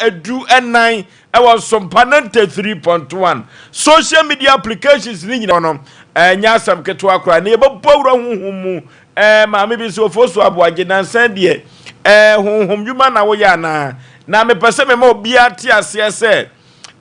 14 ɛwɔ Sompa 93.1. Social media applications ne nyinaa no, ɛnyɛ asɛm ketewa koraa na yɛbɛbɔ wura honhom mu. Maame bi nso ofo so aboagye nansan deɛ, honhom dwuma na woyɛ anaa? Na mepɛ sɛ mema obiara te aseɛ sɛ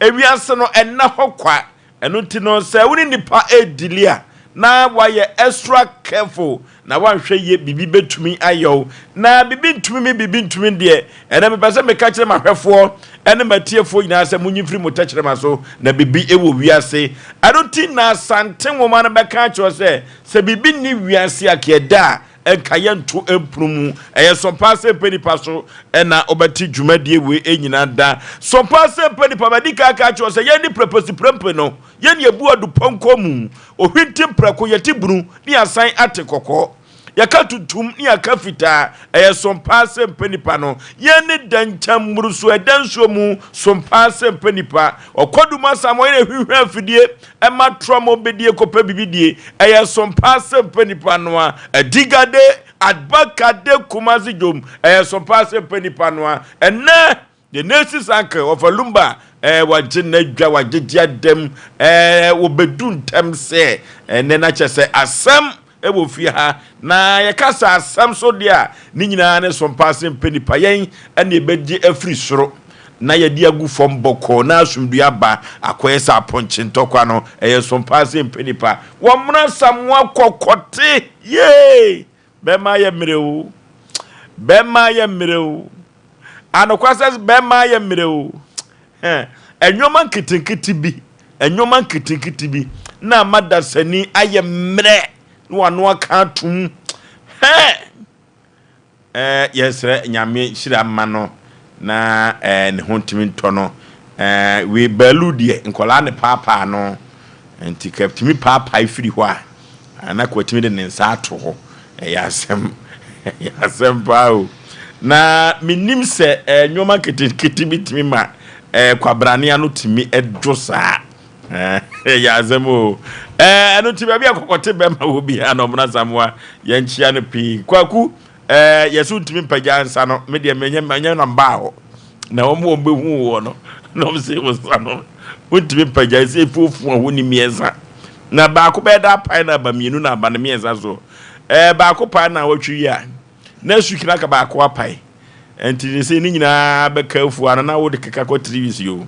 ewiase no ɛnna hɔ kwa. Ɛno nti no, sɛ wo ne nipa ɛredili a, na wayɛ extra careful na wanhwɛ yie, biribi bɛtumi ayɛ wo na biribi ntumi mi, biribi ntumi deɛ. Ɛnɛ mepɛ sɛ meka kyerɛ m'ahwɛfoɔ ɛne m'atiefoɔ nyinaa sɛ monyi mfiri mo tɛkyerɛma so na biribi ɛwɔ wiase. Ɛno nti na Asante nwoma no bɛka akyerɛ sɛ biribi nni wiase a kɛda a ɛnka yɛnto mpono mu. Ɛyɛ Sɔmpa sɛ mpɛ nipa so ɛna wobɛte dwumadie wei nyinaa da. Sɔmpa sɛ mpɛ nipa bɛdi ka ka kyerɛ sɛ yɛne prɛpɛsi prɛmpe no, yɛne yɛbu adupɔnkɔ mu ohwinti mprɛko, yɛte bunu ne yɛasan ate kɔkɔɔ, yɛka tuntum ne yɛka fitaa. Ɛyɛ Sɔmpa sɛ mpɛ nipa no, yɛne dankyɛn mmuru so ɛda nsuo mu. Sɔmpa sɛ mpɛ nipa ɔkɔdum asam ɔyɛ hwehwɛ afidie ɛma trɔmɔ bɛdie kɔpɛ bibi die. Ɛyɛ Sɔmpa sɛ mpɛ nipa no a adigade abakade Kumasi dwom. Ɛyɛ Sɔmpa sɛ mpɛ nipa no a ɛnɛ the nurses uncle ɔfa Lumba wagye n'adwa, wagyegye adam, wɔbɛdu ntɛm sɛ ɛnɛ na kyerɛ sɛ asɛm ɛwɔ fie ha. Na yɛka sɛ asɛm so deɛ a, ne nyinaa ne Sɔmpa sɛ mpɛ nipa. Yɛn ɛne yɛbɛgye afiri soro na yɛde agu fam bɔkɔɔ na asomdua aba akɔyɛ sɛ apɔnkye ntɔkwa no. Ɛyɛ Sɔmpa sɛ mpɛ nipa. Wɔmmra Samoa kɔkɔte yee, bɛrima yɛ mmerɛ o, bɛrima yɛ mmerɛ o, anokwa sɛ bɛrima yɛ mmerɛ o. Ɛnwoma nketenkete bi, ɛnwoma nketenkete bi na ama dasani ayɛ mmerɛ na wano aka atom hɛ. Yɛsrɛ Nyame hyira ma no na ne ho ntumi ntɔ no. Wei baalu deɛ, nkɔlaa ne paapaa no nti ka tumi paapaa firi hɔ a na ka watumi de ne nsa ato hɔ. Ɛyɛ asɛm, ɛyɛ asɛm paa o. Na menim sɛ nneɛma nketenkete bi tumi ma kwabrane ano tumi ɛdwo saa. Ɛyɛ asɛm o. Ɛno nti baabi a kɔkɔte bɛma wɔ biara na ɔmena Samoa yɛnkyia no pii. Kwaku, yɛso ntumi mpagya nsa no. Me deɛ menyɛ na mbaa hɔ na wɔn bɛhu wɔ no na wɔn sɛ wɔ nsa no wontumi mpagya sɛ efuofu a wɔni mmiɛnsa na baako bɛyɛ da apae na aba mmienu na aba ne mmiɛnsa so. Baako pae na wɔtwe yi a na esukina ka baako apae, nti ne sɛ ne nyinaa bɛka afu ano na wode keka kɔ 3 weeks yi o.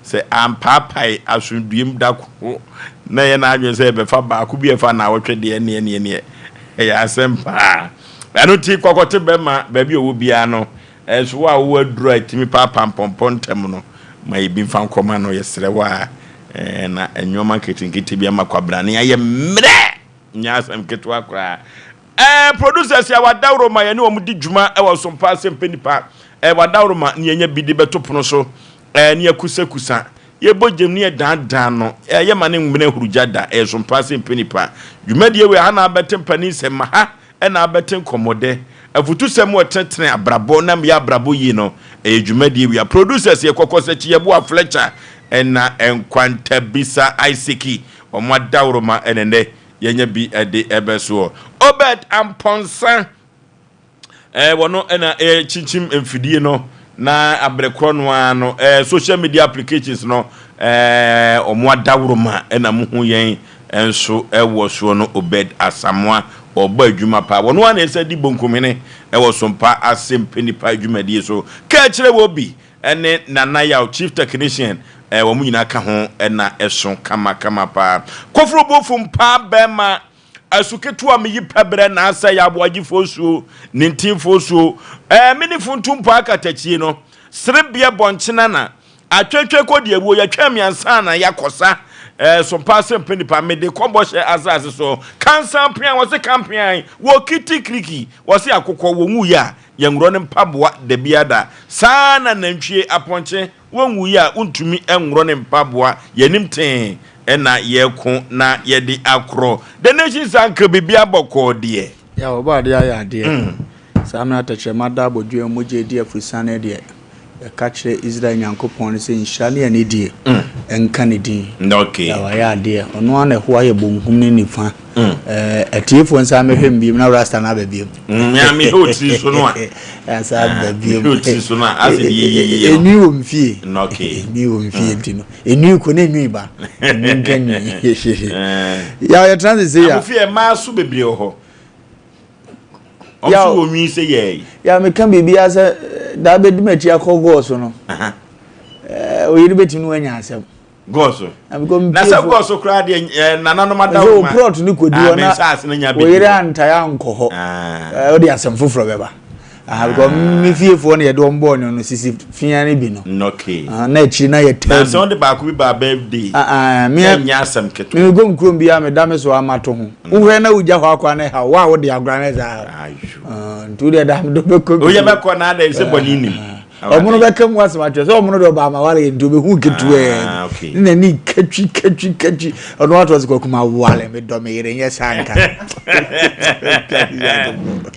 Sɛ ampaapae asomdue da ko na ɛyɛ n'adwene sɛ ɛbɛfa baako bi ɛfa na awɔtwe deɛ, neɛ ɛyɛ asɛm paa. Ɛno nti kɔkɔte bɛma baabi a ɔwɔ biara no, ɛnso wo a wowɔ aduro a ɛtumi paapa mpɔmpɔ ntɛm no, ma yɛbi mfa nkɔma no. Yɛsrɛ wo a, na nneɛma nketenkete bi ama kwabrane ayɛ mmerɛ, nyɛ asɛm ketewa koraa. Producers a wadaworo ma yɛne wɔn di dwuma ɛwɔ Sompa asɛm pɛ nipa, wadaworo ma ne yɛnya bi de bɛto pono so, ne yɛkusakusa, yɛbɔ gyem ne yɛdaadaa no, yɛ ma ne nwene ahurugya da. Ɛyɛ Sompa asɛm pɛ nipa dwumadie wei ha na abɛte mpanin sɛm ma ha ɛna abɛte nkɔmmɔdɛ afutusɛm wɔ tenetene abrabɔ na mmea abrabɔ yie no. Ɛyɛ dwumadie wei a producers yɛ kɔkɔ sɛ Kyiyaboa Fletcher ɛna Nkwantabisa Isaac, wɔn adaworo ma ɛnɛnɛ yɛnya bi ɛde ɛbɛ soɔ. Obed Ampɔnsa, wɔno ɛna ɛkyinkyim mfidie no na abere korɔ no ara no, social media applications no, ɔmo adaworo ma ɛna mo ho yɛn nso ɛwɔ soɔ no. Obed Asamoa ɔbɔ adwuma paa. Wɔno ara na ɛsɛ di bonkumhene ɛwɔ Sompa asɛm pɛ nipa adwumadie so. Kaa kyerɛ wɔ bi ɛne Nana Yaw chief technician, wɔn nyinaa ka ho ɛna ɛso kamakama paa. Koforo bofo mpaa bɛrima asu ketewa meyi pɛbrɛ na asɛ yɛ aboagyefoɔ suo ne ntinfoɔ suo, mene funtum paa katakyie no serebea bɔnkyena na atwetwe kɔ deɛ wuo yɛtwa mmiɛnsa na yɛakɔsa. Sompa asɛm pɛ nipa mede kɔbɔhyɛ asase so kansan pea wɔse kampean wɔ kiti kiriki wɔse akokɔ wɔ nwuyi a yɛnworɔ ne mpaboa da biada saa na nantwie apɔnkye wɔnwuyi a wontumi nworɔ ne mpaboa. Yɛnim tee ɛna yɛko na yɛde akorɔ the nation sanka biribi abɔkɔɔ deɛ. Yà, ɔbɔ adeɛ ayɛ adeɛ. Saa mmerɛ atɛkyerɛma da abɔdua mu, mogya edi afusane deɛ. Yɛka kyerɛ Israel Nyankopɔn no sɛ nhyira ne anidie nka ne din. Okay. Na wayɛ adeɛ. Ɔno ara na ɛhoa yɛ bonkum ne nifa. Ɛɛ atiefoɔ nsa mehwɛ mu biom na rasta no aba biom. Mmea mehwɛ otiri so no a. Asa aba biom. Mehwɛ otiri so no a asɛ deɛ yiyiyie no. Enwi wɔ m fie. Okay. Enwi wɔ m fie nti no. Enwi kɔ na enwi ba. Enwi nka nwi. Yaw yɛtena sese ya. Amofie mmaa so bebree wɔ hɔ. Ɔmo so wɔ nwi sɛ yɛɛ. Ya meka biribiara sɛ daa bɛdi m'akyi akɔ gɔɔ so no. Oyere bɛtumi ne wanya asɛm. Gɔɔ so. Na sɛ gɔɔ so koraa deɛ nananom ada wo ma. Sɛ o plot no kɔdi hɔ na oyere antae ankɔ hɔ. Wode asɛm foforɔ bɛba. Ah, because me fiefoɔ no yɛde wɔn bɔɔ no no sisi fia no bi no. Okay. Ah, na akyiri na yɛ tɛm. Na sɛ wɔde baako bi ba birthday. Ah, ah, me nyɛ asɛm ketewa. Me go nkurom bi a me da me so ama to ho. Mm. Wohwɛ na wogya hɔ akɔ na ɛha wo a wode agora ne saa. Ayo. Ah, nti wode da me do bɛkɔ bi. Oyɛ bɛkɔ na ada sɛ bɔne nim. Ɔmo no bɛka mu asɛm akyerɛ sɛ ɔmo no de ɔba ama wale nti ɔbɛhu ketewaa ah, bi ne n'ani katwi katwi katwi ɔno ato ɔsɛ kwaku ma wale me dɔ me yere nyɛ saa nka.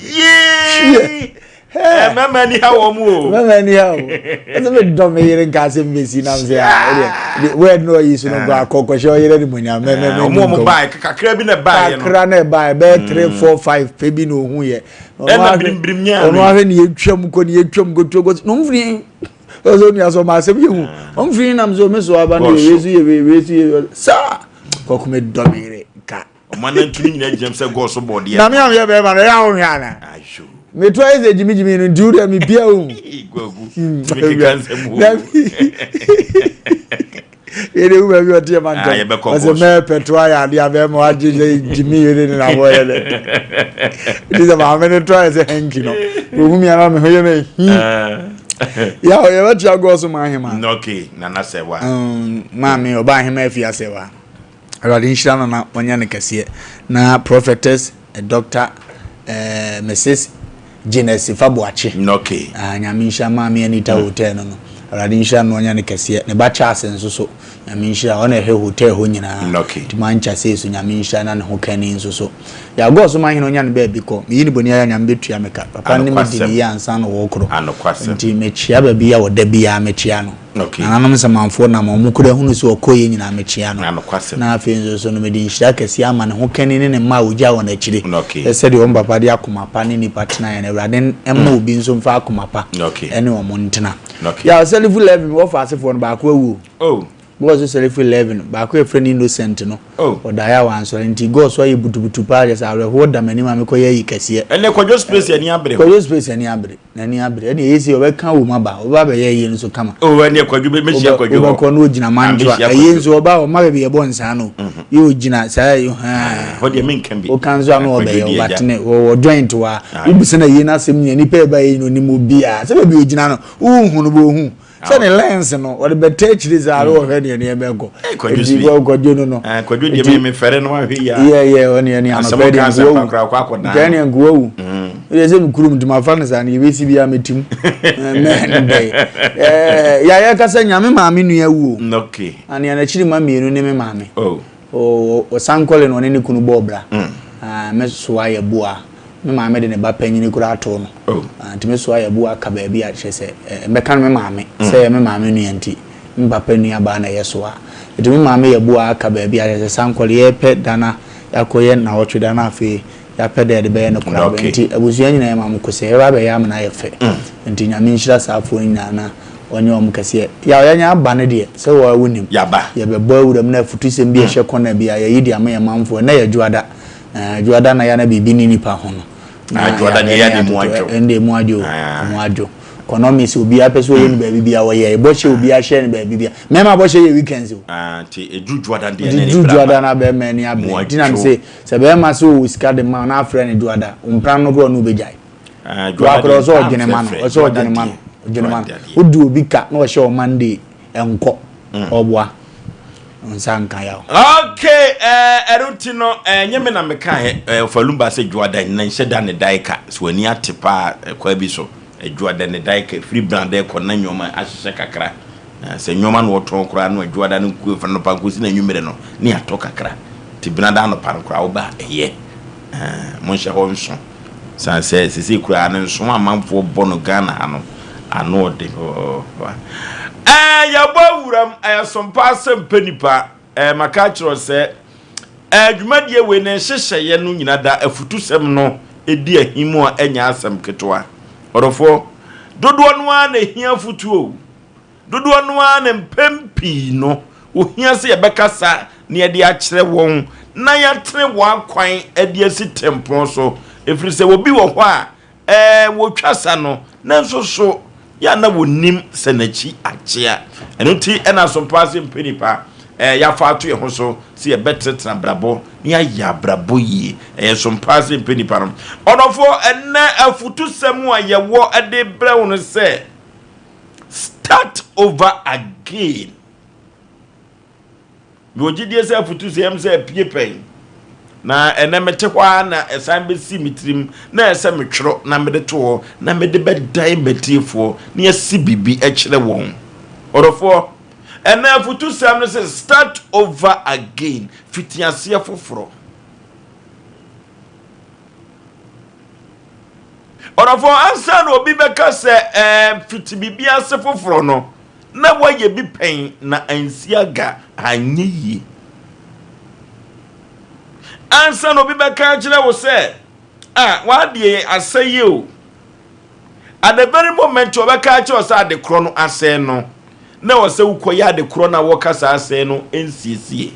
Yee! Mɛma ni ha wɔn o. Mɛma ni ha o. Ɛsɛ mi dɔ mi yere nka asɛm bɛ si nam sɛ aa wɛd na ɔyi so no nkɔ akɔkɔhyɛ ɔyere ni mo nya mɛ mɛ mɛ ni nkɔmɔ. Ɔmo baa kakra bi na ɛbaa yɛ no. Kakra na ɛbaa yɛ bɛyɛ 3 4 5 pɛ bi na ohun yɛ. Ɛna birimbirim nyɛ ano. Ɔno ahwɛ ne yɛtwa mu kɔ ne yɛtwa mu kɔ tuo kɔ na ɔmfiri ɔsɛ onua sɛ ɔma asɛm yɛ hu ɔmfiri nam sɛ ɔme so aba no yɛ wei so yɛ wei wei so yɛ saa kɔkɔ me dɔ me yere ka. Ɔma nantwi no nyinaa gyinam sɛ gɔɔ so bɔɔdeɛ. Na me a meyɛ bɛrima no ɛyɛ a wohwɛ ana. Meto ayɛ sɛ gyimigyimi no nti wo deɛ mepia wo. Kwaku tumi keka nsɛm o. Yɛde wo baabi ɔte yɛ ma ntɛm. Ɔsɛ mɛpɛ to ayɛ adeɛ a bɛrima wagye sɛ gyimi yere ne na wɔyɛ dɛ. Nti sɛ maame no to ayɛ sɛ hanky no. Ohu mi ana me ho yɛ me hi. Ya yɛbɛkyia gɔɔ so ma ahema. Okay, nana sɛ wa. Maame ɔba ahema afi asɛ wa. Awurade nhyira no na ɔnyɛ no kɛseɛ. Na Prophetess Doctor eh, Mrs. Jane Asifa Boakye. Okay. Ah, Nyame nhyira Maame Anita mm. Hotel no no. Awurade nhyira no ɔnyɛ no kɛseɛ. Ne ba Charles nso so. Nyame nhyira ɔna ɛhwɛ hotel hɔ nyinaa. Okay. Nti mankyɛ sei so Nyame nhyira na ne ho kani nso so. Yɛagɔɔ so ma hene ɔnya no baabi kɔ. Meyi ne bɔni ayɛ Nyame bɛtua me ka. Papa ne me di ne yie ansa na wɔkorɔ. Nti mekyea baabi a ɔda biara mekyea no. Okay. Nananom nsamanfoɔ nam a wɔkura hunu sɛ ɔkɔeɛ nyinaa mekyea no. Anokwasɛm. Na afei nso so no mede nhyira kɛseɛ ama ne ho kani ne ne mma a ɔgyaa wɔn akyire. Okay. Sɛ sɛdeɛ wɔn papa de akoma pa ne nnipa tenaeɛ no, Awurade mma obi nso mfa akoma pa Okay. ne wɔn ntena. Okay. Yaw Salifu 11 wɔfa asefoɔ no baako awu o. Oh. Bɔɔ so Salifu 11 baako a yɛfrɛ no Innocent no. Oh. Ɔdaeɛ a wansɔre nti gɔɔ so ayɛ butubutu paa kyerɛ sɛ awerɛhoɔ da m'anim a mekɔyɛ ayi kɛseɛ. Ɛnɛ Kwadwo Space ani abere hɔ. Kwadwo Space ani abere. N'ani abere. Ɛnna ɛyɛ sei, ɔbɛka wom aba. Ɔbɛba abɛyɛ ayie no nso kama. Oh, ɛnneɛ Kwadwo, bɛ- mɛhyia Kwadwo hɔ. Wobɛkɔ na ɔgyina Ah, mantoa. mɛhyia Ayie Kwadwo. nso ɔba a, ɔma baabi yɛbɔ nsaa no. Yɛ ɔgyina saa haa. Hɔ deɛ menka bi. Woka nso a na Kwadwo ɔbɛyɛ, deɛ agya. ɔbatene, wɔwɔ joint wɔ a. Ah. Wobisa no ayie no asɛm nyinaa, nipa a ɛba ayie no ɔnim obiara. Sɛ baabi ɔgyina no, wonhu no, bɛ ɔhu. Sɛ ne lens no, ɔde bɛtɛ akyire saa na ɔhwɛ deɛ nneɛma ɛkɔ. Eh, Kwadwo Nti Swi. Kwadwo no no. Ah, Kwadwo deɛ Nti- me mefɛre no ahwɛ yi a. Yɛ yɛ ɔne ɛne Asɛm anɔpɛ ɔka deɛ asɛm nkoa pa wu. koraa ɔkɔ akɔdan Nka ɛne no. nkoa wu. Ɛyɛ sɛ me kurom nti mafa no saa no yɛbɛsi biara mɛtim. Mɛn bɛyɛ. Ɛɛ yɛayɛ kasa nyame maame nua wu o. Okay. Anea n'akyiri ma mmienu ne me maame. Oh. Ɔsankɔle na ɔne ne kunu bɔɔ bra. Ah, me soa yɛ boa. Me maame de ne ba panyini koraa too no. Oh. Ah, nti me soa yɛ boa ka baabi a kyerɛ sɛ eh, mɛka no me maame. Sɛ ɛyɛ me maame nua nti, me papa nua baa na ɛyɛ soa. Nti me maame yɛ boa aka baabi a kyerɛ sɛ sankɔle yɛpɛ da na yɛakɔyɛ nnawɔtwe da na afei yɛapɛ da yɛde bɛyɛ no koraa. Okay. Nti abusua nyinaa yɛ maame kosɛ yɛbɛba abɛyɛ ama no ayɛ fɛ. Nti Nyame nhyira saa afoɔ no nyinaa na ɔnyɛ wɔn kɛseɛ. Yaw yɛanya aba no deɛ sɛ wo ara wonim. Yɛaba. Yɛbɛbɔ awura mu na afutusɛm bi a ɛhyɛ kɔna bi a yɛayi de ama yɛn manfoɔ. Ɛnnɛ yɛ Dwoada. Ɛɛ Dwoada na yɛ na biribi nni nipa ho no. Na Ah, Dwoada deɛ yɛahwɛ yɛ na de mu yɛatoto. adwo. Ɛnde emu adwo o, Ah. emu adwo. Economics obiara pɛ sɛ ɔyɛ no baabi biara ɔyɛ. Bɔhyɛ obiara hyɛ no baabi biara. Mmarima bɔhyɛ yɛ weekends o. Ah, nti ɛduru Dwoada deɛ Nti na duru ani Dwoada na bɛrima ani abere. Mu Nti na adwo. mese sɛ bɛrima sɛ ɔwɔ sika de ma wo na afrɛ no Dwoada, wo mpena no koraa ɔne wo bɛgyae. Ah, Dwoada Wakora deɛ ɔsɛ ɔdwene ma no, amfrɛfrɛ. ɔsɛ Dwoada ɔdwene ma no, deɛ, ɔdwene ma no. Dwoada deɛ. Wodi obi ka na ɔhyɛ wo Monday, ɛnkɔ, ɔboa. Nsa nka yaw. Okay, eh, ɛno nti no, eh, nyɛ me na mekaeɛ, eh, Ɔfalumba sɛ Dwoada nna nhyɛ da ne dae ka, sɛ w'ani ate paa eh, kwaa bi so, eh, Dwoada ne dae ka, firi Brada kɔ na nneɛma ahyehyɛ kakra, eh, sɛ nneɛma na wɔtɔn koraa no a Dwoada no nku ɛfiri anɔpa nkosi na anwummerɛ no, ne atɔ kakra, nti Benada anɔpa no koraa woba a, ɛyɛ, eh, monhyɛ hɔ nso. Sane sɛ sesei koraa no nso amanfoɔ bɔ no Ghana ha no, Ano ɔden papaapa. Ɛɛ yɛbɔ awuram ɛyɛ sompa asɛm pɛ nipa. Ɛɛ maka akyerɛ sɛ ɛɛ dwumadie wei ne nhyehyɛeɛ no nyina da afutusɛm no ɛdi ahim a ɛnyɛ asɛm ketewa. Ɔdɔfoɔ, dodoɔ no ara na ɛhia afutuo. Dodoɔ no ara na mpɛn pii no ohia sɛ yɛbɛkasa na yɛde akyerɛ wɔn na yɛatene wɔn akwan de asi tempɔn so, ɛfiri sɛ obi wɔ hɔ a ɛɛ wɔtwa sa no nanso so yɛ a na wɔnim sɛ n'akyi akyea. Ɛno nti ɛna asompa ase mpɛ nipa ɛɛ yɛafa ato yɛn ho so sɛ yɛbɛtenatena abrabɔ na yɛayɛ abrabɔ yie. Ɛyɛ sompa ase mpɛ nipa no. Ɔdɔfoɔ, ɛnnɛ afutusɛm a yɛwɔ de brɛ wo no sɛ, Start over again. Mewɔ gyidie sɛ afutu sɛ ɛm sɛ apue pɛn. Na ɛnɛ mete hɔ ara na ɛsan bɛsi me tirim na ɛsɛ metwerɛ na mede to hɔ na mede bɛdan m'atiefoɔ na yɛasi biribi kyerɛ wɔn. Ɔdɔfoɔ, ɛnɛ afutusɛm no sɛ start over again, fitiaseɛ foforɔ. Ɔdɔfoɔ, ansa na obi bɛka sɛ ɛɛ fiti biribi ase foforɔ no, na wayɛ bi pɛn na ansi aga, anyɛ yie. Ansa na obi bɛka akyerɛ wo sɛ, ah, w'adeɛ asɛe o. At the very moment ɔbɛka akyerɛ wo sɛ ade korɔ no asɛe no, na ɛwɔ sɛ wokɔyɛ ade korɔ no a wɔka saa asɛe no nsiesie.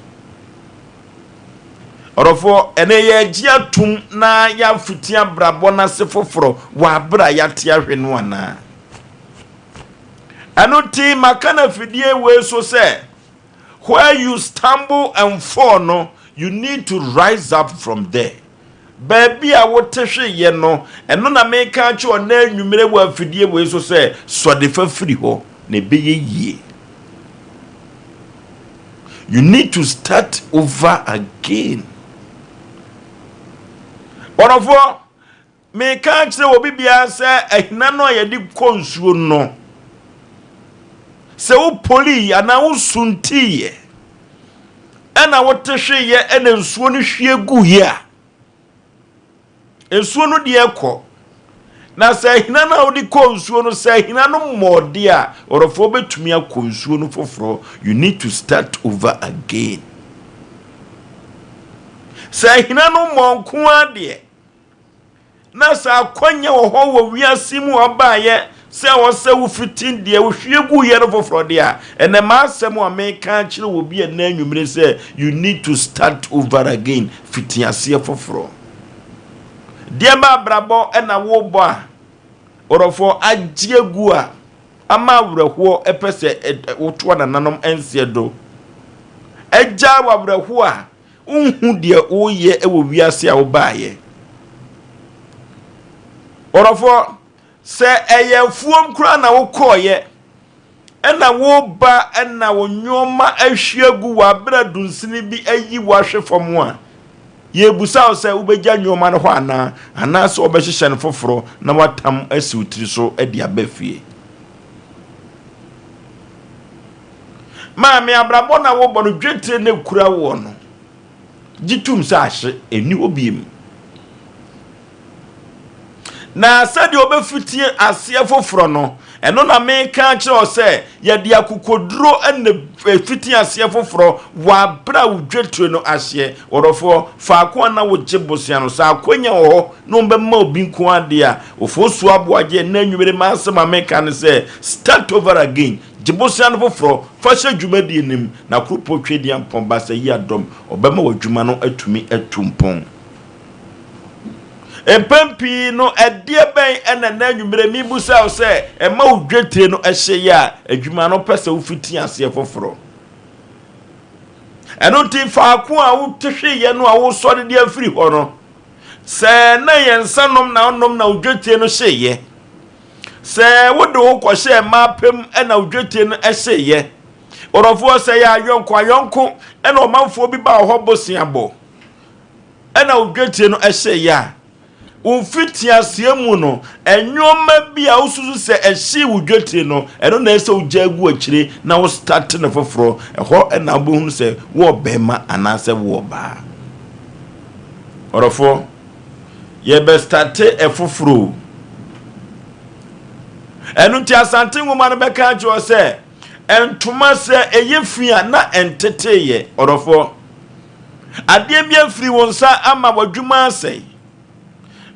Ɔdɔfoɔ, ɛnɛ yɛregye atum na yɛafiti abrabɔ no ase foforɔ wɔ abere a yɛate ahwe no anaa? Ɛno nti maka no afidie wei so sɛ where you stumble and fall no, you need to rise up from there. Baabi a wote hweyɛ no, ɛno na meka akyerɛ ɔnɛ anwummerɛ wɔ afidie wei so sɛ sɔde fa firi hɔ na ɛbɛyɛ yie. You need to start over again. Ɔdɔfoɔ, meka akyerɛ obi biara sɛ ahina no a yɛde kɔ nsuo no, sɛ wopoli anaa wosuntiiɛ ɛna wote hweyɛ ɛna nsuo no hwie guiɛ a, nsuo no deɛ kɔ. Na sɛ ahina no a wode kɔ nsuo no, sɛ ahina no mmɔɔde a, ɔdɔfoɔ bɛtumi akɔ nsuo no foforɔ. You need to start over again. Sɛ ahina no mmɔ nko ara deɛ, na sɛ akwanya wɔ hɔ wɔ wiase mu abaayɛ sɛ ɔsɛ wo fitin deɛ wohwie gu yɛ no foforɔ deɛ a, ɛnɛ m'asɛm a meka akyerɛ wɔ bi ɛnɛ anwummere sɛ you need to start over again, fiti aseɛ foforɔ. Deɛ ba abrabɔ ɛna wobɔ a, ɔdɔfoɔ agye agu a, ama awerɛhoɔ ɛpɛ sɛ wotoa nananom nseɛ do. Agya wɔ awerɛhoɔ a, wonhu deɛ woyɛ wɔ wiase a wobaayɛ. Ɔdɔfoɔ, sɛ ɛyɛ afuom koraa na wokɔɔyɛ, ɛna woba ɛna wo nneɛma ahwie agu wɔ abere dunsini bi ayi wo ahwe fam a, yɛbusa wo sɛ wobɛgya nneɛma no hɔ anaa, anaasɛ wɔbɛhyehyɛ no foforɔ na watam asi wo tiri so de aba fie. Maame, abrabɔ na wobɔ no, dwetire na ekura woɔ no, gye tum sɛ ahye, ɛnni hɔ biem. Na sɛdeɛ wɔbɛfitie aseɛ foforɔ no, ɛno na meka akyerɛ wo sɛ yɛde akokoduro na ɛfiti aseɛ foforɔ wɔ aberɛ a wo dwetire no ahyeɛ. Ɔdɔfoɔ, faako a na wogye bosea no, sɛ akwanya wɔ hɔ na wɔbɛma obi nko adeɛ a, ofosuo aboagye ɛnna anwummere m'asɛm a meka ne sɛ start over again, gye bosea no foforɔ, fa hyɛ dwumadie no mu, na Kuropɔn Twedeampɔn Baasa yi adɔm, ɔbɛma w'adwuma no atumi atu mpɔn. Mpɛn pii no, ɛdeɛ bɛn na na anwummerɛ mebisa wo sɛ ɛma wo dwetire no hyɛ yɛ a adwuma no pɛ sɛ wofiti aseɛ foforɔ? Ɛno nti faako a wote hweeɛ no a wosɔre de afiri hɔ no, sɛ na yɛn nsa nom na wonom na wo dwetire no hyeeɛ, sɛ wode wo kɔhyɛɛ mmaa pɛm na wo dwetire no hyeeɛ, ɔdɔfoɔ, sɛ yɛ ayɔnko ayɔnko ɛna ɔmanfoɔ bi baa hɔ bosea bɔ ɛna wo dwetie no hyɛeɛ a, wo mfitiaseɛ mu no, nneɛma bi a wosusu sɛ ɛhyee wo dwetie no, ɛno na ɛsɛ wogya agu akyire na wo start no foforɔ. Ɛhɔ na wobɛhunu sɛ wowɔ bɛrima anaasɛ wowɔ baa. Ɔdɔfoɔ, yɛbɛstate ɛfoforɔ o. Ɛno nti Asante nwoma no bɛka akyerɛ wo sɛ, ntoma sɛ ɛyɛ fi a na ɛnteteeɛ. Ɔdɔfoɔ, adeɛ bi afiri wo nsa ama w'adwuma asɛe.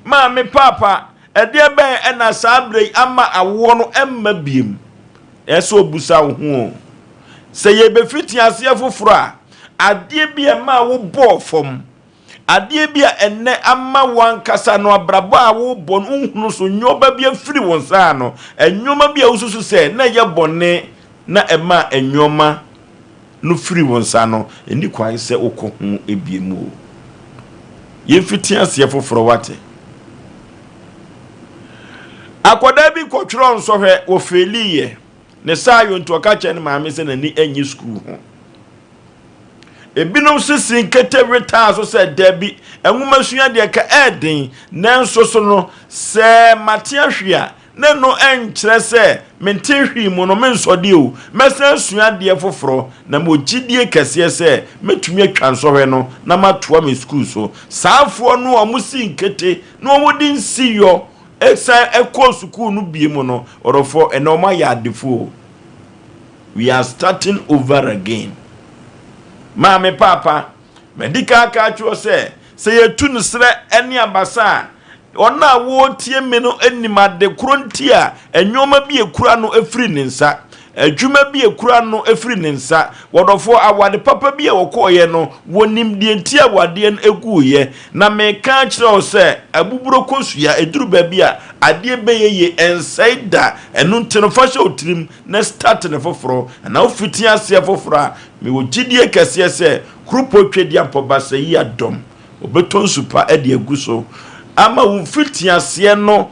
Maame, paapa, ɛdeɛ bɛn ɛna saa berɛ yi ama awoɔ no ɛmma biem? Ɛsɛ sɛ obusa wo ho o. Sɛ yɛbɛfiti aseɛ foforɔ a, adeɛ bi a ɛmaa wobɔɔ fam, adeɛ bi a ɛnnɛ ama wo ankasa no abrabɔ a wobɔ no wohunu so nneɛma bi afiri wo nsa ano, nneɛma bi a wosusu sɛ na ɛyɛ bɔne na ɛmaa nneɛma no firi wo nsa no, ɛnni kwan sɛ wokɔ ho ebiem o. Yɛmfiti aseɛ foforɔ wate. Akwadaa bi kɔtwerɛ nsɔhwɛ, wɔfeeliiɛ. Ne saa yɔ nti ɔka kyerɛ ne maame sɛ n'ani nnye sukuu ho. Ebinom sisi nkete wetaa so sɛ dabi, nwomasua deɛ ka ɛɛden, nanso so no sɛ mate ahwe a, na ɛno nkyerɛ sɛ mente hwee mu no mensɔ deɛ o, mɛsan asua adeɛ foforɔ na mewɔ gyidie kɛseɛ sɛ mɛtumi atwa nsɔhwɛ no na matoa me sukuu so. Saafoɔ no a wɔsii nkete na wɔde nsiyɔ san kɔɔ sukuu no bie mu no, ɔdɔfoɔ, ɛnɛ wɔn ayɛ adefoɔ o. We are starting over again. Maame, paapa, madi kan aka akyerɛ sɛ, sɛ yɛtu no serɛ ne abasa a, wɔn a wɔretie me no nim ade korɔ nti a nneɛma bi ekura no firi ne nsa. Adwuma bi ekura no firi ne nsa. Wɔdɔfoɔ, awade papa bi a wɔkɔɔyɛ no, wɔnim deɛ nti a awadeɛ no guiɛ. Na meka akyerɛ wo sɛ, abuburo kosua, ɛduru baabi a, adeɛ bɛyɛ yie, ɛnsɛe da. Ɛno nti no, fa hyɛ wo tirim na start no foforɔ, anaa wofiti aseɛ foforɔ a, mewɔ gyidie kɛseɛ sɛ, Kuropɔn Twedeampɔ Basayi Adɔm, wɔbɛtɔ nsu pa de agu so ama wo mfitiaseɛ no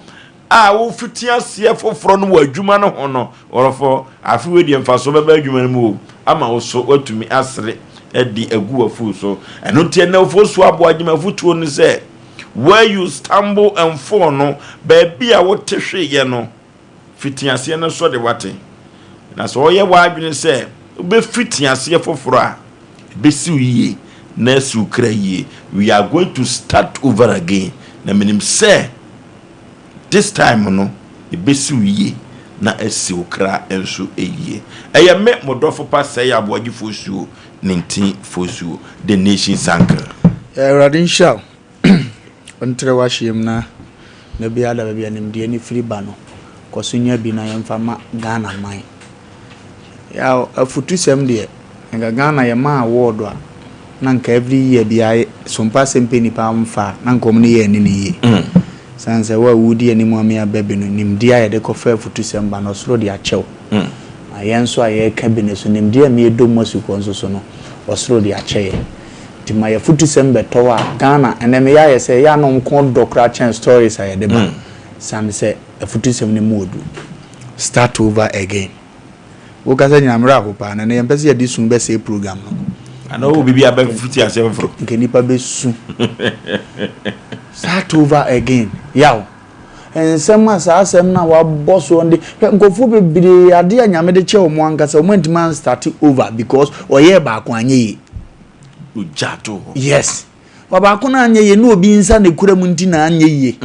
a wofiti aseɛ foforɔ no wɔ adwuma no ho no, ɔrɔfɔ, afe wei deɛ mfasoɔ bɛba adwuma no mu o, ama wo so woatumi asere de agu w'afuo so. Ɛno nti ɛnɛ Ofosu Aboagye m'afotuo ne sɛ, where you stumble and fall no, baabi a wote hweeɛ no, fiti aseɛ no so de wate. Na sɛ ɔyɛ w'adwene sɛ wobɛfiti aseɛ foforɔ a, ɛbɛsi wo yie na asi wo kra yie. We are going to start over again. Na menim sɛ This time no, ɛbɛsi wo yie na asi wo kra nso yie. Ɛyɛ me, mo dɔfo pa Sɛe Aboagye Fosuo, Nintin Fosuo, the nation's uncle. Awurade nhyira wo, ɔntrɛ w'ahyeɛ mu na da biara da baabi a nimdeɛ no firi ba no, kɔ so nya bi na yɛmfa ma Ghana man. Yaw, afutusɛm deɛ, nka Ghana yɛma award a, na nka every year biara Sompa Asɛmpɛ nnipa mfa a, na nka wɔn ne yɛn anni no yie. Sane sɛ wo a woredi anim ame aba bi no, nimdeɛ a yɛde kɔfa afutusɛm ba no, ɔsoro de akyɛ wo. Na yɛn nso a yɛreka bi no so, nimdeɛ a ɛma yɛdɔ mu asukɔ nso so no, ɔsoro de akyɛ yɛn. Nti ma yɛafutusɛm bɛtɔ hɔ a, Ghana, ɛnnɛ meyɛ ayɛ sɛ, ɛyɛ a na wɔn kɔn dɔ koraa kyɛn stories a yɛde ba. Sane sɛ afutusɛm no mu ɔdu. Start over again. Wo kasa nyinaa me werɛ aho paa na ɛnɛ yɛmpɛ sɛ yɛde su bɛsɛe program no. Ana wowɔ biribi a bɛfiti aseɛ foforɔ? Nka nipa bɛsu. Start over again. Yaw. Nsɛm a saa asɛm no a wabɔ soɔ no de, hwɛ nkurɔfoɔ bebree adeɛ a Nyame de kyɛ wɔn ankasa wɔn antumi an start over because ɔyɛɛ baako anyɛ yie. Ogya to hɔ. Yes. Baako no anyɛ yie na obi nsa na ekura mu nti na anyɛ yie.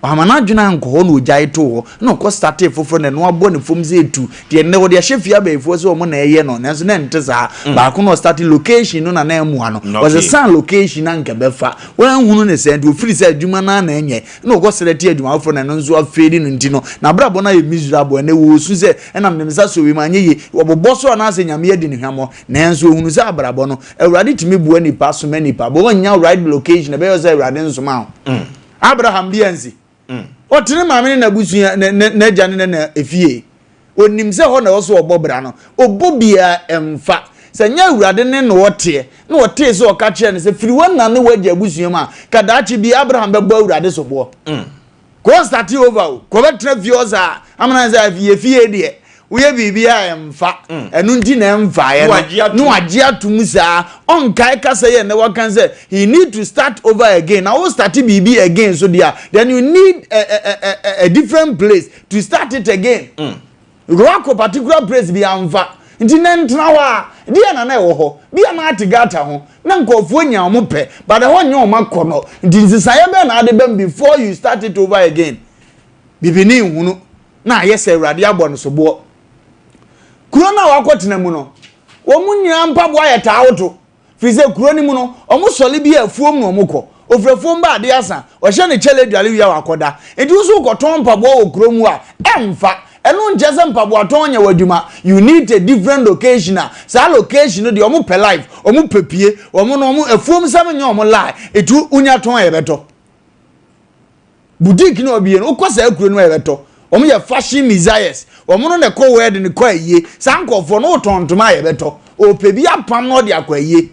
Wamma n'adwene ankɔ hɔ na ogyae too hɔ na ɔkɔ startee foforɔ na ɛno abɔ ne fam sɛ etu. Deɛ nnɛ wɔde ahyɛ fie abayifoɔ sɛ wɔn na ɛyɛ no nanso na ɛnte saa. Baako na ɔstartee location no na na ɛmmoa no. Ɔsesaa location no anka ɛbɛfa. Wanhunu no saa nti ofiri sɛ adwuma no ara na ɛnyɛ na ɔkɔ srɛtee adwuma foforɔ na ɛno nso afeeli no nti no n'abrabɔ no ayɛ miserable. Ɛnnɛ ɔresu sɛ ɛna mede me nsa sɔɔ wiem anyɛ yie. Wɔbobɔ so anaasɛ Nyame adi no hwammɔ. Nanso ohunu sɛ abrabɔ no Awurade tumi boa nipa, soma nipa but wannya right location ɛbɛyɛ sɛ Awurade nsomaa wo. Abraham bi ansi. Ɔte ne maame ne n'abusua, n'agya ne ne na efie. Onim sɛ hɔ na ɛwɔ so ɔbɔ bra no. Ɔbɔ biara ɛmfa. Sɛ nyɛ Awurade ne na ɔteɛ, na ɔtee sɛ ɔka kyerɛɛ no sɛ, firi w'ɛna ne w'agya abusua mu a, ka daakye bi Abraham bɛbɔ Awurade soboɔ. Kɔ starte over o, kɔ bɛtena fie hɔ saa, amena sɛ yɛ fie deɛ, woyɛ biribi a ɛmfa, ɛno nti na ɛmfaeɛ no, na wagye ato mu saa, ɔnkae kasa yi a ɛnɛ waka sɛ he need to start over again, na wo starte biribi again so deɛ a, then you need a, a, a, a different place to start it again. Wakɔ particular place bi amfa, nti na ntena hɔ a, deɛ na na ɛwɔ hɔ, bi a na ate gata ho, na nkurɔfoɔ nya wɔn pɛ, but ɛhɔ nyɛ wɔn akɔnɔ, nti nsesaeɛ bɛn na ade bɛm before you start it over again? Bibini nhunu. Na ayɛ sɛ Awurade abɔ no soboɔ. Kuro no a wakɔtena mu no, wɔn nyinaa mpaboa yɛ taa woto. Firi sɛ kuro no mu no, wɔn sɔle bi a afuom na wɔn kɔ. Ofiri afuom ba adeɛ asa, ɔhyɛ ne kyɛlɛ dwale wie a wakɔda. Nti wo nso wokɔtɔn mpaboa wɔ kuro mu a, ɛmfa. Ɛno nkyerɛ sɛ mpaboa tɔn nyɛ w'adwuma. You need a different location a saa location no deɛ wɔn pɛ life, wɔn pɛ pie, wɔn no wɔn afuom sɛm nyɛ wɔn lie. Nti wonya tɔn a yɛbɛtɔ. Boutique na ɔbie no, wokɔ saa kuro no a yɛbɛtɔ. Wɔn yɛ fashion messiahs. Wɔn no na ɛkɔ wedding kɔ ayie. Saa nkurɔfoɔ no wotɔn ntoma a yɛbɛtɔ. Ɔpɛ bi apam na ɔde akɔ ayie.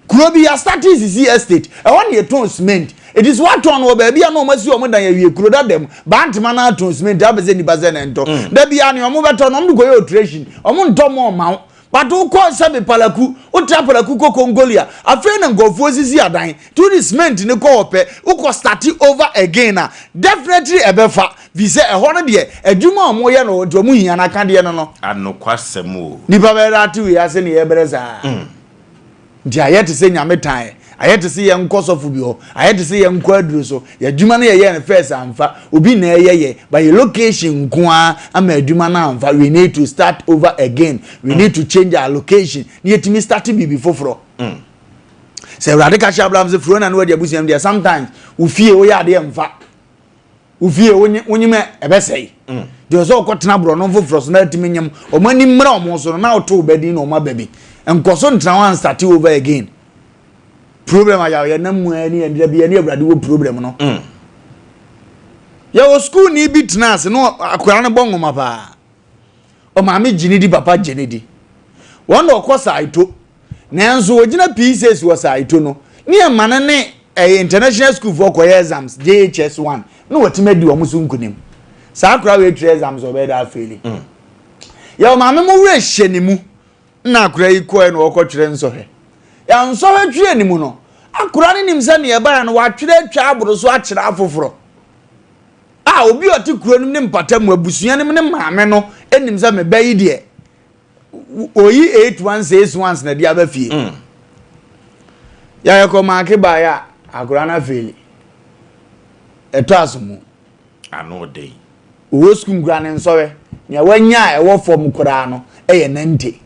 Kuro bi yɛastate sisi estate. Ɛhɔ na yɛtɔn cement. Eti so watɔn no wɔ baabi a na wɔn asi wɔn dan awie kuro dada mu. Bantama na atɔn cement apɛ sɛ nipa sɛ na ntɔ. Da bi a nea wɔn bɛtɔ no wɔn de kɔyɛ alteration. Wɔn ntɔ mɔ ɔma wo. But wokɔ sɛbi Palaku, wotra Palaku kɔ Kongoli a, afei na nkurɔfoɔ sisi adan. Nti wode cement no kɔ hɔ pɛ, wokɔ start over again a, definitely ɛbɛfa. Firi sɛ ɛhɔ no deɛ, adwuma a wɔyɛ no nti wɔn hia no akadeɛ no no. Anokwasɛm o. Nipa bɛyɛ dɛ ate wei ase ne yɛbrɛ saa. Nti ayɛ te sɛ Nyame tan yɛ, ayɛ te sɛ yɛnkɔ sɔfo bi hɔ, ayɛ te sɛ yɛnkɔ aduro so. Yɛ adwuma no yɛyɛɛ no first amfa, obi na ɛyɛ yɛ, but yɛ location nko ara ama adwuma no amfa. We need to start over again, we need to change our location na yɛtumi start biribi foforɔ. Sɛ Awurade ka kyerɛ Abraham sɛ firi hɔ na ne wadi abusua mu deɛ, sometimes wo fie woyɛ adeɛ mfa. Wo fie wonyim ɛ ɛbɛsɛe. Mm. Deɛ ɔsɛ ɔkɔtena borɔno foforɔ so na atumi nyam wɔn ani mmra wɔn so no na ɔto wo din na wɔn aba bi. Nkɔ so ntena hɔ anstate over again. Problem ayɛ yɛ nam mu ani ɛnira bi ɛne awurade wɔ problem no. Mm. Yɛwɔ sukuu ni bi tena ase na akwadaa no bɔ nwoma paa. Ɔmaame gye ne di papa gye ne di. Wɔn na ɔkɔ saito. Nanso ogyina P6 wɔ Saito no, ne ɛma no ne ɛyɛ international school foɔ kɔyɛ exams JHS 1 na wɔtumi adi wɔn so nkunim. Saa akora wei twerɛ exams ɔbɛyɛ dɛ afeeli. Mm. Yɛ ɔmaame mo werɛ hyɛ ne mu na akora yi kɔɛ na ɔkɔtwerɛ nsɔhwɛ. Yɛ nsɔhwɛ twerɛ ne mu no, akora no nim sɛ nea ɛbaeɛ no watwerɛ atwa aboro so akyerɛ afoforɔ. A obi a ɔte kuro no mu ne mpata mu abusua no mu ne maame no nim sɛ me ba yi deɛ oyi 8161 na de aba fie mm. yɛyɛ kɔ maake baeɛ a akora no afeeli ɛtɔ aso mu ano den owó sukuu nkura ne nsɔhwɛ nea wanya a ɛwɔ fam koraa no ɛyɛ 90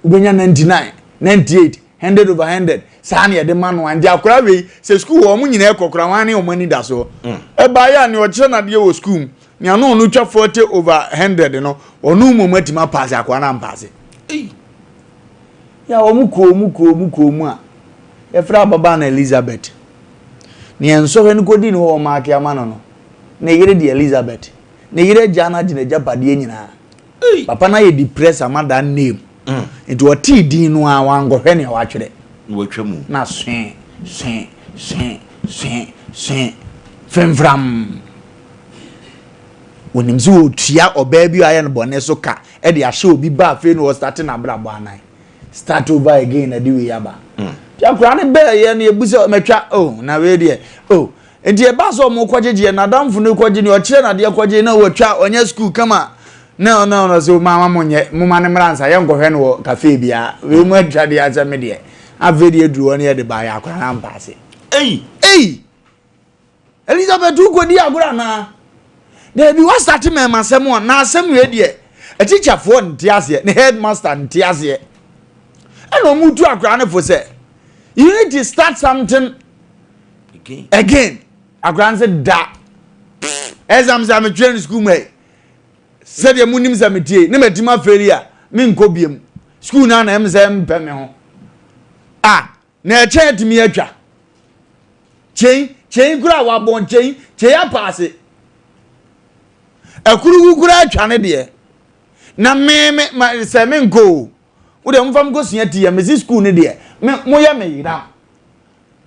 wobɛnya 99 98 100 over 100 saa na yɛde ma no a nti akora wei sɛ sukuu wɔ wɔn nyinaa kɔ koraa wɔn ne wɔn ani da soɔ mm. ɛbaeɛ a nea ɔkyerɛ n'adeɛ wɔ sukuu mu nea no ɔno twa 40 over 100 no ɔno mmom atumi apaase akora no ampaase yɛ wɔn kɔɔ mu kɔɔ mu kɔɔ mu a yɛfrɛ ababaa no Elizabeth nea nsɔhwɛ no kɔdi ne hɔ wɔ maake ama no no ne yere de Elizabeth ne yere agya no agye n'agyapadeɛ nyinaa Papa no ayɛ depressed ama that name. Mm. Nti ɔtee din no a wankɔhwɛ nea watwerɛ. Na watwa mu. Na swee swee swee swee swee femfram. Onim sɛ ɔtua ɔbaa bi a ayɛ no bɔne so ka de ahyɛ obi ba afei na ɔstate n'abrabɔ anan. Start over again na de wei aba. Mm. Nti akwaraa no bɛɛyɛ no yɛbu sɛ matwa oh na wei deɛ oh Nti ɛbaa sɛ ɔmo kɔgyegyeɛ n'adamfo no kɔgye nea ɔkyerɛ n'adeɛ kɔgye na watwa ɔnyɛ sukuu kama na ɔna ɔna sɛ maama mo nyɛ mo ma ne mmra nsa yɛnkɔhwɛ no wɔ cafe biara wei mu atwa deɛ asɛ me deɛ afei deɛ aduru hɔ no yɛde baayɛ akora no ampa ase. Ei! Ei! Elizabeth wokɔdi agorɔ anaa? Daabi wasate mɛma asɛm a na asɛm wei deɛ atikyafoɔ nte aseɛ ne headmaster nte aseɛ ɛna ɔmo tu akora no fo sɛ you need to start something again akwadaa no sɛ da exam sɛ metwerɛ no sukuu mu ɛ sɛdeɛ monim sɛ metie ne matumi afɛli a menkɔ biam sukuu no ana ɛm sɛ mpɛ me ho a na ɛkyɛn atumi atwa kyɛn kyɛn kura wabɔn kyɛn kyɛn apaase akurugu kura atwa ne deɛ na me me ma sɛ menkɔ o wo deɛ momfa mekɔ sua ti yɛ mesi sukuu no deɛ me moyɛ me yera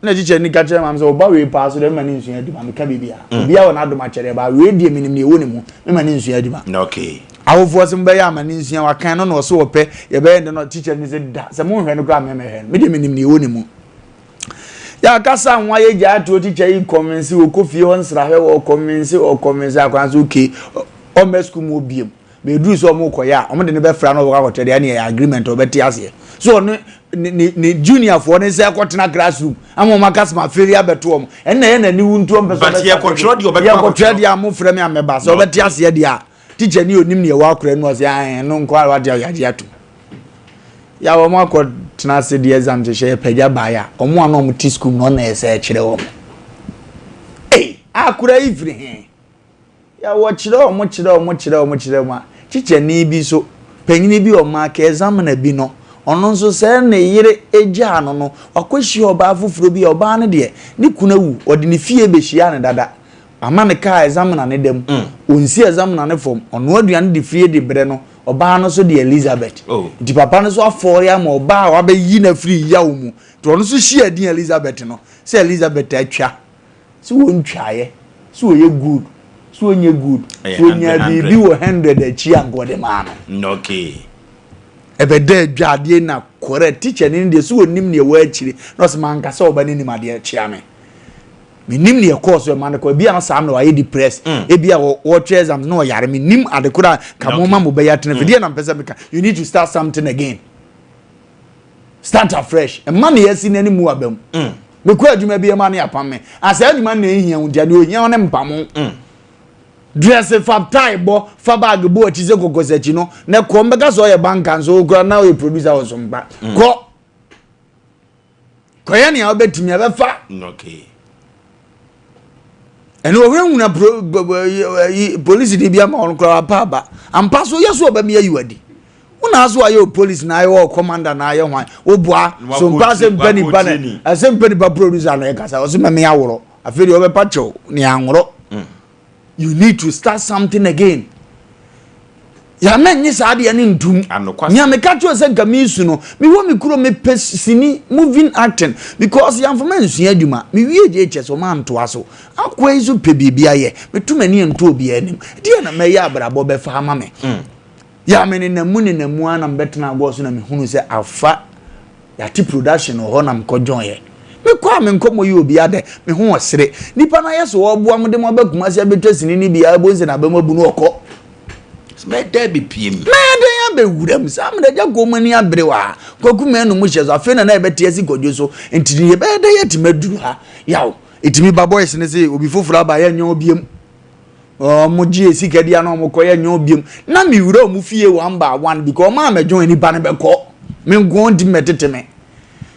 na kyikyɛ ni ka kyerɛ maame sɛ ɔba wei paa so deɛ mema ne nsua adwuma meka biribi a mm. obiara wɔ n'adom akyɛdeɛ ba wei deɛ menim deɛ ɛwɔ ne mu mema ne nsua adwuma. Okay. Awofoɔ sɛ mobɛyɛ ama ne nsua wakan no na ɔsɛ ɔpɛ yɛbɛyɛ ndɛ no kyikyɛ ni sɛ da sɛ monhwɛ no koraa mɛmɛhwɛ no medeɛ menim deɛ ɛwɔ ne mu. Yɛakasa ho ayɛ gya atoɔ tikya yi kɔnvense wɔkɔ fie hɔ nsrahwɛ wɔ kɔnvense ɔkɔnvense akwan so okay ɔmmɛ sukuu mu obiem. Bɛduru sɛ ɔmo kɔyɛ a, ɔmo de ne bɛfra na ɔbɛkɔ akɔtwerɛ deɛ, ɛne ɛyɛ agreement a ɔbɛte aseɛ. So ɔno ne junior foɔ ne sɛ kɔtena classroom ama ɔmo aka sɛ ma fail abɛto ɔmo, ɛnna ɛyɛ n'ani wu nti ɔmpɛ sɛ But yɛkɔtwerɛ deɛ, ɔbɛkɔ yɛkɔtwerɛ deɛ a, mo frɛ me a mɛba sɛ ɔbɛte aseɛ deɛ a, teacher ni onim neɛ ɛwɔ akora no, ɔsɛ ɛn no nkɔ a wate ayagye ato ya. Wɔn akɔ tena ase deɛ, exam hyehyɛ yɛ pagya baeɛ a, ɔmo a na ɔmo te school mu no, ɔna ɛsɛ ɛkyerɛ wɔn ee akora yi firi he ya. Wɔkyerɛ ɔmo, kyerɛ ɔmo, kyerɛ ɔmo, kyerɛ ɔmo a, kyikyɛni bi so, panyini bi ɔmo aka examiner bi no, ɔno nso sɛ ne yere egyaa no, wakɔhyia ɔbaa foforɔ bi a ɔbaa no deɛ ne kunu awu, ɔde ne fie bɛhyia ne dada, ama ne kaa examiner ne dɛm, onsi examiner ne fam, ɔno aduane de fie de brɛ no. Ɔbaa no so de Elizabeth. Oh. Nti papa no so afɔre ama ɔbaa a wabɛyi no afiri yaw mu, nti ɔno nso hyia din Elizabeth no sɛ Elizabeth atwa sɛ wɔntwaeɛ, sɛ ɔyɛ good, sɛ ɔnyɛ good, Ɛyɛ sɛ ɔnya 100. biribi wɔ 100 akyi a, nka ɔde maa no. Ɛbɛda adwadeɛ na correct teacher ni deɛ sɛ ɔnim neɛ wɔ akyire na ɔsɛ manka sɛ ɔba no nim adeɛ kyea me, menim neɛ kɔɔ so ɛma no kɔ. Ebi a na saa mmerɛ wayɛ depressed, ebi a wɔtwerɛ exams na ɔyare, menim ade koro a ka mo ma mo bɛyɛ atena fi deɛ na mpɛ sɛ meka. You need to start something again, start afresh. Ɛma ne yɛsi n'anim mu aba mu. Mekɔ adwuma bi, ɛma ne apam me asa adwuma na ehia wo ntia deɛ ohia wo ne mpamo dress, fa tie bɔ, fa bag bɔ akyi sɛ kɔkɔsakyi no na kɔ. Mbɛka sɛ ɔyɛ banker nso okura na ɔyɛ producer wɔ so mpa kɔ kɔyɛ nea wobɛtumi ɛbɛfa. Ɛne ɔhwɛ pro yi polisi de bi ama ɔno koraa wapa aba ampa so yɛ so ɔbɛmi ayi wadi wona so ayɛ o police na ayɛ wɔ commander na ayɛ hwan woboa so mpa sɛ mpa nipa na ɛsɛ mpa nipa producer na ɛkasa ɔsɛ mɛmi aworɔ. Afei deɛ ɔbɛpa kyɛw ne anworɔ. You need to start something again. Yàmɛ nye saa adeɛ ne ntum. Anokwa. Nea meka kyerɛ sɛ nka mesu no, mewɔ me kuro, mepɛ sini, moving, acting, because yɛmfama nsua adwuma. Mewie gye kyɛ sɛ ɔma antoa so akoa yi so pɛ biribi ayɛ, meto m'ani nto obiara anim deɛ na mɛyɛ abrabɔ bɛfa ama me. Yà me nenam mu, nenam mu ara na mebɛtena agorɔ so na mehunu sɛ afa yàte production wɔ hɔ na mekɔ join yɛ. Mekɔ a, me nkɔmmɔ yi obi adɛ me ho ɔsere nipa no ayɛ so wɔboa mo de mo aba Kumasi abɛtwa sini no bi a ɛbɔ nsɛ na abɛmu abu no ɔkɔ. Mɛda bi pie mu. Mɛyɛ dɛn abɛwura mu saa mmerɛ agya kɔn mu ani abere wɔ ha? Kwaku mɛnu mu hyɛ so afei na yɛbɛte asi Kwadwo so, nti yɛbɛyɛ dɛ yɛtumi aduru ha yaw ɛtumi ba. Boys ne sɛ obi foforɔ aba, yɛnyɛ obiem, ɔmo gye sika di ana ɔmo kɔ, yɛnyɛ obiem na mewura ɔmo fie one by one because ɔmo a mɛdwɔn nipa no bɛkɔ me nko ntimi mɛtete me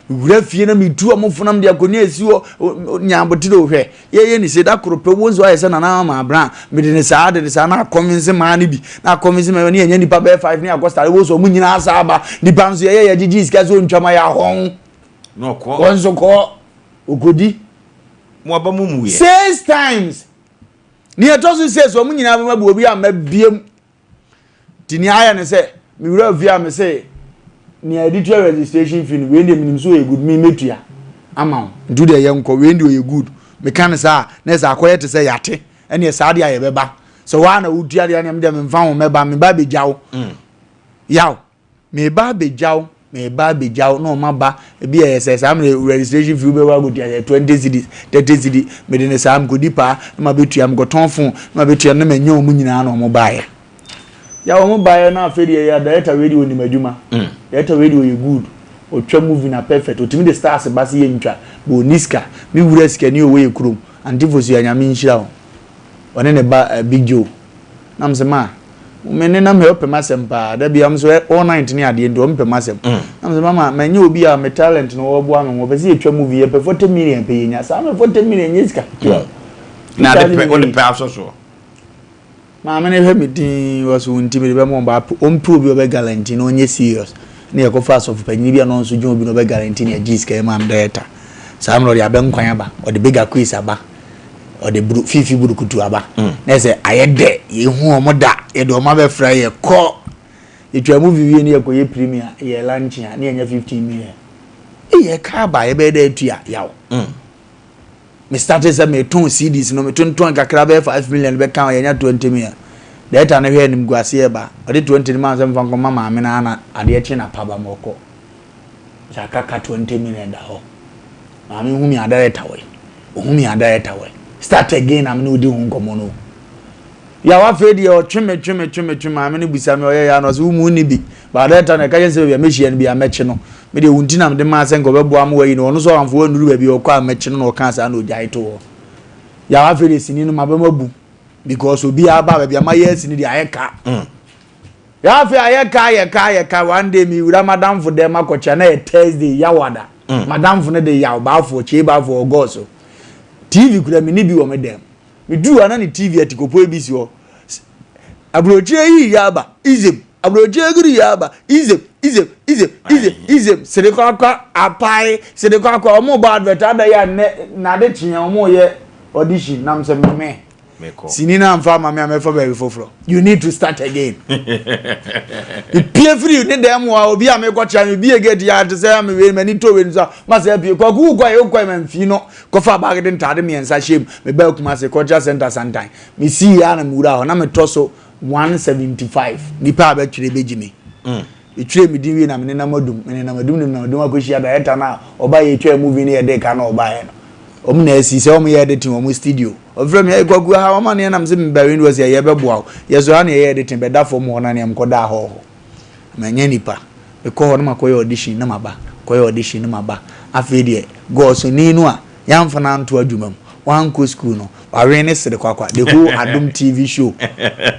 wura fie na metu ɔmo fonam de akonnwa esi hɔ nyaabotire ohwɛ yɛyɛ ne se da koro pɛ wo nso ayɛ sɛ nana ama abran mede ne saa de ne saa na akɔnvinse maa ne bi na akɔnvinse maa ne yɛnyɛ nipa bɛyɛ five ne akɔ start wo so ɔmo nyinaa saa aba nipa nso yɛyɛ yɛgyegye sika so ntwama yɛ ahɔn. Na ɔkɔ. Wɔn nso kɔ okodi. Mo aba mu mu yɛ. Six times ne yɛtɔ so six, ɔmo nyinaa bɛma bu obi ama biem ti nea ayɛ ne sɛ mewura fie a, me sɛ nea yɛde tua registration fee no, wei deɛ menim sɛ ɔyɛ good, me mɛtua ama wo, nti deɛ yɛnkɔ. Wei deɛ ɔyɛ good, meka ne saa na ɛsɛ akɔyɛ te sɛ yɛate ɛneɛ saa deɛ a yɛbɛba sɛ waa na wotua deɛ, neɛ medeɛ memfa ho mɛba, meba abɛgya wo yaw, meba abɛgya wo, meba abɛgya wo na ɔma ba ebi yɛ sɛ saa mmerɛ registration fee wobɛwɔ akɔtua sɛ 20 cedis, 30 cedi. Mede ne saa mekɔdi paa na ma bɛtua, mekɔtɔn phone na ma bɛtua na manya ɔmo nyinaa na ɔmo baeɛ ya. Ɔmo baeɛ na afei deɛ yɛ director wei deɛ onim adwuma, director wei deɛ ɔyɛ good, ɔtwa movie na perfect, ɔtumi de stars ba se yɛ ntwa bɛ ɔni sika. Me wura sika ni ɔwɔ yɛ kurom antifo so yɛ Nyame nhyira wo, ɔne ne ba Big Joe nam sɛ ma me ne nam hɛ ɔpɛ m'asɛm paa da bia nso all night ne adeɛ nti ɔmpɛ m'asɛm nam sɛ mama manyɛ obi a me talent no wɔboa me ho, ɔpɛ sɛ yɛtwa movie, yɛpɛ 40 million pɛ yɛnya saa mɛ 40 million nyɛ sika ketewa. Na ade pɛ wode pɛ asɔ soɔ. Maame no hwɛ me din wɔ so nti mede bɛma ɔba ɔmpɛ obi a ɔbɛ guarantee na ɔnyɛ serious ne yɛkɔfa asɔfo panyin bi a na ɔnso dwen obi na ɔbɛ guarantee ne agye sika yi maa me director. Saa mmerɛ ɔde abɛnkwan aba, ɔde bega quiz aba, ɔde buru fifi burukutu aba na ɛsɛ ayɛ dɛ yɛhu ɔmo da yɛde ɔmo abɛfra yɛ kɔ yɛtwa mu viwie ne yɛkɔyɛ premier yɛ lunch a ne yɛnya 15 million eyɛ kaa ba yɛbɛyɛ dɛ atua yaw. Me start sɛ metɔn CDs no, metontɔn kakra bɛyɛ 5 million bɛka ho, yɛnya 20 million. Director no hwɛ anim gu aseɛ ba, ɔde 20 no maa sɛ mfa nkɔma maame no ana adeɛ kye na pa ba ma ɔkɔ sɛ akaka 20 million da hɔ. Maame hu mi a, director wɔ yi, ohu mi a, director wɔ yi, start again na me ne odi ho nkɔmmɔ no. Yaw afei deɛ ɔtwe me twe me twe me twe maame no bisa me ɔyɛ ya na ɔsɛ wo mu nni bi baada ɛta na ɛka kyɛn sɛ baabi a mɛhyia no bi a mɛkye no me deɛ wo nti na mede maa sɛ nka ɔbɛboa ma wayi no ɔno nso amfo wannuru baabi a ɔkɔ a mɛkye no na ɔkaa saa na ɔgyae to hɔ. Yaw afei deɛ sini no maba mabu because obiara ba baabi a mayɛ asini deɛ ayɛ ka. Yaw afei ayɛ ka ayɛ ka ayɛ ka one day mewura madamfo dɛm akɔkyea na yɛ Thursday yawada madamfo no de yaw baafoɔ kyee baafoɔ ɔgɔɔ so TV kura me ne bi wɔ me dɛm. Meduu hɔ a na ne TV atikopoe bi si hɔ. Aburokyire yi yɛ aba, izem. Aburokyire giri yɛ aba, izem, izem, izem, izem, izem. Sere kwakwa apae, sere kwakwa. Wɔn bɔ advert ada yi a nnɛ n'ade kyeɛ wɔn yɛ audition nam sɛ meme. Sini no amfa ama me a mɛfa baabi foforɔ. You need to start again. Mepie firi ne dan mu a obi a mekɔkyea me bie gate yɛ ate sɛ mewei m'ani tɔ wei no so a masɛ apue kwaku wokɔe wokɔe mamfii no Kɔfaa bag de ntaade mmiɛnsa hyɛɛ mu. Mebaa Kumasi, Cultural Centre Santan. Mesii ara na mewuraa hɔ. Na metɔ so 175. Nnipa a bɛtwerɛ bɛgye me. Metwerɛɛ me din wie na menenam Adum. Menenam Adum nenam Adum akɔhyia director no a ɔbaeɛ yɛtwaa movie no yɛdee ka na ɔbaeɛ no. Wɔn na asi sɛ wɔyɛ editing wɔn studio. Ɔfrɛ me, Hey Kwaku, ha wɔma neɛ nam sɛ meba wei no wɔsi ɛyɛ bɛboa wo. Yɛsɔ ha na yɛyɛ editing bɛda fam hɔ na neɛ mekɔdaa hɔ hɔ. Manyɛ nipa. Mekɔ hɔ na makɔyɛ audition na maba, kɔyɛ audition na maba. Afei deɛ, Gɔɔsoni no a yɛamfa no anto adwuma mu, wankɔ sukuu no, wawen ne sere kwakwa, the whole Adom TV show.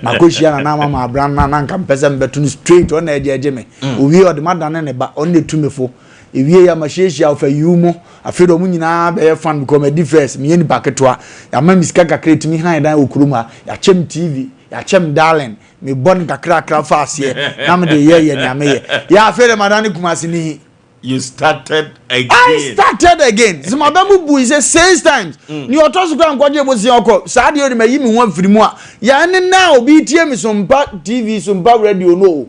Makɔhyia Nana Ama Mabran no a na anka mepɛ sɛ mebɛto no straight, ɔno na ɛgyɛɛgye me. Owie ɔde madane ne ba, ɔno na ɛtu me fo. Ewie a mahyiahyia ɔfa yiw mo, afei deɛ wɔn nyinaa bɛyɛ fan because madi first, meyɛ nipa ketewa. Yɛama me sika kakra ɛtumi han dan wɔ kurom ha, yɛakyɛ me TV, yɛakyɛ me darling. Mebɔ no kakrakra fa aseɛ na mede yɛ yɛ nea meyɛ. Yɛ afei dɛ madane Kumasi ni. You started again. I started again. Sɛ ma bɛ mu bu sɛ six times. Mm. Ni ɔtɔ so kora nkɔgye bosia ɔkɔ. Saa deɛ ɔde ma yi me ho afiri mu a. Yɛ ne na obi tie me so mpa TV so mpa radio no.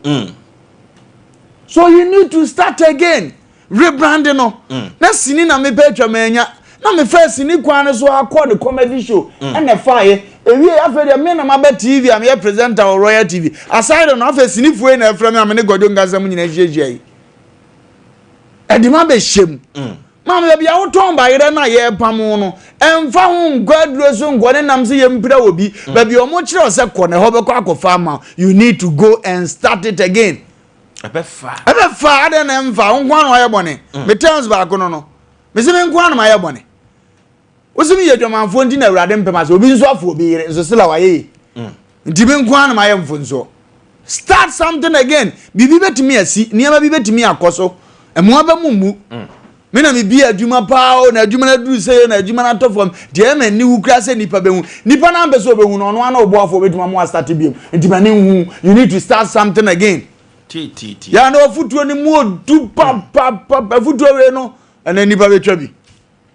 So you need to start again. Rebrand no. Na sini na mepɛ atwa manya. Na mefaa sini kwan no so akɔ the comedy show. Ɛna ɛfaeɛ. Ewie afei deɛ me na maba TV a meyɛ presenter wɔ Royal TV. Aside no afei sinifoɔ yi na ɛfrɛ me a me ne Gɔdwo Nkansah mu nyinaa hyiahyia yi. Ɛde ma bɛhyɛ mu. Maame baabi a wotɔn bayerɛ no a yɛrepam no, ɛmfa ho nkɔ aduro so nkɔ ne nam sɛ yɛmpira wɔ bi. Baabi a wɔkyerɛ wo sɛ kɔ na ɛhɔ bɛkɔ akɔfa ama wo. You need to go and start it again. Ɛbɛfa. Ɛbɛfa adɛn na ɛmfa wo nko ara na wayɛ bɔne. Me terms baako no no. Mese me nko ara na mayɛ bɔne. Wose meyɛ adwamanfoɔ nti na Awurade mpɛ m'asɛm. Obi nso afo obi yere nso sila wayɛ yie. Nti me nko ara na mayɛ mfonsoɔ. Start something again. Biribi bɛtumi asi, nneɛma bi bɛtumi akɔ so. Mmoa bɛ mu mmu. Me na mebie adwuma paa o, na adwuma no aduru sɛ na adwuma no atɔ fam. Deɛ ɛma ani wu koraa sɛ nnipa bɛhu. Nnipa no ampɛ sɛ ɔbɛhu no, ɔno ara na ɔboafoɔ bɛtumi ama wastate biom. Nti ma ne nhu. You need to start something again. Yɛ na afutuo no mu odu papapapa. Afutuo wei no, ɛnɛ nnipa bɛtwa bi.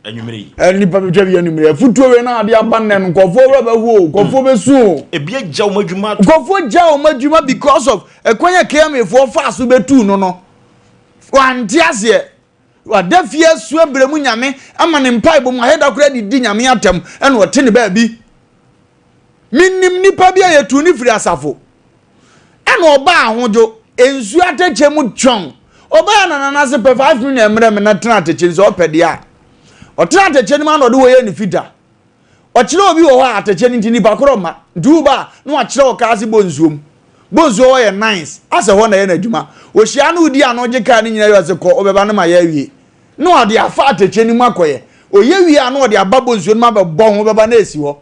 Anwummere yi. Nnipa bɛtwa bi anwummere. Afutuo wei na ade aba nnɛ no, nkurɔfoɔ werɛ bɛho o, nkurɔfoɔ bɛsu o. Ebi agya wɔn adwuma ato. Nkurɔfoɔ gya wɔn adwuma because of ɛkwan a KMA foɔ faa so bɛtuu no no. Wante aseɛ. Wada fie asu abrɛ mu Nyame ama ne mpaebɔ mu ayɛ da koraa de di Nyame atɛm ɛna ɔte ne baabi. Menim nipa bi a yɛtuu ne firi asafo ɛna ɔbaa ahodwo nsuo atɛkyɛ mu twɔn ɔbaa na nana se pɛ 5 million mmerɛ me na tena atɛkyɛ no sɛ ɔpɛ deɛ a ɔtena atɛkyɛ no mu ana ɔde wɔyɛ ne fita. Ɔkyerɛ obi wɔ hɔ a atɛkyɛ no nti nipa korɔ mma nti woba a na wakyerɛ wo kaa se bɔ nsuo mu. Bɔ nsuo hɔ yɛ nice asɛ hɔ na ɛyɛ n'adwuma. Ohyia no wodi ano gye kaa no nyina wie ɔse kɔ wobɛba no ma yɛ awie na ɔde afa atɛkyɛ no mu akɔyɛ. Ɔyɛ wie a na ɔde aba bɔ nsuo no mu abɛbɔ ho wobɛba na esi hɔ.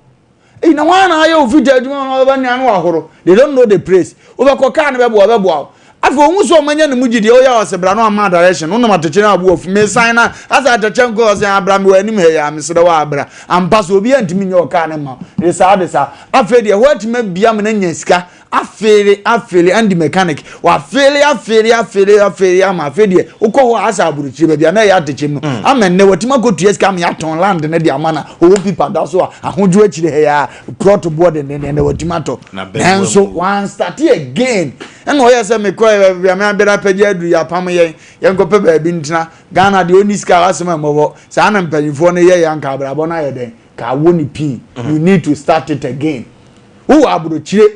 Ei na hwan na ayɛ wo fitaa adwuma na wobɛba nua no wahoro. They don't know the place. Wobɛkɔ kaa no bɛboa bɛboa wo. Afei ohun sɛ ɔmanya ne mu gyidie ɔyɛ a ɔsɛ bra na wama direction wonam atɛkyɛ no abo afu mesan na asɛ atɛkyɛ nkɔ ɔsɛ abra me wɔ anim ha yi a mesrɛ wo abra ampa so obi antumi nyɛ ɔkaa no ma de saa de saa afei deɛ ɛhɔ atumi abia me na nya sika afeele afeele Andy mechanic wafeele afeele afeele afeele ama afei deɛ wokɔ hɔ a asɛ aburokyire baabi a na ɛyɛ atɛkyɛ mu no ama nnɛ watumi akɔtua sika ama yɛatɔn land no de ama na ɔwɔ pipa da so a ahodwo akyire ha yi a plot boɔ dendenden na watumi atɔ nanso wan start again ɛna ɔyɛ sɛ mekɔ baabi a mabɛda apagya aduru yɛ apam yɛn yɛnkɔpɛ baabi ntena Ghana deɛ ɔnni sika asɛm a mmɔbɔ saa na mpanyinfoɔ no yɛ yɛ anka abrabɔ no ayɛ dɛn ka awo ne pii you need to start it again wowɔ aburokyire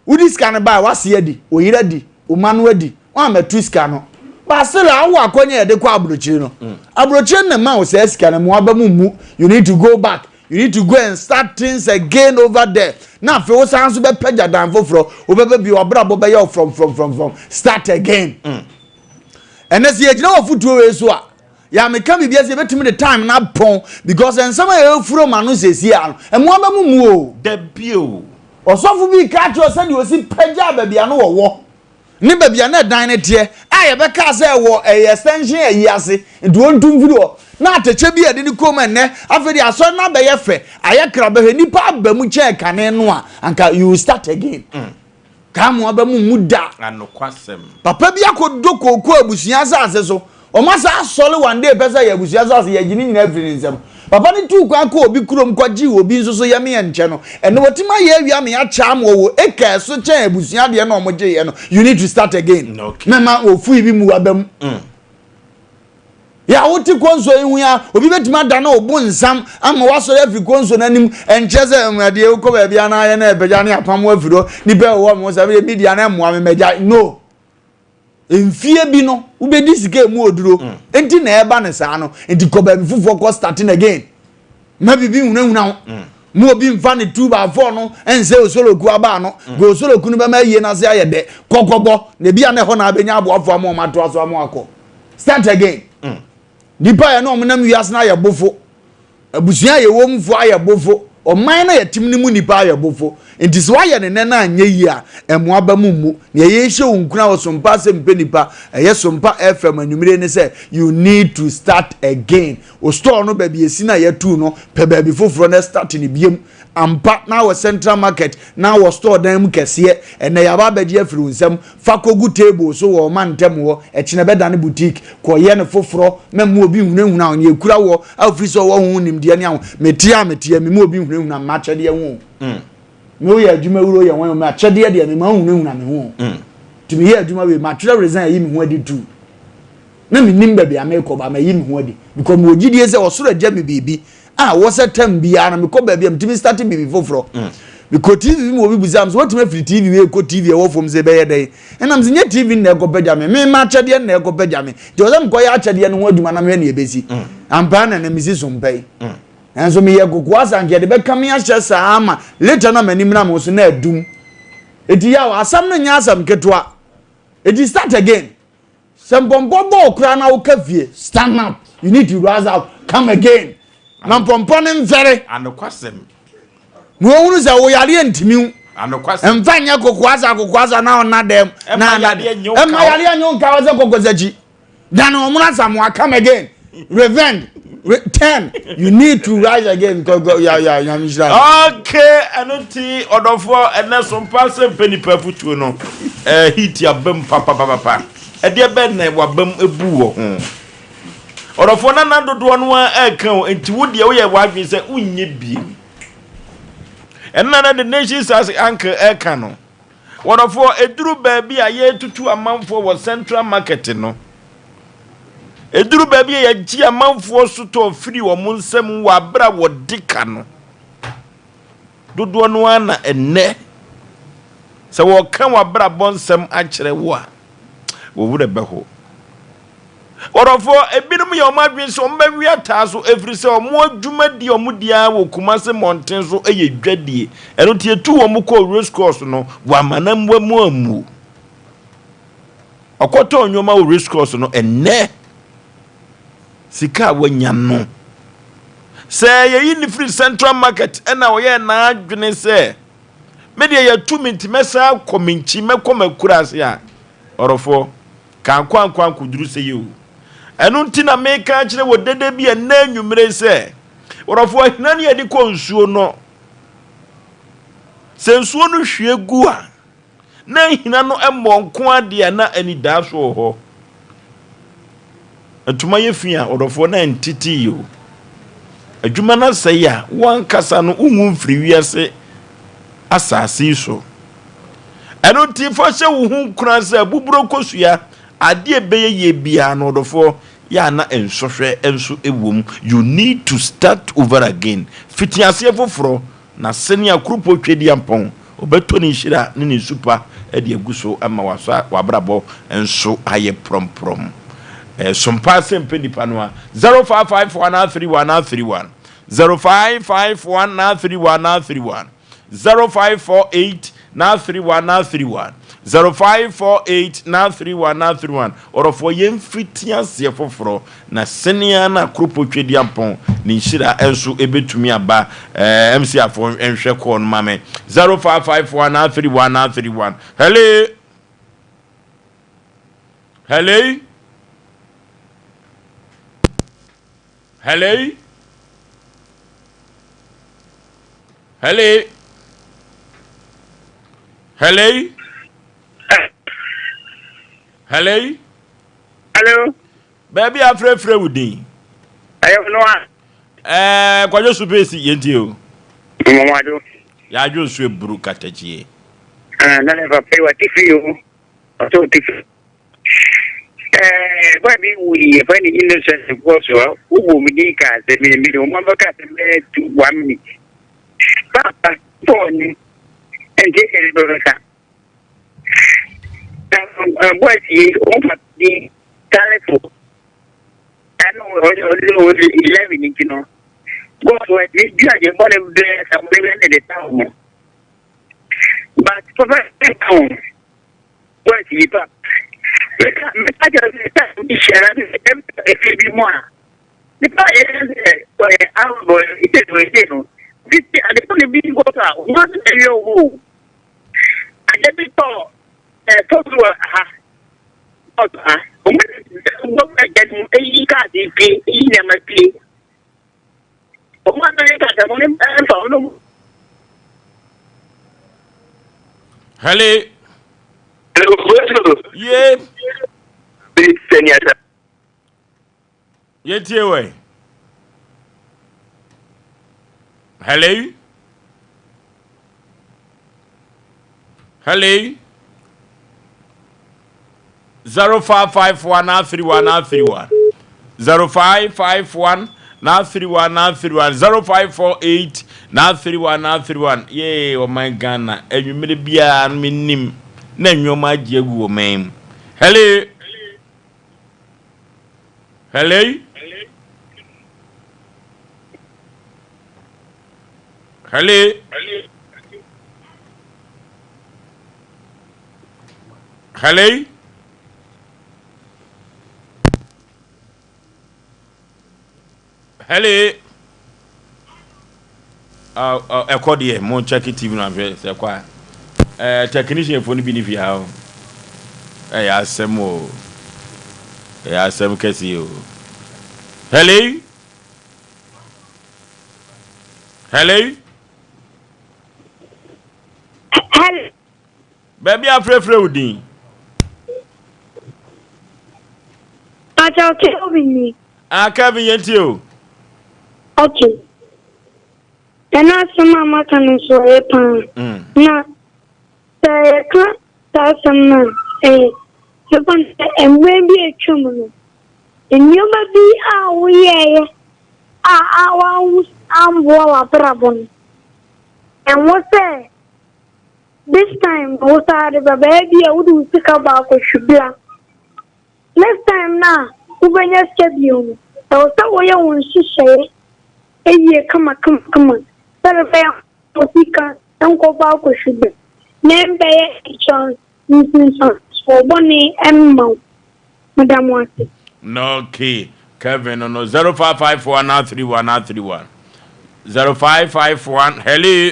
wodi sika no baa wase adi oyere adi oma no adi wɔn amɛto sika no baasela awo akɔnya yɛde kɔ aburokyire no aburokyire no na ma wo saa sika no mu aba mu mu you need to go back. You need to go and start things again over there. Na afei wo san so bɛpɛgya dan foforɔ, wobɛbɛ bi wabrabɔ bɛyɛ wo from from from from start again. Ɛnɛ sɛ yɛgyina wɔ fotuo wei so a, yàmìka biribi ase, yɛbɛtumi de time na pɔn, because nsɛm a yɛfuro ma no sɛsi a no, ɛmoa bɛ mu mu o. Dabi o. Ɔsɔfo bi ka kyerɛ sɛdeɛ osi pɛgya baabi a no wɔwɔ ne baabi a na ɛdan no teɛ a, yɛbɛka sɛ ɛwɔ ɛyɛ extension ayi ase, nti wɔntu mfiri hɔ na atɛkyɛ bi a yɛde ne kɔn mu. Ɛnɛ afei de asɔre no abɛyɛ fɛ, ayɛ kra bɛhwɛ nipa aba mu kyɛn kane no a, anka you will start again. Kaa mo aba mu mu da. Anokwasɛm. Papa bi akɔdɔ kooko abusua asase so, ɔmo asa asɔre one day pɛ sɛ yɛ abusua asase, yɛgye ne nyinaa firi ne nsam. Papa ne tu kwan kɔ obi kurom kɔgye obi nso so yɛme yɛ nkyɛn no, ɛno wɔtumi ayɛ awia me akyɛ ama wɔwɔ eka so kyɛn abusua deɛ na ɔmo gye yɛ no. You need to start again. Mɛma ofu bi mu aba mu yà wote konso yi ho ya, obi bɛtumi ada na obu nsam ama wasɔre afiri konso n'anim. Ɛnkyɛ sɛ ɛdeɛ wokɔ baabi anayɛ na ɛbɛgya ne apam afiri hɔ, nipa ɛwɔ mo sɛ ɛbɛyɛ media na ɛmoa me mɛgya no. Mfie bi no wobɛdi sika emu oduro nti na ɛba ne saa no, nti kɔ baabi foforɔ, kɔ starting again. Ma bibi hunahuna wo mu, obi nfa ne 2x4 no ɛnsɛ osoloku aba no go, osoloku no bɛma ayie n'ase ayɛ dɛ kɔkɔbɔ na ebi a na ɛhɔ na abɛnya aboafoɔ ama ɔmo atoa so ama akɔ start again. Nipa yɛ na ɔmo nam wiase na ayɛ bofo, abusua yɛ wɔ mu fo ayɛ bofo, ɔman na yɛtim ne mu nipa ayɛ bofo, nti sɛ wayɛ ne nɛ na anyɛ yie a, ɛmoa ba mu mu nea ɛyɛ hyɛ wo nkuna wɔ Sompa sɛ mpɛ nipa ɛyɛ Sompa FM anwummere ne sɛ you need to start again. O store no, baabi esi na yɛtu no, pɛ baabi foforɔ na start ne biem. Ampa na wɔ Central Market na wɔ store dan mu kɛseɛ, ɛnɛ yaba abɛgye afiri wo nsam, fa kogu table so wɔ ɔma ntɛm hɔ, ɛkyinɛ bɛda ne boutique, kɔyɛ ne foforɔ. Mɛmu obi hunahuna a ɔnyɛ ekura wɔ afiri sɛ ɔwɔ ho nimdeɛ ne aho metia a metia mi mu obi hunahuna mma akyɛdeɛ ho me woyɛ adwuma wuro yɛ wɔn mɛ akyɛdeɛ deɛ me ma hunahuna me ho. Nti meyɛ adwuma wei, matwerɛ resign, ayi me ho adi tu na menim baabi a mekɔ ba, mayi me ho adi because mewɔ gyidie sɛ ɔsoro agya me biribi a wɔ sɛ tam biara na mekɔ baabi a metumi start biribi foforɔ. Mekɔ TV mu, obi bisa me sɛ watumi afiri TV wei kɔ TV ɛwɔ fam sɛ ɛbɛyɛ dɛn, ɛnam sɛ nyɛ TV na ɛkɔ pagya me, mema akyɛdeɛ na ɛkɔ pagya me, nti ɔsɛ mekɔyɛ akyɛdeɛ no ho adwuma na mehwɛ ne ɛbɛsi ampa na na mesi so mpa yi. Nanso meyɛ kokoa sa nka yɛde bɛka me ahyɛ saa ama later na m'anim na mo so na adum. Eti yaw, asɛm no nyɛ asɛm ketewa, eti start again. Sɛ mpɔmpɔ bɔɔ koraa na woka fie, stand up, you need to rise up, come again na mpɔmpɔ ne mfɛre. Anokwasɛm. Na ohunu sɛ wo yareɛ ntumi wo. Anokwasɛm. Mfa nyɛ kokoasa kokoasa na ɔna dɛm. Ɛma na yareɛ nyɛ wo ɛma kaw. Yareɛ nyɛ wo nkaw sɛ kɔkɔsakyi dane ɔmono asamoa, come again, revenge, return, you need to rise again. Kɔ ya ya, Nyame hyira. Okay, ɛno nti ɔdɔfoɔ, ɛnɛ so mpa sɛ mpɛ nipa afotuo no heat abam papapapa. Ɛdeɛ bɛn na wabam ebu wɔ ho, ɔdɔfoɔ? Nana dodoɔ no a ɛɛka o, nti wo deɛ woyɛ w'adwene sɛ wonyɛ biem. Ɛno na the nation as uncle ɛɛka no. Wɔdɔfoɔ, eduru baabi a yɛtutu amanfoɔ wɔ Central Market no, eduru baabi a yɛgye amanfoɔ sotɔ firi wɔn nsam wɔ abere a wɔde ka no dodoɔ no ara, na ɛnnɛ sɛ wɔka w'abrabɔ nsɛm akyerɛ wo a, wɔwura bɛho. Wɔdɔfoɔ, ebinom yɛ wɔn adwene sɛ wɔn bɛwe ataa so, ɛfiri sɛ wɔn adwuma di a wɔn di ara wɔ Kumase mmɔnten so yɛ dwadie. Ɛno nti etu wɔn kɔɔ race course no, wɔamana mmoa mu amu ɔkɔtɔ nneɛma wɔ race course no. Ɛnnɛ sika a wanya no, sɛ yɛyi ne firi Central Market, ɛna ɔyɛ n'adwene sɛ me deɛ yɛtu me nti mɛsan akɔ me nkyi, mɛkɔ m'akura ase a, ɔrɔfoɔ kankɔ ankɔ ankɔduru sɛ yi o. Ɛno nti na meka akyerɛ wɔ dede bi ɛnɛ anwummere sɛ, ɔrɔfoɔ, ahina ne yɛde kɔ nsuo no, sɛ nsuo no hwie gu a na ahina no mmɔ nko adeɛ a, na anidaa so wɔ hɔ. Ntoma yɛ fi a, ɔdɔfoɔ, na ntete yi o. Adwuma no asɛe a, wankasa no wonwu mfiri wiase asase yi so. Ɛno nti fa hyɛ wo ho nkura sɛ abuburo kosua, adeɛ ɛbɛyɛ yie biara no, ɔdɔfoɔ, yɛ a na nsɔhwɛ nso wɔ mu. You need to start over again, fiti aseɛ foforɔ, na sɛnea kuropɔ twɛdi ampɔn ɔbɛtɔ ne nhyira ne ne nsupa de agu so ama wasa wabrabɔ nso ayɛ prɔmprɔm. Sompa sɛ mpɛ nipa no a, 0554 31 31. 0551 931 931, 0548 931 931, 0548 931 931. Ɔdɔfoɔ, yɛmfiti aseɛ foforɔ na sɛnea na kuropɔ Twediampɔn ne nhyira nso ɛbɛtumi aba. Mc afoɔ nhwɛ kɔɔ no ma me. 0551 931 931. Hello, hello, hello, hello, hello, hello. Hello. Baabi a frɛfrɛ wo din? Ɛyɛ no a. Kwadwo so pɛsi, yɛntie o. Mɔmɔado. Yɛadwo nso eburu katakyie. Ah, na ne papa yi wate firi o. Ɔsɛ ɔte firi. Boy bi wu yi, yɛfrɛ no Innocent kɔ so a, wobɔ me din kaa sɛ me me wɔn abɛka sɛ bɛyɛ 2, 1 minute. Papa, Paul ni, ɛnti ɛyɛ bɛbɛka. Na boy yi, wɔn papa din Salifo. Ɛno ɔde ɔde 11 nti no. God wɔ ne dua yɛ bɔ ne bɛɛ sɛ wɔbɛyɛ ne de ta wɔn. But papa ɛka ho. Boy yi pa. Meka meka kyerɛ sɛ sɛ bi hyɛ na sɛ efi bi mu a. Nipa yɛ sɛ ɔyɛ awɔ ite no ite no. Titi ade ko ne bi nkɔ so a wɔn ase ɛyɛ owó. Ade bi tɔ tɔ so wɔ ha. Ɔtɔ ha. Wɔn bɔ ɛgya no mu eyi kaadi pie, eyi nneɛma pie. Wɔn atɔ kaadi wɔn ɛnfa wɔn. Hello. Ye. Yɛntie wɛ. Hello, hello. 0551 931 931, 0551 931 931, 0548 931 931. Yee, ɔman Ghana, anwummerɛ biara no menim na nnwoma agye agu wɔ man mu. Hello, hello, hello, hello. Hello. Ɛkɔ deɛ, mo check TV no ahwɛ sɛ ɛkɔ a. Technician fo no bi ne fie ha o. Ɛyɛ asɛm o, ɛyɛ asɛm kɛse o. Hello, hello. Hello. Baabi a frɛfrɛ wo din? Pacho, Kelvin ni. Ah, Kevin, yɛntie o. Okay. Ɛna asɛm a maka no nso ɛyɛ paa. Na sɛ yɛka saa asɛm no a, ɛyɛ yɛfa no sɛ mmerɛ bi a atwam no, nneɛma bi a woyɛeɛ a woanhu amboa w'abrabɔ no, ɛnwɔ sɛ this time no wo saa de ba baabi a wode wo sika ba akɔhwibla. Next time na wobɛnya sika bio no, ɛwɔ sɛ woyɛ wo nhyehyɛeɛ ɛyie kama kama kama sɛde bɛyɛ wo sika nkɔbɔ akɔhwibla na ɛmbɛyɛ nkyɛn nsunsuansoɔ bɔne ɛmma wo. Meda mo ase. No, okay. Kevin no, 0551 931 931, 0551. Hello,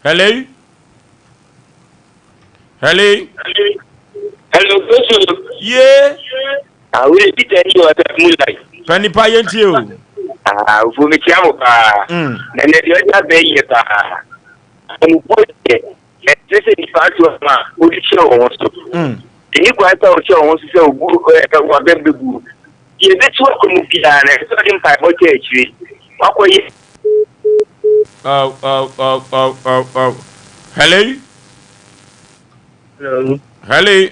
hello, hello. Hello, Kosu. Ye. Ah, wule Peter ni wɔ sɛ moonlight. Panipa, yɛntie o. Ah, ofu mi tia mo paa. Na ne deɛ ɔde abɛn yie paa. Ɔmupo deɛ, ɛsɛ sɛ nipa ato ɔmo a wode hyɛ wɔn ho so. Ɛni kwan sɛ wohyɛ wɔn ho so sɛ obu ɛ wabɛn bɛgu. Deɛ ɛbɛtu akɔ mu biara no, ɛsɛ sɛ ɔde mpaebɔ kyɛ akyire. Wakɔyɛ Oh. Hello. Hello. Hello.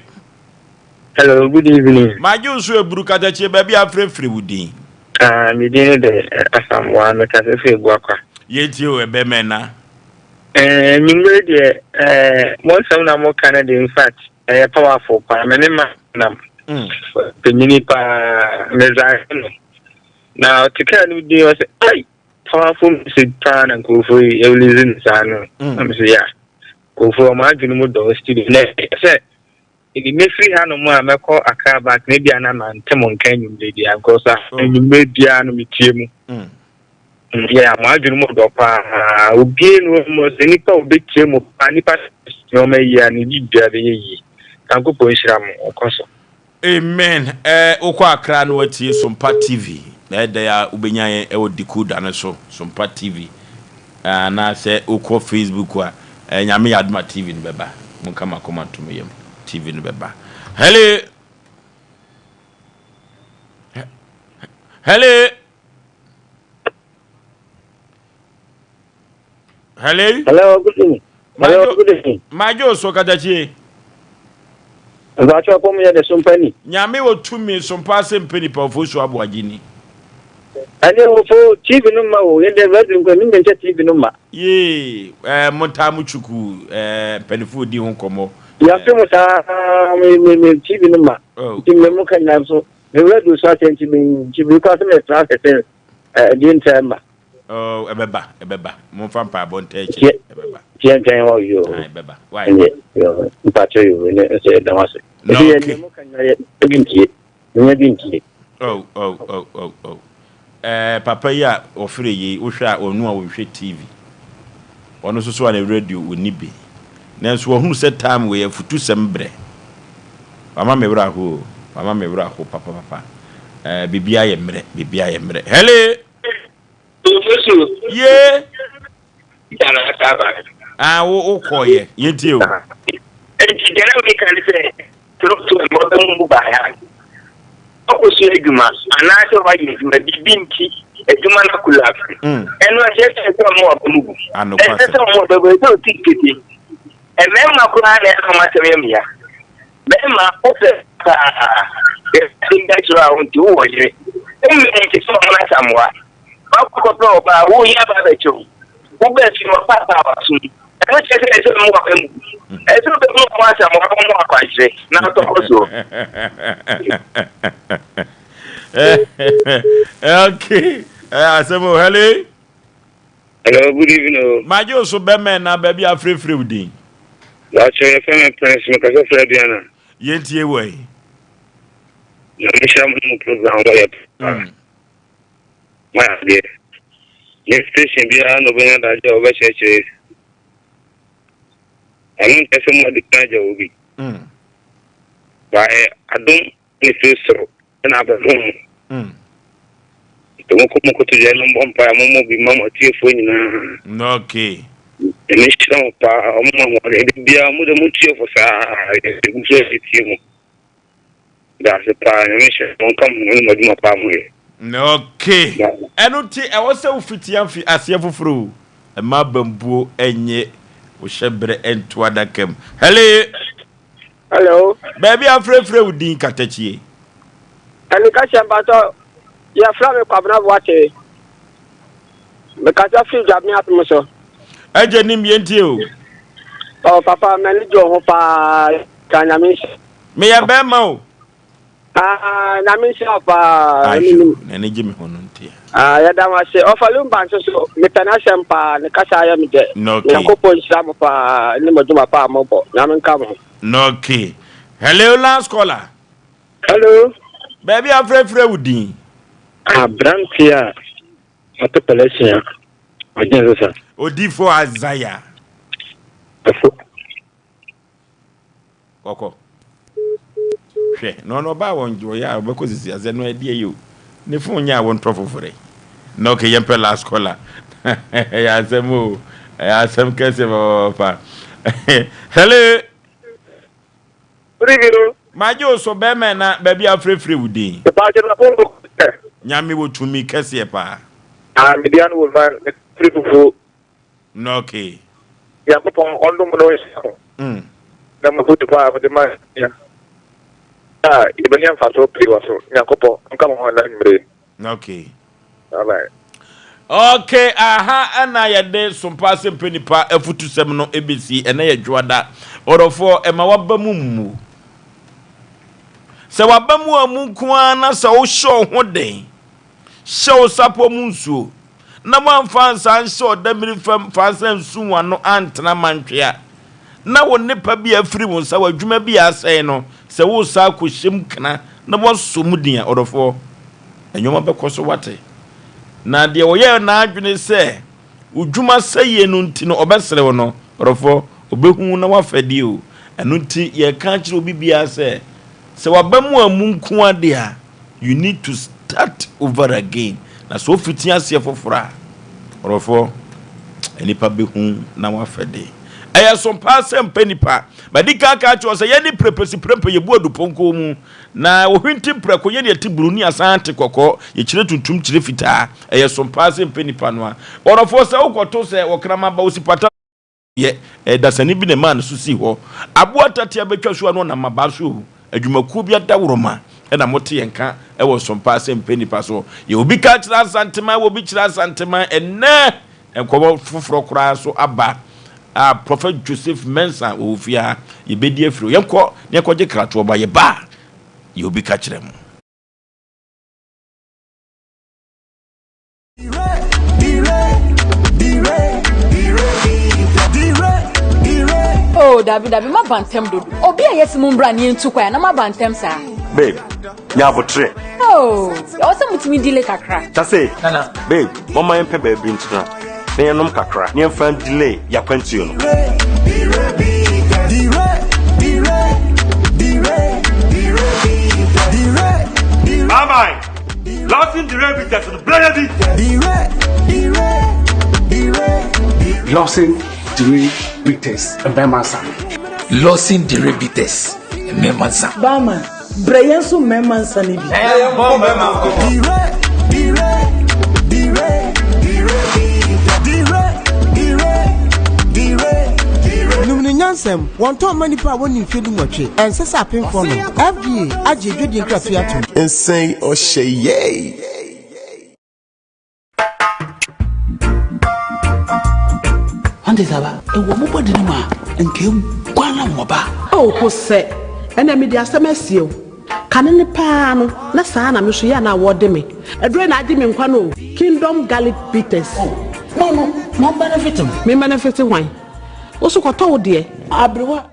Hello, good evening. Magye wo so eburu katakyie. Baabi a frɛfrɛ wo din? Ah, me din ne de Asamoah, mekasa firi Ebuakwa. Yɛntie o, ɛbɛmɛ na. Nwumere deɛ, mo nsɛm na moka no de, in fact, ɛyɛ powerful paa. Me ne ma nam panyini paa, mesae no. Na ɔte kaa no mu din ɔsɛ ai powerful message paa na nkurɔfoɔ yi release no saa no. Mm. Na mesɛ ya nkurɔfoɔ ɔmo adwene mu dɔ studio na sɛ ebi mefiri hanom a mɛkɔ Accra back na ebia na mante mo nka anwummerɛ biara because a oh. anwummerɛ biara no metie mu. Mm. Yɛ mo adwene mu dɔ paa obie no mu sɛ nipa a obetie mu paa nipa nneɛma yie a ne biribiara bɛyɛ yie. Nyankopɔn nhyira mo ɔkɔ so. Amen eh wokɔ Accra na watie Sompa TV na ɛdɛ a wobɛnya yɛn ɛwɔ decoder no so Sompa TV anaasɛ wokɔ Facebook a eh, Nyame yɛ adom a TV no bɛba monka makoma nto mo yam TV no bɛba Hello Hello Hello. Hello, good evening. Hello, good evening. Majo so katakyie. Mpacho apɔ mu yɛ de sompa ni. Nyame wɔ tumi sompa ase mpɛ nipa ofo so aboagye ni. Ɛne ofo TV no ma o yɛ de radio nkɔ mi nkyɛ TV no ma. Yee ɛɛ mo taa mo chuku ɛɛ mpanyinfoɔ di ho nkɔmɔ. Yɛafe mo saa me me me TV no ma. Oh. Nti me mo ka nyinaa so me radio so asɛ nti me nti me kɔ ase me tra ase sɛ ɛɛ deɛ ntaa ma. Oh, ɛbɛba, ɛbɛba. Momfa mpaebɔ ntaa akyire, ɛbɛba. Tiɛ ntwɛn hɔ yoo. Ah, ɛbɛba. Why? Ɛnyɛ, yoo, mpakyɛ yoo, ɛnyɛ nso yɛda ho ase. No, Ɛsɛ yɛ okay. nea mo ka nyinaa yɛ ebi ntie, nyɛ bi ntie. Oh, oh, oh, oh, oh. Eh, papa yi a ɔfrɛ yei, wohwɛ a ɔno a ɔnhwɛ TV. Ɔno nso so a ne radio ɔnni bi. Nanso wahunu sɛ time wei afutusɛm brɛ. Wama me werɛ aho o, wama me werɛ aho papapapa. Eh, biribiara yɛ mmerɛ, biribiara yɛ mmerɛ. Hello! Ye! Ah, wo wo kɔ yɛ, yɛntie o. Nti deɛ na meka ne sɛ twerɛtoɔ no ɔbɛ mu baeɛ a ɔkɔsua adwuma anaasɛ wayɛ adwuma biribi nti adwuma no akolapse mm. ɛno ɛsɛ sɛ sɛ ɔmo ɔbɛ mu bu ɛsɛ sɛ ɔmo ɔbɛ bu ɛsɛ ɔti kete mmarima koraa na ɛna ɔmo asɛm yɛ mmea Bɛrima, wopɛ paa. Asɛm bi akyerɛ a wonte, wowɔ yere. Wommɛn te sɛ ɔmo asamoa. Wakɔ kɔpɛ ɔbaa, woyi aba abɛkyɛ wo. Wobaa fie no, wapaapaa w'asom. Ɛno kyerɛ sɛ ɛsɛ ɔmo waba mu. Ɛsɛ sɛ wobɛhu ɔmo asamoa na ɔmo akwankyerɛ na atɔ kɔ soɔ. Okay, asɛm o, hello. Hello, good evening o. Magye wo so bɛmɛn na baabi a afrɛfrɛ wo din. Wakyɛ yɛfrɛ me Prince mekasa firi Aduana. Yɛntie wɔ yi. Nyame nhyira mo ne mo program mo yɛ paa. Mm. Mo ayɛ adeɛ. Ne station biara na ɔbɛnya adagye a ɔbɛkyerɛkyerɛ. Ɛno nkyɛ sɛ mo adi kan agya wɔ bi. Mm. Baɛ adom ne firi soro na abɛdom mo. Mm. Nti mokɔ mo kotodwe no mbɔ mpaeɛ mommɔ bi ma mo atiefoɔ nyinaa. Okay. Nyame nhyira mo paa ɔmo ma ahoɔden da biara mo de mo tie fo saa yɛgu so yɛtie mo. Daase paa Nyame nhyira mo nka mo ho ne mo adwuma paa mo yɛ. Okay. Ɛno nti ɛwɔ sɛ wofiti afi aseɛ foforɔ o. Mma abambuo nnye wo hyɛberɛ nto adaka mu. Hello. Hello. Baabi a frɛfrɛ wo din katakyie. Ɛne kahyɛ mpatsɔ yɛfrɛ me Kwabena Boakye. Mekasa firi Dwabene apem so. Agya nim yɛntie o. Ɔ papa m'ani gye wo ho paa ka nyame nhyira. Meyɛ bɛrima o. Ah, nyame nhyira wo paa. Ahwɛ n'ani gye me ho no ntia. Ah, yɛda mo ase. Ɔfa Lumba nso so, mepɛ n'asɛm paa, ne kasa ayɛ me dɛ. Okay. Nyankopɔn nhyira mo paa ne mo adwuma paa mobɔ. Nyame nka mo ho. Okay. Hello, last caller. Hello. Baabi afrɛfrɛ wo din. Aberante a ɔte Pɛlɛsia, ɔgye nsesa. Odifo Isaiah. Ɛfo. Kɔkɔ. Hwɛ, na ɔno ɔbaa wɔn ɔyɛ a ɔbɛkɔ sisi asɛ no ɛdeɛ yi o. Ne phone nyɛ a wɔntɔ foforɔ. Na okay, yɛmpɛ last caller. Ɛyɛ asɛm o. Ɛyɛ asɛm kɛseɛ papaapa. Hello. Good evening. Magye wo so bɛrima na baabi a afrɛfrɛ wo din. Mepakyɛ na phone book sɛ. Nyame wɔ tumi kɛseɛ paa. Ah, media no wɔ van, mefiri fufuo. Na okay. Nyankopɔn ɔndom no nhyira mo. Mm. Na mo afotu pa a mode ma yɛn a yɛbɛnya mfasoɔ pii wɔ so. Nyankopɔn nka mo ho ɛnɛ anwummere yi. Okay. Bye bye. Okay, aha ɛna yɛde sompa asɛmpɛ nipa afutusɛm no ɛbɛsi ɛnɛ yɛ dwoada. Ɔdɔfoɔ ɛma waba mu mmu. Sɛ waba mu a mu nko ara na sɛ wohyɛ wo ho den. Hyɛ wo sapɔ mu nsuo, na moamfa ansa anhyɛ ɔdamiri fam fa ansa ansu w'ano antena mantwea, na wo nnepa bi a afiri wo nsa, w'adwuma bi a asɛe no, sɛ woresan akɔhyɛ mu kena na woasɔ mu din a, ɔdɔfoɔ, nneɛma bɛkɔ so wate. Na deɛ ɔyɛɛ n'adwene sɛ wo dwuma sɛeɛ no nti no ɔbɛsere wo no, ɔdɔfoɔ, ɔbɛhu wo na wafa die o. Ɛno nti yɛreka akyerɛ obi biara sɛ, sɛ w'aba mu ammu nko ara deɛ a, you need to start over again. Na sɛ wofiti aseɛ foforɔ a, ɔdɔfoɔ, nnipa bɛhu na wafa die. Ɛyɛ so paa sɛ mpɛ nnipa. Madi kan aka akyerɛ wo sɛ yɛne prepesi prempe yɛbu adupɔnkɔ mu. Na wɔhwinti prɛko yɛ deɛ ɛte bruu ne asan te kɔkɔɔ, yɛkyerɛ tuntum kyerɛ fitaa. Ɛyɛ som paa sɛ mpɛ nipa no a. Ɔdɔfoɔ, sɛ wokɔto sɛ ɔkraman ba wo si pata yɛ, ɛyɛ dasani bi na ɛmaa ne so sii hɔ. Aboa tatea bɛtwa so a na ɔnam abaa so o. Adwumakuo bi adaworoma na mote yɛn nka wɔ som paa sɛ mpɛ nipa so. Yɛ obi ka kyerɛ Asanteman, wɔ obi kyerɛ Asanteman ɛnnɛ. Nkɔmmɔ foforɔ koraa nso aba a Prophet Joseph Mensah wɔ ofie ha, yɛbɛdi afiri hɔ. Yɛnkɔ na yɛnkɔgye kratoɔ ba, yɛba a, yɛ obi ka kyerɛ mo. Oh, dabi dabi, maba ntɛm dodo. Obi a yɛsi mo mbra ne yɛntu kwan a na maba ntɛm saa. Babe, nya abotrɛ. Oh, ɛwɔ sɛ motumi delay kakra. Tase, Nana. Babe, momma yɛmpɛ baabi ntena na yɛnom kakra na yɛmfa delay yɛakwantuo no. Bye bye. Lawson Dire Bitters no brɛ bi. Lawson Dire Bitters mmarima nsa. Lawson Dire Bitters mmarima nsa. Barman, brɛ yɛn nso mmarima nsa no bi. Ɛyɛ bɔ mmarima nkɔmɔ. Nom no nyansam, wɔntɔn mma nnipa a wɔnni mfeɛ dunwɔtwe. Ɛnsɛ sɛ apemfoɔ nom. FDA agye adwadie nkratoɔ atom. Nsɛn ɔhyɛ yɛi. Ɔnte saa ba? Ɛwɔ mo bɔde no mu a, nka eguan na wɔba. Oh, Hosɛ, ɛnɛ mede asɛm asie wo. Kane no paa no, na saa na me nso yɛ a na wɔde me. Aduro na agye me nkwa no o. Kingdom Garlic Bitters. Oh, mo no, mo benefit mo. Me benefit hwan? Wo so kɔtɔ wo deɛ. Aberewa.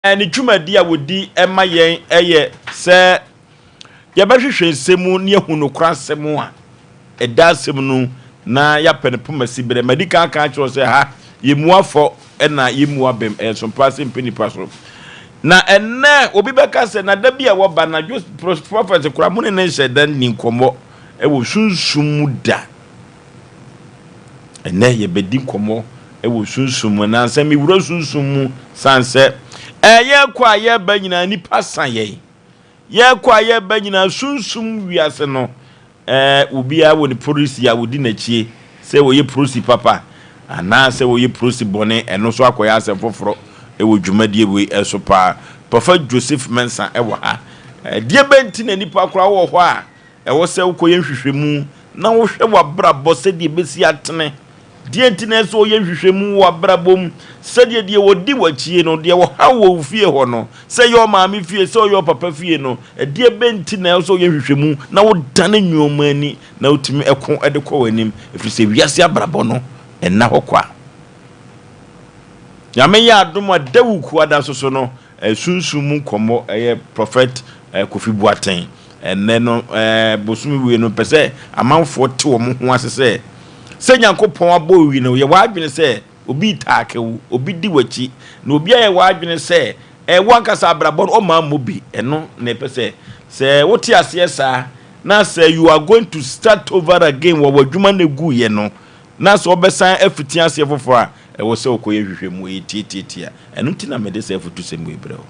Ne dwumadi a wɔdi ma yɛn yɛ sɛ yɛbɛhwehwɛ nsɛm mu na yɛahu nokorɛ asɛm a ɛda asɛm no na yɛapɛ no poma si berɛ. Madi kan aka akyerɛ wo sɛ ha yɛmmu afɔ na yɛmmu abam, ɛyɛ nsompa ase mpɛ nipa so. Na ɛnnɛ obi bɛka sɛ na da bi a wɔba na prɔfɛt koraa mo ne ne nhyɛ da nni nkɔmmɔ wɔ sunsum mu da. Ɛnnɛ yɛbɛdi nkɔmmɔ wɔ sunsum mu. Nansa mewura sunsum mu san sɛ yɛkɔ a yɛba nyinaa nipa sa yɛn. Yɛkɔ a yɛba nyinaa sunsum wiase no obiara wɔ ne polisi a wɔdi n'akyie sɛ wɔyɛ polisi papa anaasɛ wɔyɛ polisi bɔne ɛno nso akɔyɛ asɛm foforɔ wɔ dwumadie wei so paa. Papa Joseph Mensah wɔ ha. Deɛ bɛn nti na nipa koraa wɔ hɔ a Ɛwɔ sɛ wokɔyɛ nhwehwɛmu na wohwɛ w'abrabɔ sɛdeɛ ɛbɛsi atene. Deɛ nti na ɛsɛ sɛ woyɛ nhwehwɛmu wɔ w'abrabɔ mu sɛdeɛ deɛ wɔdi w'akyie no, deɛ wɔhaw wɔ wo fie hɔ no, sɛ ɛyɛ ɔmaame fie, sɛ ɔyɛ ɔpapa fie no, ɛdeɛ bɛn nti na ɛwɔ sɛ woyɛ nhwehwɛmu na wodane nnoɔma ani na wotumi ko de kɔ w'anim, ɛfiri sɛ wiase abrabɔ no nna hɔ kwa. Nyame yɛ adom a Dawukuada nso so no, Sunsum mu nkɔmmɔ ɛyɛ Prophet Kofi Boateng. Ɛnnɛ no bosome wei no pɛ sɛ amanfoɔ te wɔn ho ase sɛ sɛ Nyankopɔn abɔ wi no yɛ w'adwene sɛ obi retaake wo, obi di w'akyi, na obi ayɛ w'adwene sɛ wo ankasa abrabɔ no ɔmma mmɔ bi. Ɛno na ɛpɛ sɛ sɛ wote aseɛ saa na sɛ you are going to start over again wɔ w'adwuma no ɛguiɛ no na sɛ wobɛsan afiti aseɛ foforɔ a, ɛwɔ sɛ wokɔyɛ nhwehwɛmu, ɛyɛ tiatiatia. Ɛno nti na mede saa afutusɛm wei brɛ wo.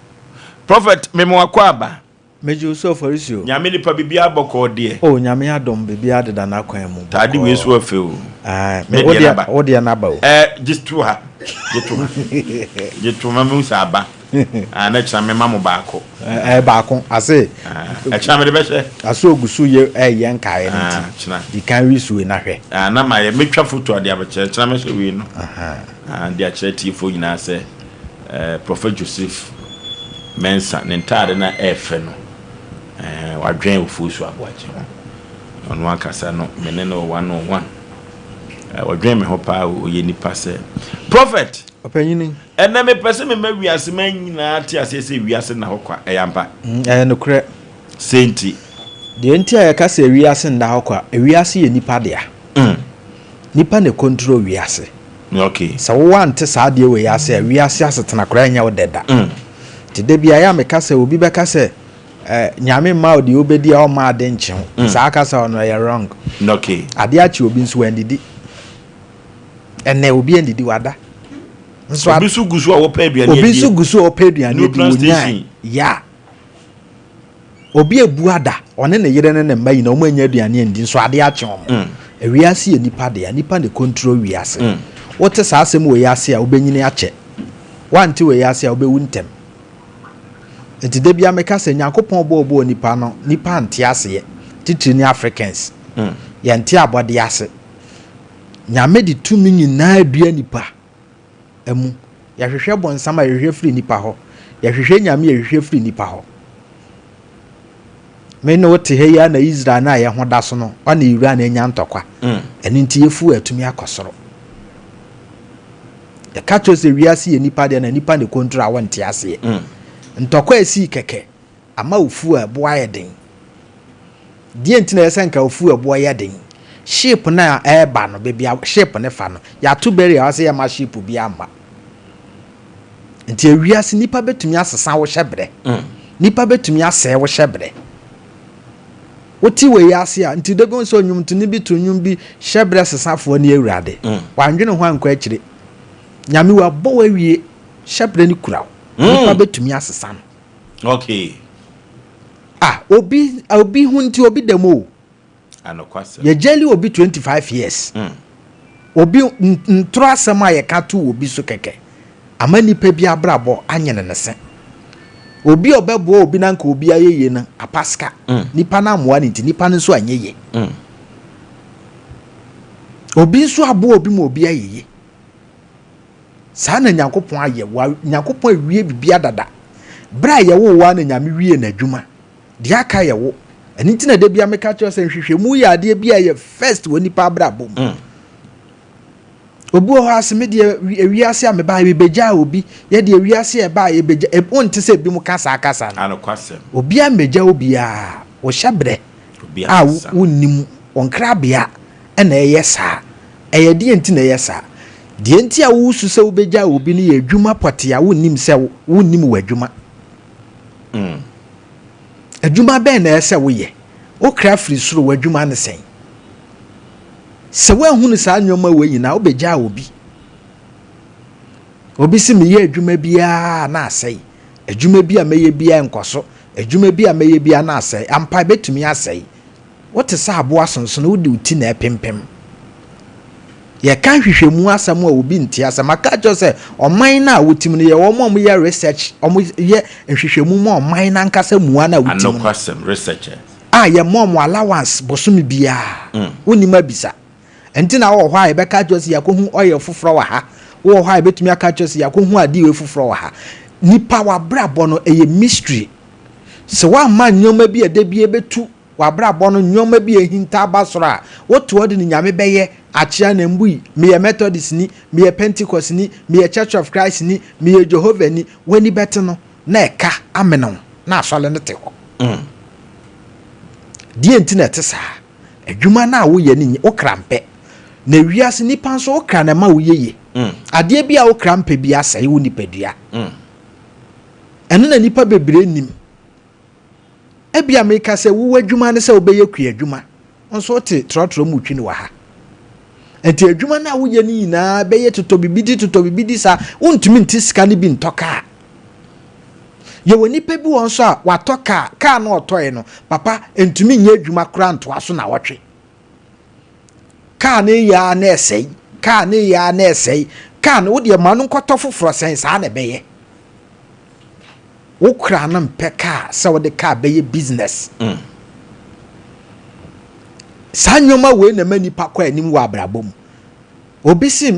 Prophet, mema w'akwaaba. Megye wo so Ɔfarisio. Nyame nipa biribiara bɔkɔɔ deɛ. Oh Nyame adom biribiara deda n'akwan mu Taade wei so bɔkɔɔ. ɛfɛ o. Ah, me wo deɛ wo deɛ n'aba o. Ɛɛ gye to ha gye to ha gye to ma mi sɛ aba ah na kyerɛ mi ma mo baako. Ɛɛ baako ase. Ɛkyerɛ mi de bɛhyɛ. Ase ogu so yɛ ɛyɛ nkaeɛ no nti. Kyerɛ. Di kan wi so na hwɛ. Ah na ma yɛ metwa foto ade abɛkyerɛ kyerɛ mi hyɛ wei no. Ah de akyerɛ tiefo nyinaa sɛ ɛɛ Prophet Joseph Mensah ne ntaade na ɛɛfɛ no ɛɛ wadwɛn ofuo so aboakye ho. Ɔno ankasa no, me ne no wɔ one on one. Ɔdwen me ho paa o, ɔyɛ nipa sɛ. Prophet! Ɔpanyini. Ɛnɛ mepɛ sɛ mema wiase ma nyinaa te aseɛ sɛ wiase nna hɔ kwa, ɛyɛ ampa? Ɛyɛ nokorɛ. Sei nti. Deɛ nti a yɛka sɛ wiase nna hɔ kwa, wiase yɛ nipa dea. Nipa na ɛcontrol wiase. Okay. Sɛ wo ante saa adeɛ wei ase a, wiase asetena koraa ɛnyɛ wo dɛ da. Nti da biara ɛyɛ a meka sɛ obi bɛka sɛ Eh, Nyame mma wo deɛ wobɛdi a ɔmma ade nkye ho. Mm. Saa kasa ɔno ɛyɛ wrong. Okay. Ade akye obi nso wandidi. Ɛnɛ obi andidi wada. Nso obi nso gu so a wɔpɛ aduane adi. Obi nso gu so a wɔpɛ aduane adi wɔnyaa. Ya. Obi ebu ada, ɔne ne yere ne ne mma nyinaa wɔn anya aduane andi nso ade akye wɔn. Mm. Ewiase yɛ nipa dea, nipa na control wiase. Mm. Wote saa asɛm wɔ yi ase a wobɛnyini akyɛ. Wante wɔ yi ase a wobɛwu ntɛm. Nti da biara meka sɛ Nyankopɔn bɔɔ bɔɔ nipa no, nipa nte aseɛ, titiri ne Africans. Yɛnte abɔdeɛ ase. Nyame de tumi nyinaa dua nipa mu. Yɛhwehwɛ bonsam a yɛhwehwɛ firi nipa hɔ. Yɛhwehwɛ Nyame a yɛhwehwɛ firi nipa hɔ. Me ne wo te ha yi ara na Israel no a yɛn ho da so no, ɔne Iran anya ntɔkwa. Ɛno nti yɛfu atumi akɔ soro. Yɛka kyerɛ sɛ wiase yɛ nipa deɛ na nipa na ɛkontro a wonte aseɛ. Ntɔkwa a ɛsii kɛkɛ ama ofuo a ɛboɔ ayɛ den. Deɛ nti na ɛyɛ sɛ nka ofuo a ɛboɔ yɛ den? Ship no a ɛreba no, baabi a ship no fa no, yɛato barrier hɔ sɛ yɛmma ship biara mma. Nti ewiase nipa bɛtumi asesa wo hyɛbrɛ. Nipa bɛtumi asɛe wo hyɛbrɛ. Wote wei ase a, nti da bi wohu sɛ ɔnwomtoni bi to nnwom bi, Hyɛberɛ sesafoɔ ne Awurade. Wandwene ho ankɔ akyire. Nyame wabɔ wo awie, hyɛberɛ no kura wo. Nipa bɛtumi asesa no. Okay. Ah, obi, obi ho nti obi da mu o. Anokwasɛm. Yɛgyali obi 25 years. Obi ntoro asɛm a yɛka to obi so kɛkɛ ama nipa bi abrabɔ anyene ne se. Obi a ɔbɛboa obi na nka obi ayɛ yie no apaska. Nipa no ammoa no nti nipa no nso anyɛ yie. Obi nso aboa obi ma obi ayɛ yie. Saa na Nyankopɔn ayɛ. Wa Nyankopɔn awie biribi dada. Berɛ a yɛwoo wo ara na Nyame wie n'adwuma. Deɛ aka yɛ wo. Ɛno nti na da biara meka kyerɛ sɛ nhwehwɛmu yɛ adeɛ bi a ɛyɛ first wɔ nipa abrabɔ mu. Mm. Obi wɔ hɔ ase me deɛ ewiase a mebaa mebɛgyaa obi yɛ deɛ ewiase a ɛbaa yɛbɛgya e, wonte sɛ ebi mu ka saa kasa no. Anokwasɛm. Obiara mmɛgya obiara wɔhyɛ berɛ a wonnim wɔn nkrabea ɛna ɛyɛ saa. Ɛyɛ deɛ nti na ɛyɛ saa. Deɛ nti a wosu sɛ wobɛgya obi no yɛ adwuma pɔtee a wonnim sɛ wonnim wɔ adwuma. Mm. Adwuma bɛn na ɛsɛ sɛ woyɛ? Wo kra firi soro, w'adwuma ne sɛn? Sɛ woanhunu saa nneɛma wei nyinaa, wobɛgyaa obi. Obi se meyɛ adwuma biara na asɛe. Adwuma bi a mɛyɛ biara nkɔ so. Adwuma bi a mɛyɛ biara na asɛe. Ampa, ɛbɛtumi asɛe. Wote sɛ aboa sonsono, wode wo ti na ɛpempem. Yɛka nhwehwɛmu asɛm a obi nte ase. Maka akyerɛ wo sɛ ɔman no a wote mu no yɛ wɔn a wɔyɛ research, wɔyɛ nhwehwɛmu ma ɔman no ankasa mua no a wote mu no. Anokwasɛm, researcher. A yɛma wɔn allowance bosome biara. Wonnim abisa. Ɛnti na wowɔ hɔ a yɛbɛka akyerɛ wo sɛ yɛakɔhu oil foforɔ wɔ ha. Wowɔ hɔ a yɛbɛtumi aka akyerɛ wo sɛ yɛakɔhu adeɛ wei foforɔ wɔ ha. Nipa w'abrabɔ no ɛyɛ mystery. Sɛ woamma nneɛma bi a da bi ɛbɛtu w'abrabɔ no nneɛma bi a ahinta aba soro a, wote hɔ de no Nyame bɛyɛ, akyea na mbui, meyɛ Methodist-ni, meyɛ Pentecost-ni, meyɛ Church of Christ-ni, meyɛ Jehovah-ni, w'ani bɛte no na ɛka amene wo na asɔre no te hɔ. Deɛ nti na ɛte saa? Adwuma no a woyɛ no nyɛ, wo kra mpɛ. Na wiase nipa nso wo kra na ɛma woyɛ yie. Adeɛ bi a wo kra mpɛ bi asɛe wo nipadua. Ɛno na nipa bebree nnim. Ebia meka sɛ wo w'adwuma ne sɛ wobɛyɛ kuadwuma, wo nso wote trɔtrɔ mu retwi no wɔ ha. Nti adwuma no a woyɛ no nyinaa bɛyɛ totɔ biribi di totɔ biribi di saa, wontumi nte sika no bi ntɔ kaa. Yɛwɔ nipa bi wɔ nso a watɔ kaa, kaa no ɔtɔe no, papa ntumi nyɛ adwuma koraa ntoa so na ɔtwe. Kaa no reyɛ ara na ɛsɛe, kaa no reyɛ ara na ɛsɛe. Kaa no, wo deɛ ma no nkɔtɔ foforɔ sɛn, saa na ɛbɛyɛ. Wo kra no mpɛ kaa sɛ wode kaa bɛyɛ business. Mm. Saa nneɛma wei na ɛma nipa kɔ anim wɔ abrabɔ mu. Obi si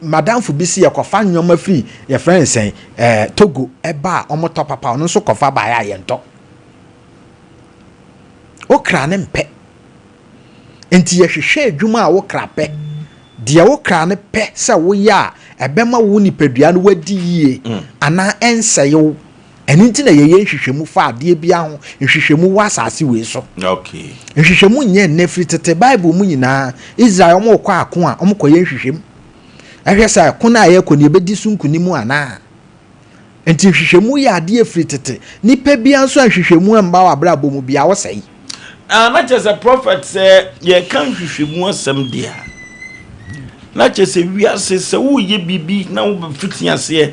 madamfo bi si yɛkɔfa nneɛma firi yɛfrɛ no sɛn ɛɛ Togo ɛba a wɔtɔ papa ɔno nso kɔfa baeɛ a yɛntɔ. Wo kra no mpɛ. Enti yɛhwehwɛ adwuma a wo kra pɛ. Deɛ wo kra no pɛ sɛ woyɛ a ɛbɛma wo nipadua no wadi yie mm. anaa ɛnsɛe wo. Ɛno nti na yɛyɛ nhwehwɛmu fa adeɛ biara ho nhwehwɛmu wɔ asase wei so. Okay. Nhwehwɛmu nyɛ nnɛ firi tete Bible mu nyinaa Israel wɔn rekɔ ako a wɔn kɔyɛ nhwehwɛmu. Ɛhwɛ sɛ ɛko no a yɛkɔ no yɛbɛdi so nkunim anaa. Nti nhwehwɛmu yɛ adeɛ firi tete. Nipa biara nso a nhwehwɛmu mma wɔ abrabɔ mu biara wosɛe. Ah, na kyerɛ sɛ prɔfɛt sɛ yɛka nhwehwɛmu asɛm deɛ a, na kyerɛ sɛ wiase sɛ woreyɛ biribi na wobɛfiti aseɛ,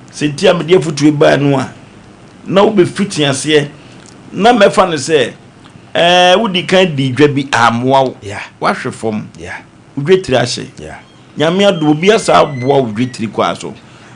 sɛ nti a mede afotuo baa no a, na wobɛfiti aseɛ na mɛfa no sɛ ɛɛ wodi kan di dwa bi ammoa wo, woahwe fam, wo dwetire ahye. Nyame adom obi asa aboa wo dwetiri kwaa so.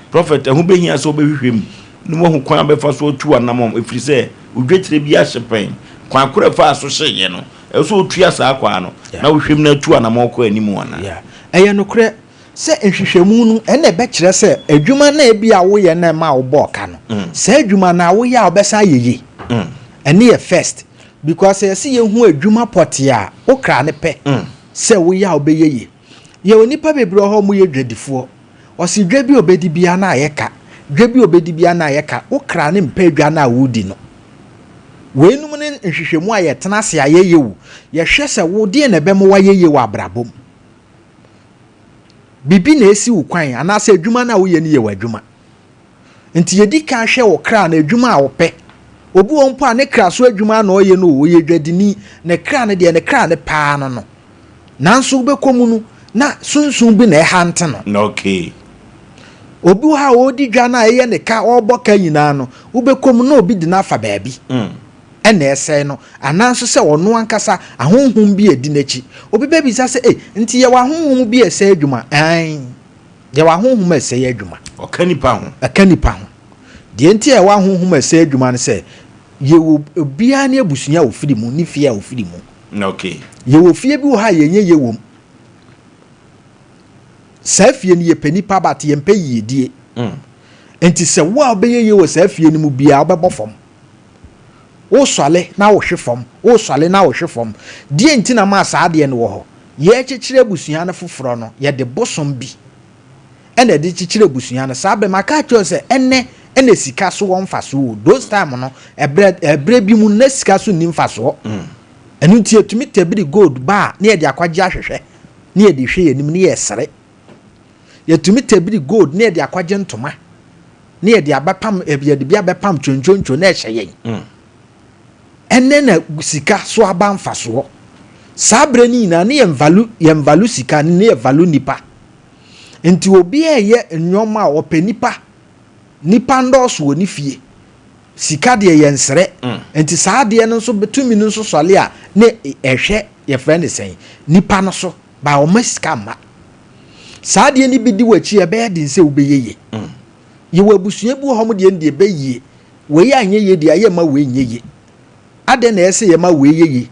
Prophet, ɛho bɛhia sɛ wobɛhwehwɛ mu na woahu kwan a wobɛfa so atu w'anamɔn ɛfiri sɛ wo dwetire bi ahye pɛn. Kwan koro a ɛfaa so hyeeɛ no, ɛwɔ sɛ wotua saa kwaa no na wohwɛ mu na atu anamɔn kɔ anim anaa? Yeah. Ɛyɛ nokorɛ sɛ nhwehwɛmu no ɛna ɛbɛkyerɛ sɛ adwuma no a ebia woyɛ na ɛma wobɔɔ ka no, saa adwuma no a woyɛ a wobɛsan ayɛ yie. Ɛno yɛ first because sɛ yɛse yɛhu adwuma pɔtee a wo kra no pɛ sɛ woyɛ a wobɛyɛ yie. Yɛwɔ nnipa bebree wɔ hɔ a wɔyɛ dwadifoɔ. Ɔse dwa bi a ɔbɛdi biara na ayɛ ka, dwa bi a ɔbɛdi biara na ayɛ ka. Wo kra no mpɛ dwa no a woredi no. Weinom ne nhwehwɛmu a yɛtena ase a yɛyɛ o. Yɛhwɛ sɛ wo deɛn na ɛbɛma woayɛ yie wɔ abrabɔ mu. Biribi na ɛsi wo kwan anaasɛ adwuma no a woyɛ no yɛ w'adwuma. Nti yɛdi kan hwɛ wo kra no adwuma a wopɛ. Obi wɔ mpo a ne kra so adwuma na ɔyɛ no o, ɔyɛ dwadini, ne kra no deɛ ne kra no paa no no. Nanso wobɛkɔ mu no, na sunsum bi na ɛhante no. Okay. Obi wɔ ha a ɔredi dwa no a ɛyɛ ne ka, ɔrebɔ ka nyinaa no, wobɛkɔ mu na obi de no afa baabi. Mm. Ɛna ɛsɛe no, anaa nso sɛ ɔno ankasa ahonhom bi adi n'akyi. Obi bɛbisa sɛ, ei, nti yɛwɔ ahonhom bi a ɛsɛe adwuma? Aane. Yɛwɔ ahonhom a ɛsɛe adwuma. Ɔka nipa ho. Ɛka nipa ho. Deɛ nti a yɛwɔ ahonhom a ɛsɛe adwuma ne sɛ, yɛwɔ obiara ne abusua a ɔfiri mu, ne fie a ɔfiri mu. Okay. Yɛwɔ fie bi wɔ hɔ a yɛnyɛ yie wɔ mu. Saa fie no yɛpɛ nipa but yɛmpɛ yiedie. Mm. Nti sɛ wo a wobɛyɛ yie wɔ saa fie no mu biara wobɛbɔ fam. Wosɔre na wohwe fam, wosɔre na wohwe fam. Deɛ nti na maa saa adeɛ no wɔ hɔ? Yɛrekyekyere abusua no foforɔ no, yɛde bosom bi na ɛde kyekyere abusua no. Saa berɛ, maka akyerɛ wo sɛ ɛnnɛ na sika so wɔ mfasoɔ o. Those time no, ɛberɛ, ɛberɛ bi mu no, na sika so nni mfasoɔ. Ɛno nti yɛtumi tabiri gold ba a, na yɛde akɔgye ahwehwɛ, na yɛde hwɛ yɛn anim, na yɛresere. Yɛtumi tabiri gold na yɛde akɔgye ntoma, na yɛde abɛpam, yɛde bi abɛpam twontwontwo na ɛhyɛ yɛn. Ɛnnɛ na sika so aba mfasoɔ. Saa berɛ no nyinaa ne yɛn value, yɛn value sika no, ne yɛ value nipa. Nti obi a ɛyɛ nneɛma a ɔpɛ nipa, nipa ndɔɔso wɔ ne fie. Sika deɛ yɛnsrɛ. Nti saa adeɛ no nso tumi no nso sɔle a ne ɛhwɛ yɛfrɛ no sɛn nipa no so ba ɔma sika mma. Saa adeɛ no bi di w'akyi a ɛbɛyɛ den sɛ wobɛyɛ yie. Yɛwɔ abusua bi wɔ hɔ mo deɛ no deɛ ɛbɛyie. Wei anyɛ yie deɛ a yɛmma wei nyɛ yie. Adɛn na ɛyɛ sɛ yɛma wei yɛ yie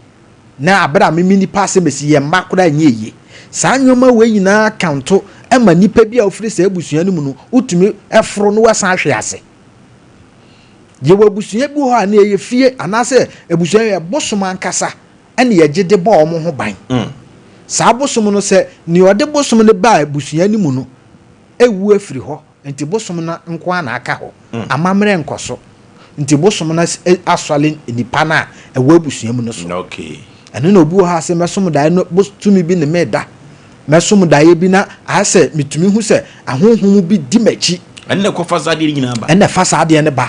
na aberɛ a meme nipa asɛm asi yɛn mma koraa nyɛ yie? Saa nnoɔma wei nyinaa kanto ma nipa bi a ɔfiri saa abusua no mu no wotumi foro na wasan ahwe ase. Yɛwɔ abusua bi wɔ hɔ a na ɛyɛ fie anaasɛ abusua yɛ bosom ankasa ɛna yɛgye de bɔ wɔn ho ban. Saa bosom no sɛ nea ɔde bosom no baa abusua no mu no awu afiri hɔ Nti bosom no nko ara na aka hɔ. Amammerɛ nkɔ so. Nti bosom no asɔre nnipa no a ɛwɔ abusua mu no so. Ɛno na obi wɔ hɔ a sɛ mɛsom daeɛ no tumi bi ne me da. Mɛsom daeɛ bi na ayɛ sɛ metumi hu sɛ ahonhom bi di m'akyi. Ɛno na ɛkɔfa saa adeɛ no nyinaa ba. Ɛna ɛfa saa adeɛ no ba.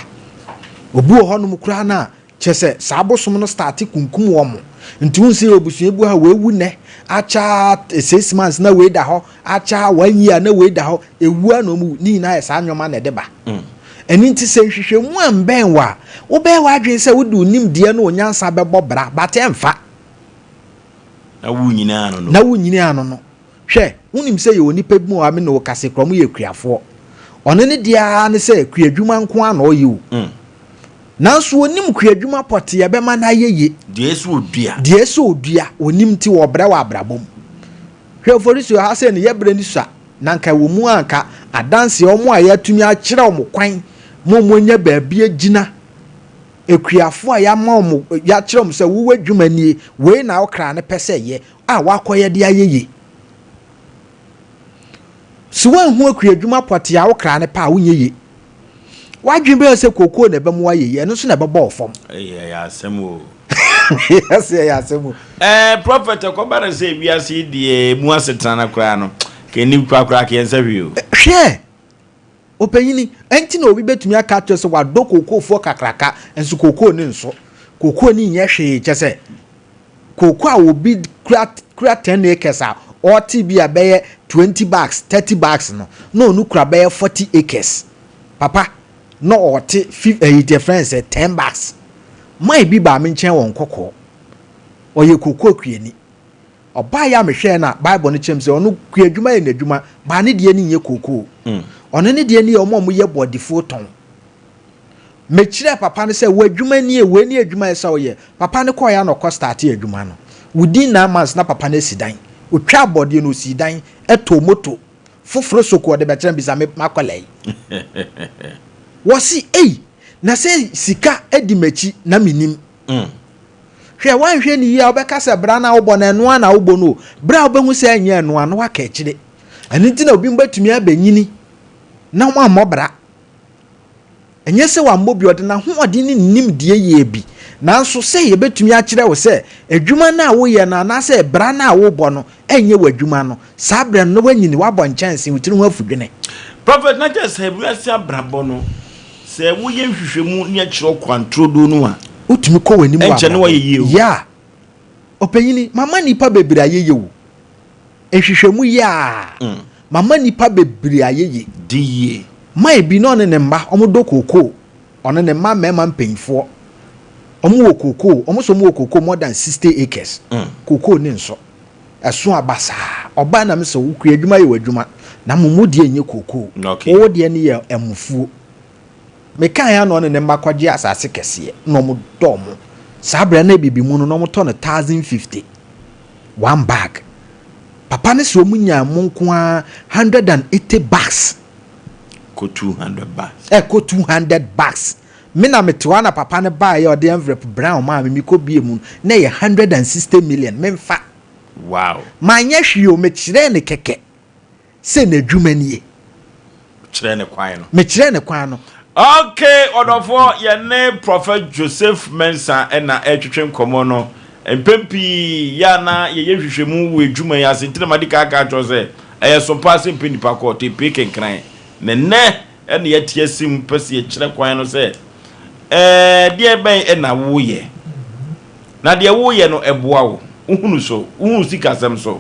Obi wɔ hɔnom koraa no a Kyerɛ sɛ saa bosom no starte kunkum wɔn. Nti wohu sɛ abusua bi wɔ ha wei wu nnɛ, akyɛ ara six months na wei da hɔ, akyɛ ara one year na wei da hɔ, ɛwu ara na wɔn wu. Ne nyinaa yɛ saa nneɛma na ɛde ba. Ɛno nti sɛ nhwehwɛmu ammɛn wo a, wobɛyɛ w'adwene sɛ wode wo nimdeɛ ne wo nyansa bɛbɔ bra, but ɛmfa. Na wonyini ano no. Na wonyini ano no. Hwɛ, wonim sɛ yɛwɔ nnipa bi mu a me ne wo kasa yi koraa, wɔyɛ akuafoɔ. Ɔno ne deɛ ara ne sɛ kuadwuma nko ara na ɔyɛ o. Nanso ɔnim kuadwuma pɔtee a ɛbɛma no ayɛ yie. Deɛ ɛsɛ ɔdua. Deɛ ɛsɛ ɔdua, ɔnim nti ɔbrɛ wɔ abrabɔ mu. Hwɛ Oforisuo, ha sei no yɛbrɛ no sua, na anka ɛwɔ mu a anka adanseɛ wɔn a yɛatumi akyerɛ wɔn kwan ma wɔanya baabi agyina, akuafoɔ a yɛama wɔn, yɛakyerɛ wɔn sɛ wo w'adwuma nie, wei na wo kra no pɛ sɛ yɛ, a woakɔyɛ de ayɛ yie. Sɛ woanhu akuadwuma pɔtee a wo kra no pɛ a, wonyɛ yie. W'adwene bɛyɛ sɛ kookoo na ɛbɛma woayɛ yie, ɛno nso na ɛbɛbɔ wo fam. Ɛyɛ asɛm o. Yɛsɛ ɛyɛ asɛm o. Ɛɛ prɔfɛt ɛkɔba no sɛ wiase yi deɛ emu asetena no koraa no, ka ɛni koraa koraa ka yɛn nsa hwee o. Hwɛ! Ɔpanyini, ɛnti na obi bɛtumi aka akyerɛ sɛ wadɔ kookoofoɔ kakraka, nso kookoo no nso. Kookoo no nyɛ hwee, kyɛ sɛ kookoo a obi kura kura 10 acres a ɔrete bi a bɛyɛ 20 bags, 30 bags no, na ɔno kura bɛyɛ 40 acres. Papa, na ɔrete fif ɛyi deɛ frɛ no sɛ 10 bags. Man bi baa me nkyɛn wɔ Nkɔkɔɔ. Ɔyɛ kookoo kuani. Ɔbaeɛ a mehwɛɛ no a, Bible no kyerɛ me sɛ ɔno kuadwuma yɛ n'adwuma, baa ne deɛ no nyɛ kookoo. Ɔno ne deɛ no yɛ wɔn a wɔyɛ bɔɔdefuo tɔn. Mekyerɛɛ papa no sɛ w'adwuma nie, wei ne adwuma a ɛsɛ sɛ woyɛ. Papa no kɔeɛ a na ɔkɔ startee adwuma no. Within 9 months na papa no asi dan. Ɔtwaa bɔɔdeɛ no ɔsii dan, tɔɔ moto foforɔ soko ɔde bɛkyerɛ me bisa me m'akwadaa yi. Wɔse ei, na sɛ sika di m'akyi na mennim. Hwɛ, woanhwɛ no yie a, wobɛka sɛ bra no a wobɔ no, ɛno ara na wobɔ no o. Berɛ a wobɛhu sɛ ɛnyɛ ɛno ara no, woaka akyire. Ɛno nti na obi bɛtumi abɛnyini na wammɔ bra. Ɛnyɛ sɛ wammɔ bi, ɔde n'ahoɔden ne ne nimdeɛ yɛɛ bi. Nanso sɛ yɛbɛtumi akyerɛ wo sɛ adwuma no a woyɛ no anaasɛ bra no a wobɔ no ɛnyɛ w'adwuma no, saa berɛ no na woanyini, woabɔ nkyɛnse, wo tiri ho afu dwene. Prophet, na kyerɛ sɛ wiase abrabɔ no, sɛ woyɛ nhwehwɛmu ne ɛkyerɛ ɔkwan turodoo no a, Wotumi kɔ w'anim wɔ ɛnkyɛ na abrabɔ woayɛ mu. yie o. Yeah. Ɔpanyini, mama nnipa bebree ayɛ yie o. Nhwehwɛmu yɛ a, mama nnipa bebree ayɛ yie. Di yie. Man bi na ɔne ne mma, wɔdɔ kookoo. Ɔne ne mma mmarima mpanyinfoɔ, wɔn wɔ kookoo, wɔn nso wɔn wɔ kookoo more than 60 acres. Kookoo ne nsɔ. Ɛso aba saa. Ɔbaa na me sɛ wo kua adwuma yɛ w'adwuma, na mmom wo deɛ nyɛ kookoo. Wo deɛ no yɛ ɛmofuo. Mekaeɛ ara na ɔne ne mma kɔgyee asase kɛseɛ na wɔn dɔ wɔn. Saa berɛ no na bibi mu no na wɔtɔ no 1050 one bag. Papa no sɛ wɔn nyaa mu nko ara 180 bags. Kɔ 200 bags. Ɛkɔ 200 bags. Me na mete hɔ na papa no baeɛ ɔde envelope brown maa me mekɔ bie mu no na ɛyɛ 160 million memfa. Wow. Manyɛ hwee o mekyerɛɛ no kɛkɛ sɛ n'adwuma nie. Kyerɛ ne kwan no. Mekyerɛɛ ne kwan no. Okay, ɔdɔfoɔ, yɛne Prophet Joseph Mensah na ɛretwetwe nkɔmmɔ no. Mpɛn pii yɛ a na yɛyɛ nhwehwɛmu wɔ adwuma yi ase, nti na madi kan aka akyerɛ wo sɛ ɛyɛ so paa sɛ mpɛ nnipa kɔ tepee kenkran. Na nnɛ na yɛate ase mu pɛ sɛ yɛkyerɛ kwan no sɛ, ɛɛ, deɛ bɛn na woyɛ? Na deɛ woyɛ no ɛboa wo? Wohunu so? Wohunu sikasɛm so?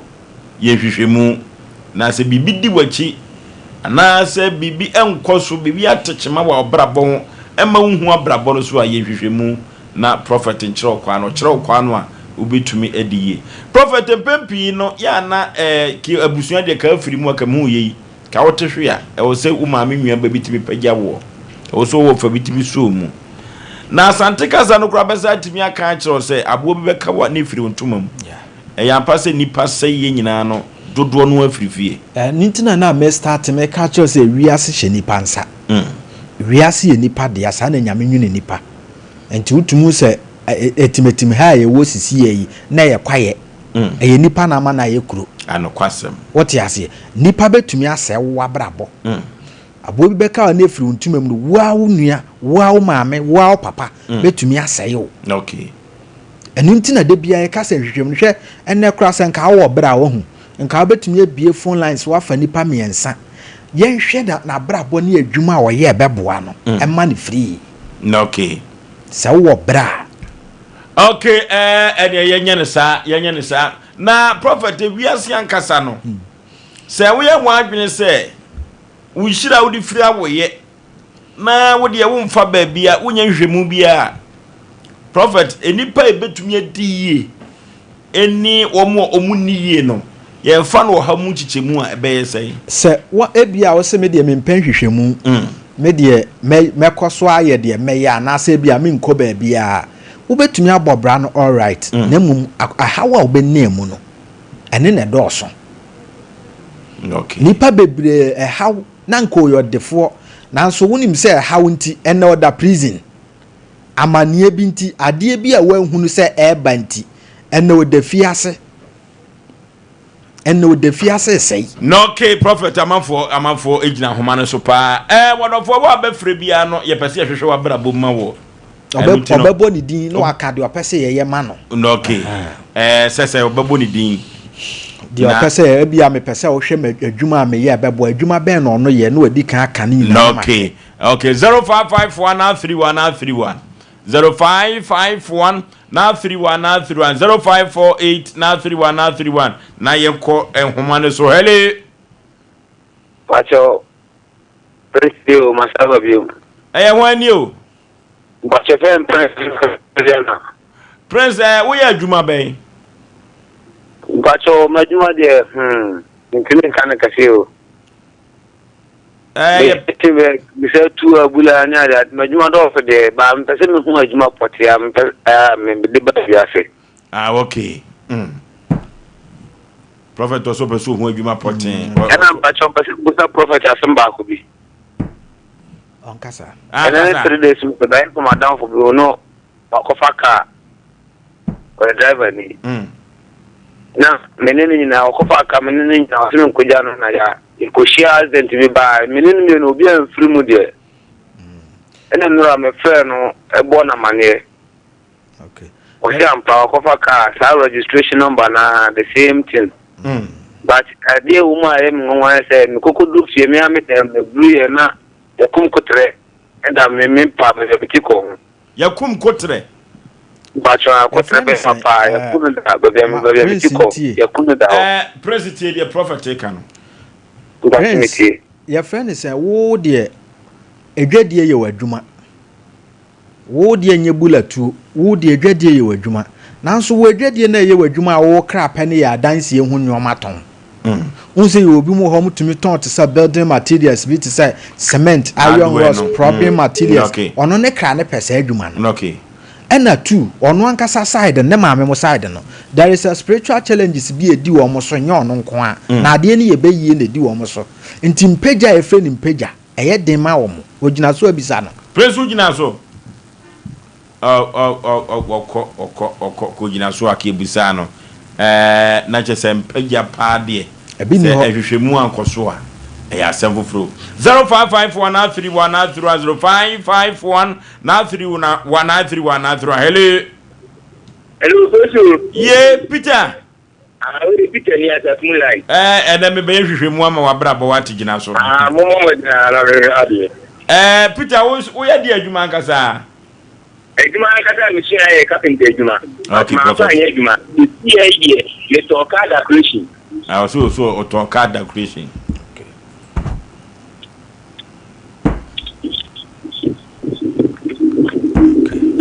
Yɛ nhwehwɛmu. Na sɛ biribi di w'akyi anaasɛ biribi nkɔ so, biribi ate kyema wɔ w'abrabɔ ho, ɛmma wonhu abrabɔ no so a, yɛ nhwehwɛmu na prɔfɛt nkyerɛ wo kwan no. Ɔkyerɛ wo kwan no a, wobɛtumi adi yie. Prɔfɛt, mpɛn pii no, yɛ a na ɛɛ, ke abusua deɛ ka afiri mu a, ka mehu yei. Ka wote hwe a, ɛwɔ sɛ wo maame nua ba bi tumi pagya woɔ. Ɛwɔ sɛ wo wɔfa bi tumi sɔ wo mu. Na Asante kasa no koraa bɛsan atumi aka akyerɛ wo sɛ aboa bi bɛka wo a na ɛfiri wo ntoma mu. Ɛyɛ ampa sɛ nnipa sɛeɛ nyinaa no dodoɔ no ara firi fie. Ɛno nti na na me start meka kyerɛ wo sɛ wiase hyɛ nnipa nsa. Wiase yɛ nnipa dea, saa na Nyame nwene nnipa. Nti wotumi hu sɛ atimatim ha a yɛwɔ sisiiɛ yi na ɛyɛ kwaeɛ. Ɛyɛ nnipa na ama no ayɛ kuro. Anokwasɛm. Wote aseɛ? Nnipa bɛtumi asɛe wo abrabɔ. Aboa bi bɛka wo na afiri wo ntoma mu no, wo ara wo nua, wo ara wo maame, wo ara wo papa bɛtumi asɛe wo. Okay. Ɛno nti na da biara yɛka sɛ nhwehwɛmu no, hwɛ ɛnnɛ koraa sɛ nka wowɔ berɛ a wahu, nka wobɛtumi abue phone lines woafa nnipa mmiɛnsa, yɛnhwɛ na n'abrabɔ ne adwuma a ɔyɛ ɛbɛboa no, ɛma no free. Okay. Sɛ wowɔ berɛ a. Okay, ɛɛ ɛdeɛ yɛnyɛ no saa, yɛnyɛ no saa. Na prophet, wiase ankasa no, sɛ woyɛ ho adwene sɛ wo nhyira a wode firi awoyɛ na wo deɛ womfa baabi a wonyɛ nhwehwɛmu biara, prophet, nnipa a ɛbɛtumi adi yie. ne wɔn a wɔnni yie no, yɛfa no ɔha mu nkyekyɛmu a, ɛbɛyɛ sɛn? Sɛ wo, ebia wose me deɛ mempɛ nhwehwɛmu, me deɛ mɛ, mɛkɔ so ayɛ deɛ mɛyɛ anaasɛ ebia menkɔ baabiara. Wobɛtumi abɔ bra no alright, na mmom ahaw a wobɛnya mu no, ɛne na ɛdɔɔso. Okay. Nnipa bebree ɛhaw na anka ɔyɛ ɔdefoɔ, nanso wonim sɛ ɛhaw nti, ɛnnɛ ɔda prison. Amaneɛ bi nti, adeɛ bi a wanhunu sɛ ɛreba nti, ɛnnɛ ɔda fiase. Ɛnnɛ ɔda fiase resɛe. Na okay prophet amanfoɔ amanfoɔ gyina ahoma no so paa ɛɛ wɔdɔfoɔ wo a bɛfrɛ biara no yɛpɛ sɛ yɛhwehwɛ w'abrabɔ mu ma wɔ ɛno nti no Ɔbɛbɔ ne din na waka deɛ ɔpɛ sɛ yɛyɛ ma no. Na okay ɛɛ sɛ sɛ ɔbɛbɔ ne din Deɛ na ɔpɛ sɛ ebia mepɛ sɛ wohwɛ m'adwuma a meyɛ a ɛbɛboa adwuma bɛn na ɔno yɛ na wadi kan aka ne nyinaa Na na mahwɛ. okay okay 0554 na 31 na 31 0551 na 31 na 31 0548 na 31 na 31 na yɛnkɔ nhoma no so hello. Pakyɛw, Prince bio, masaba bio. Ɛyɛ hwan ni o? Mpakyɛ fɛn Prince Ghana. Prince ɛ woyɛ adwuma bɛn? Mpakyɛw m'adwuma deɛ hmm mentumi nka no kɛse o. Ɛɛ Mete bɛ bisa tu abula ne ade ade m'adwuma dɔɔso deɛ ba mepɛ sɛ mehu adwuma pɔtee a mepɛ a mede ba wiase. Ah okay. Mm. Prophet ɔsɛ ɔpɛ sɛ ohu adwuma pɔtee. Ɛna mpakyɛw mpɛ sɛ mbusa prophet asɛm baako bi. Ɔnkasa. Ɛnɛ ne 3 days mu bɛyɛ fam adamfo bi ɔno wakɔfa kaa ɔyɛ driver ni. Na me ne no nyinaa ɔkɔfa kaa me ne no nyinaa ɔsɛ me nkogya no na ya yɛkɔhyia accident bi baa me ne no mmienu obi amfiri mu deɛ. Ɛna nnora mefrɛ no ɛbɔ no amaneɛ. Ɔse ampa ɔkɔfa car saa registration number no ara the same thing but adeɛ ɛwɔ mu a ɛyɛ me nwanwa ne sɛ mekɔkɔ duru fie me ara me dan mu meduru yɛ na yɛkum koterɛ ɛda me me pa baabi a meti kɔ ho. Yɛkum koterɛ. Mpakyɛw koterɛ Yɛfrɛ no bɛma sɛn paa ɛɛ yɛkum no da baabi a ma baabi a meti Prince kɔ ntie. yɛkum no da hɔ. Ɛɛ Prince tie deɛ prophet reka no. Mpakyɛw Prince metie. yɛfrɛ no sɛn wo deɛ adwadie yɛ w'adwuma. Wo deɛ nyɛ bula tuo, wo deɛ adwadie yɛ w'adwuma. Nanso wo adwadie no a ɛyɛ w'adwuma a wo kra pɛ no yɛ adansie ho nnoɔma tɔn. Wohu sɛ yɛwɔ binom wɔ hɔ a wɔtumi tɔn te sɛ building materials bi te sɛ cement, iron Hardware rods, no. plumbing materials. Okay. Ɔno ne kra no pɛ saa adwuma no. Okay. Ɛna two, ɔno ankasa side no, ne maame mo side no, there is a spiritual challenges bi a ɛdi wɔn so, nyɛ ɔno nko ara. Na adeɛ no yɛ bɛyie na ɛdi wɔn so. Nti mpagya a yɛfrɛ no mpagya, Ɛyɛ den ma wɔn. Ogyina so abisa no. Prince wo gyina so? Ɔ ɔ ɔ ɔ ɔkɔ ɔkɔ ɔkɔ kɔ gyina so a kɛ busaa no ɛɛ na kyɛ sɛ mpagya paa deɛ Ɛbi nni sɛ hɔ. ɛhwehwɛmu ankɔ so a ɛyɛ asɛm foforɔ o. 0554 931 931 0551 931 931 931 hello. Hello, Kosu. Ye Peter. Ah, wo de Peter ni asafo mu line. Ɛɛ, ɛnɛ mebɛyɛ nhwehwɛmu ama w'abrabɔ wate gyina so. Ah, mo mɔ mmɔden ara na mehwɛ adeɛ. Ɛɛ, Peter, wo woyɛ deɛ adwuma ankasa? Adwuma ankasa a mesua yɛ carpenter adwuma. Okay, But prophet. mamfa anyɛ adwuma. Seesei yi deɛ, metɔɔ car decoration. Ah, ɔsɛ ɔsɛ ɔtɔn car decoration.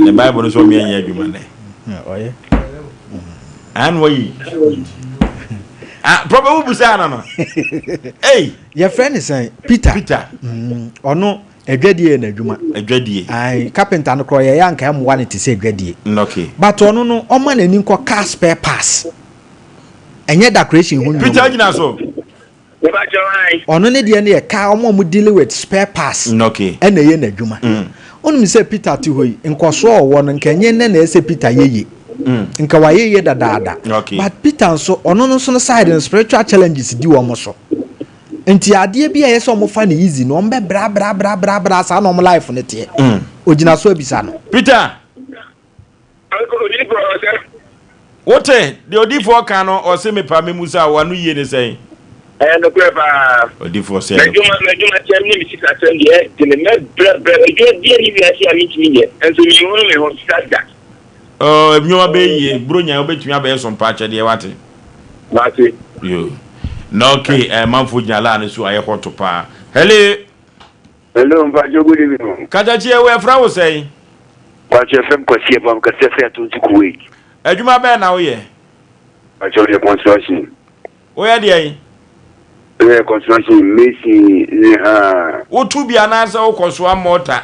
Ne Bible no sɛ ɔmo yɛ adwuma nɛ. Ɔyɛ. An wɔyi. Ah, prɔfɛ wo busa ano no. Ei. Yɛfrɛ ne sɛn Peter. Peter. Ɔno adwadie yɛ n'adwuma. Adwadie. Ayi carpenter no korɔ yɛyɛ anka ɛmoa ne te sɛ adwadie. Okay. But ɔno no ɔma n'ani nkɔ car spare parts. Ɛnyɛ decoration ho nnwuma. Peter gyina so. Ɔno ne deɛ no yɛ car wɔn a wɔn deal with spare parts Okay. ɛna ɛyɛ n'adwuma. Wonim sɛ Peter te hɔ yi nkɔsoɔ a ɔwɔ no nka ɛnyɛ nnɛ na ɛsɛ Peter yɛ yie. Nka wayɛ yie dadaada. Okay. But Peter nso ɔno no nso no side no spiritual challenges di wɔn so. Nti adeɛ bi a ɛyɛ sɛ wɔn fa no easy no wɔn bɛ bra bra bra bra bra saa na wɔn life no teɛ. Ogyina so abisa no. Peter. Wote deɛ odifoɔ ka no ɔse mepa me mu sa wano yie ne sɛn? Ɛyɛ nokorɛ paa. Odifoɔ sɛ M'adwuma m'adwuma kyɛm ne me sika sɛm deɛ ɛde me mɛbrɛ brɛ adwuma biara ne wiase a mentumi nyɛ nso menhunu me ho sa da. Oh, nneɛma bɛyɛ yie Buronya wobɛtumi abɛyɛ so mpa akyɛdeɛ wate. Mate. Yo. Na okay, eh, manfo gyina laa no so ayɛ hot paa. Hello. Hello, mpacho good evening. Katakye wo yɛfrɛ wo sɛn? Mpacho yɛfrɛ me Kwasi Abam kasa firi Atonsu Kuwait. Adwuma bɛn na woyɛ? Pakyɛ meyɛ construction. Woyɛ deɛn? Meyɛ construction mason ne haa. Wotu bi anaasɛ wokɔsoa mɔta?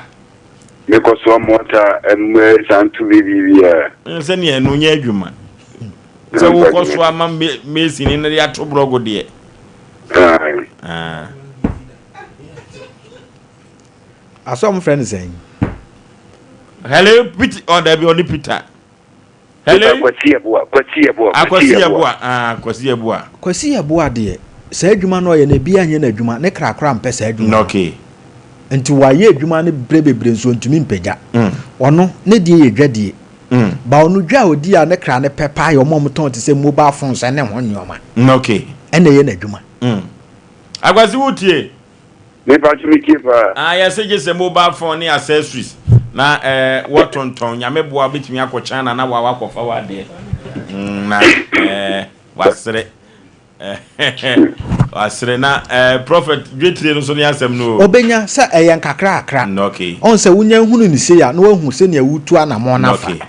Mekɔsoa mɔta ɛmɛ san tu bi biribiara. Sɛnea ɛno nyɛ adwuma. Sɛ wokɔsoa ma mason no de ato borɔgo deɛ. Asɛ ɔmo frɛ no sɛn? Hello Peter, oh dabi ɔne Peter. Hello. Kwasi Yeboah, Kwasi Yeboah, Akwasi Yeboah, ah Kwasi Yeboah. Kwasi Yeboah deɛ saa adwuma no ɔyɛ no ebi anyɛ n'adwuma ne kra koraa mpɛ saa adwuma no. Okay. Nti wayɛ adwuma no berɛ bebree nso ɔntumi mpagya. Ɔno ne deɛ yɛ dwadie. Ba ɔno dwa a ɔdi a ne kra no pɛ paa yɛ wɔn a wɔtɔn te sɛ mobile phones ne ho nneɛma. Okay. Ɛna ɛyɛ n'adwuma. Akwasi wotie? Me pa so me tie paa. Ah yɛse gye sɛ mobile phone ne accessories na eh wɔ tontɔn nyame boa wobɛtumi akɔ China na wa wakɔfa wadeɛ mm, na eh wasere wasere na eh prophet dwetire no so ne asɛm no o. Ɔbɛnya sɛ ɛyɛ nkakrakra. Mm, okay. Ɔn sɛ wonya hunu no sei a na wahu sɛnea wotu anamɔn no afa. Okay.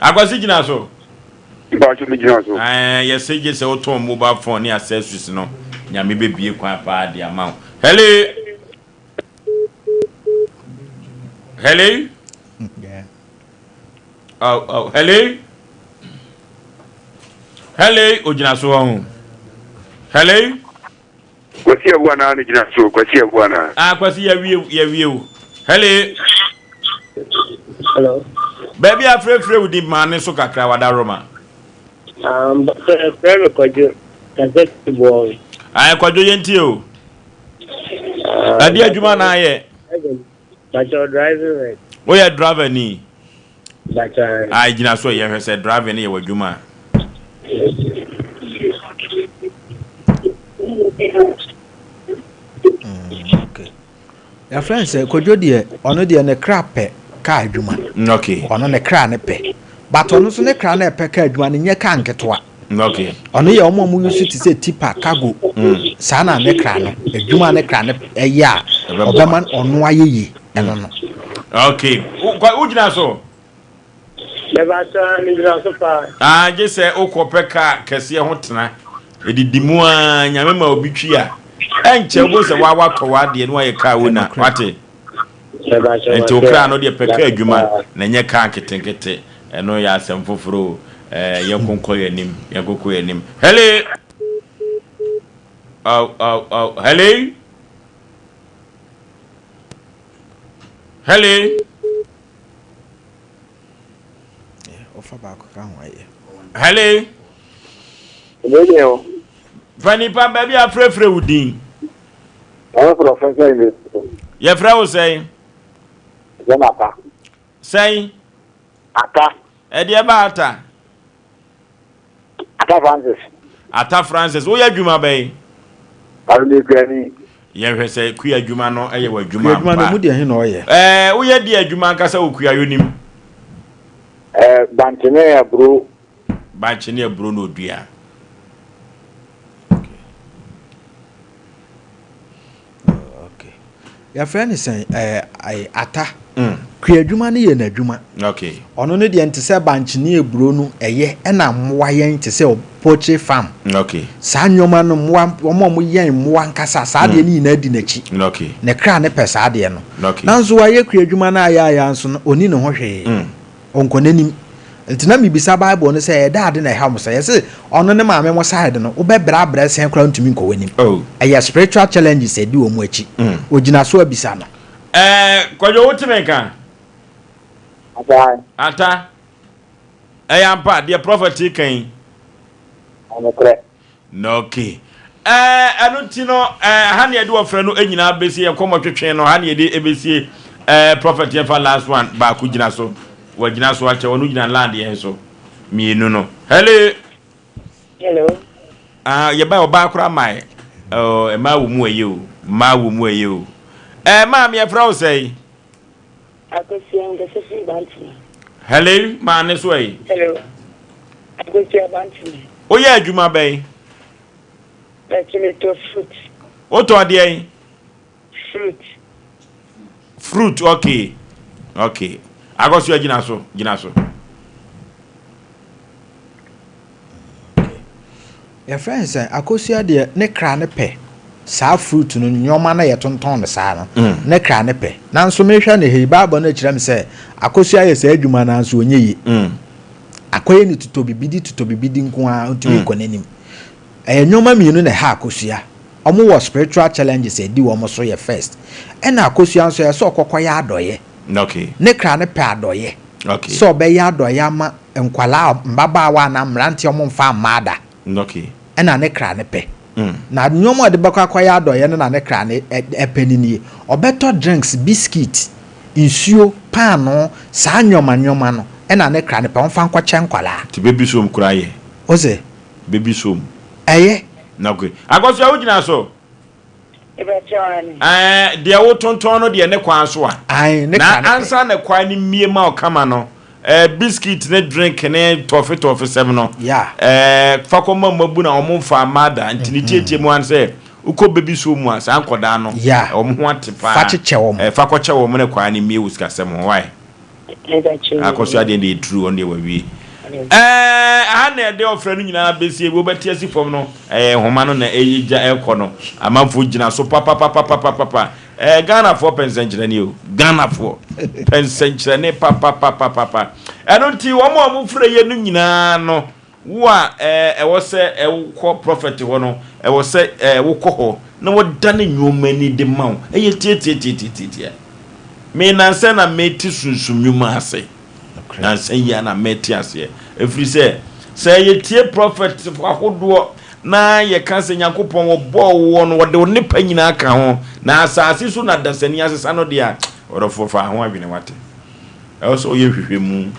Akwasi gyina so. Mpacho me gyina so. Ɛɛ yɛse gye sɛ wotɔn mobile phone ne accessories no Nyame bɛbue kwan paa de ama wo. Hello. Hello. Oh, oh, hello. Hello, ogyina so ɔho. Hello. Kwasi Abu anaa ne gyina so Kwasi Abu anaa. Ah Kwasi yɛwie yɛwie o. Hello. Hello. Baabi a frɛfrɛ wo din maa ne so kakra wada Roma. Um, frɛ me Kwadwo kasa fi boɔ. Ah Kwadwo yɛntie o. Ɛde adwuma na ayɛ. Bakyɛ driving work. Woyɛ driver ni. Bakyɛ. Ah gyina so yɛhwɛ sɛ driving no yɛ w'adwuma a. Mm, okay. Yɛfrɛ no sɛ Kwadwo deɛ ɔno deɛ ne kra pɛ kaa adwuma. Okay. Ɔno ne kra ne pɛ. But ɔno nso ne kra na ɛpɛ kaa adwuma no nyɛ kaa nketewa. Okay. Ɔno yɛ wɔn a wɔn use te sɛ tipa cargo. Mm. Saa na ne kra no adwuma ne kra no ɛyɛ a ɔbɛma ɔno ayɛ yie ɛno no. Okay. Wogyina so. Mepakyɛ megyina so paa. Ah gye sɛ wokɔ pɛ car kɛseɛ ho tena ɛdidi mu aa nyame ma obi twi a ɛnkyɛ wobɛhu sɛ waa watɔ w'adeɛ na wayɛ car owner wate nti wo kra no deɛ pɛ car adwuma na ɛnyɛ car nketenkete ɛno yɛ asɛm foforɔ o ɛɛ yɛnkonkɔ yɛn anim yɛnkonkɔ yɛn anim hello oh oh oh hello hello Ɔfa baako ka ho ayɛ. Hello. Ebɛnyɛ o. Fa nipa baabi a frɛfrɛ wo din. Wɔfrɛ fɛn sɛn bi. Yɛfrɛ wo sɛn? Yɛfrɛ ata. Sɛn? Ata. Ɛdeɛ ba ata? Ata Francis. Ata Francis, woyɛ adwuma bɛn? Ɔno deɛ kuani. Yɛhwɛ sɛ kua adwuma no yɛ w'adwuma ampa. Kua adwuma no mu deɛ he na ɔyɛ? Ɛɛ, woyɛ deɛ adwuma ankasa wɔ kuayɔ nim? Ɛɛ, bankye ne aburo. Bankye ne aburo na odua. Okay. Yɛfrɛ no sɛn ɛɛ ata. Mm. Kuadwuma no yɛ n'adwuma. Okay. Ɔno no deɛ nte sɛ bankye ne aburo no ɛyɛ ɛna mmoa yɛn te sɛ poultry farm. Okay. Saa nneɛma no mmoa wɔn a wɔyɛn mmoa nkasa saa deɛ no nyinaa di n'akyi. Okay. Ne kra ne pɛ saa deɛ no. Okay. Nanso wayɛ kuadwuma no ayɛ ayɛ nso no ɔni ne ho hwee. Mm. Ɔnkɔ n'anim. Nti na mebisa Bible no sɛ ɛda ade na ɛhaw mo saa? Yɛse ɔno ne maame mo side no wobɛbrɛ abrɛ sɛn koraa wontumi nkɔ w'anim. Oh. Ɛyɛ spiritual challenges a ɛdi wɔn akyi. Ogyina so abisa no. Ɛɛ Kwadwo wote me nka? Ata. Ata. Ɛyɛ ampa deɛ prophet reka yi? Ɛnokorɛ. Na okay. Ɛɛ ɛno nti no ɛɛ ha na yɛde ɔfrɛ no nyinaa bɛsie yɛn nkɔmmɔ twetwe no ha na yɛde ɛbɛsie ɛɛ prophet yɛn fa last one baako gyina so wɔgyina so akyɛ wɔn gyina land yɛn so mmienu no hello. Hello. Ah yɛba ɔbaa koraa mae ɛɛ mmaa wɔ mu ɛyɛ o mmaa wɔ mu ɛyɛ o ɛɛ maame yɛfrɛ wo sɛn. Akosua Nkese firi Bantama. Hello, maa ne so ɛyi. Hello, Akosua Bantama. Woyɛ adwuma bɛn? Bɛkye me tɔ fruit. Wotɔ deɛn? Fruit. Fruit, okay. Okay. Akosua gyina so, gyina so. Yɛfrɛ no sɛn? Akosua deɛ ne kra no pɛ saa fruit no, nnoɔma no a yɛtontɔn no saa no, ne kra no pɛ. Nanso mehwɛ no ha yi, Bible no kyerɛ me sɛ Akosua yɛ saa adwuma no ara nso ɔnyɛ yie. Akɔyɛ ne tutɔ-bibidi tutɔ-bibidi nko ara, ɔntumi nkɔ n'anim. Ɛyɛ nnoɔma mmienu na ɛha Akosua. Wɔwɔ spiritual challenges a ɛdi wɔn so yɛ first. Ɛna Akosua nso ɛyɛ sɛ ɔkɔkɔyɛ adɔeɛ. Ne kra no pɛ adɔeɛ. Sɛ ɔbɛyɛ adɔeɛ ama nkwadaa, mmabaawa anaa mmeranteɛ a wɔmfa mmaa da. Ɛna ne kra no pɛ. Na nneɛma a ɔde bɛkɔ akɔyɛ adɔeɛ no na ne kra no pɛ no nie. Ɔbɛtɔ drinks, biscuit, nsuo, paanoo, saa nneɛma nneɛma no ɛna ne kra no pɛ. Ɔmfa nkɔkyɛ nkwadaa. Nti baby som koraa yɛ? Wose? Baby som. Ɛyɛ. Okay. Akosua wogyina so? Ɛɛ, deɛ wotontɔn no deɛ ne kwan so a. Ae, ne Na kra ne pɛ. ansa na kwan no mmie ma wo kama no, ɛɛ, biscuit ne drink ne tɔfe tɔfe sɛm no, Yeah. ɛɛ, fa kɔma mmabu na wɔn mfa mma da. Nti ne tietie mu ara ne sɛ, wokɔ baby so mu a, saa nkɔdaa no, Yeah. wɔn ho ate paa. Fa kyekyɛ wɔn. Ɛɛ, fa kɔkyɛ wɔn ne kwan no mmie wo sikasɛm ho. Why? Akɔso adeɛ deɛ ɛturu ɔno deɛ wawie. Ɛɛ aha na ɛde ɔfrɛ no nyinaa bɛsie wobɛte asi fam no ɛyɛ nhoma no na ɛgya ɛkɔ no amanfoɔ gyina so papapapapapapa ɛɛ Ghanafoɔ pɛ nsɛnkyerɛnne o Ghanafoɔ pɛ nsɛnkyerɛnne papapapapapa ɛno nti wɔn a wɔfrɛ yɛ no nyinaa no Wo a ɛwɔ sɛ wokɔ prɔfɛt hɔ no, ɛwɔ sɛ wokɔ hɔ na wɔdane nneɛma ani de ma wo. Ɛyɛ tiatiatiatiatia. Me nnansa na mete sunsum nnwuma ase. Nnansa yi ara na mete aseɛ. Ɛfiri sɛ, sɛ yɛtie prɔfɛt ahodoɔ na yɛka sɛ Nyankopɔn wɔbɔɔ woɔ no, wɔde wo nnepa nyinaa ka ho, na asase so na dasani asesa no deɛ a, ɔdɔfoɔ fa ho adwene wate. Ɛwɔ sɛ ɔyɛ nhwehwɛmu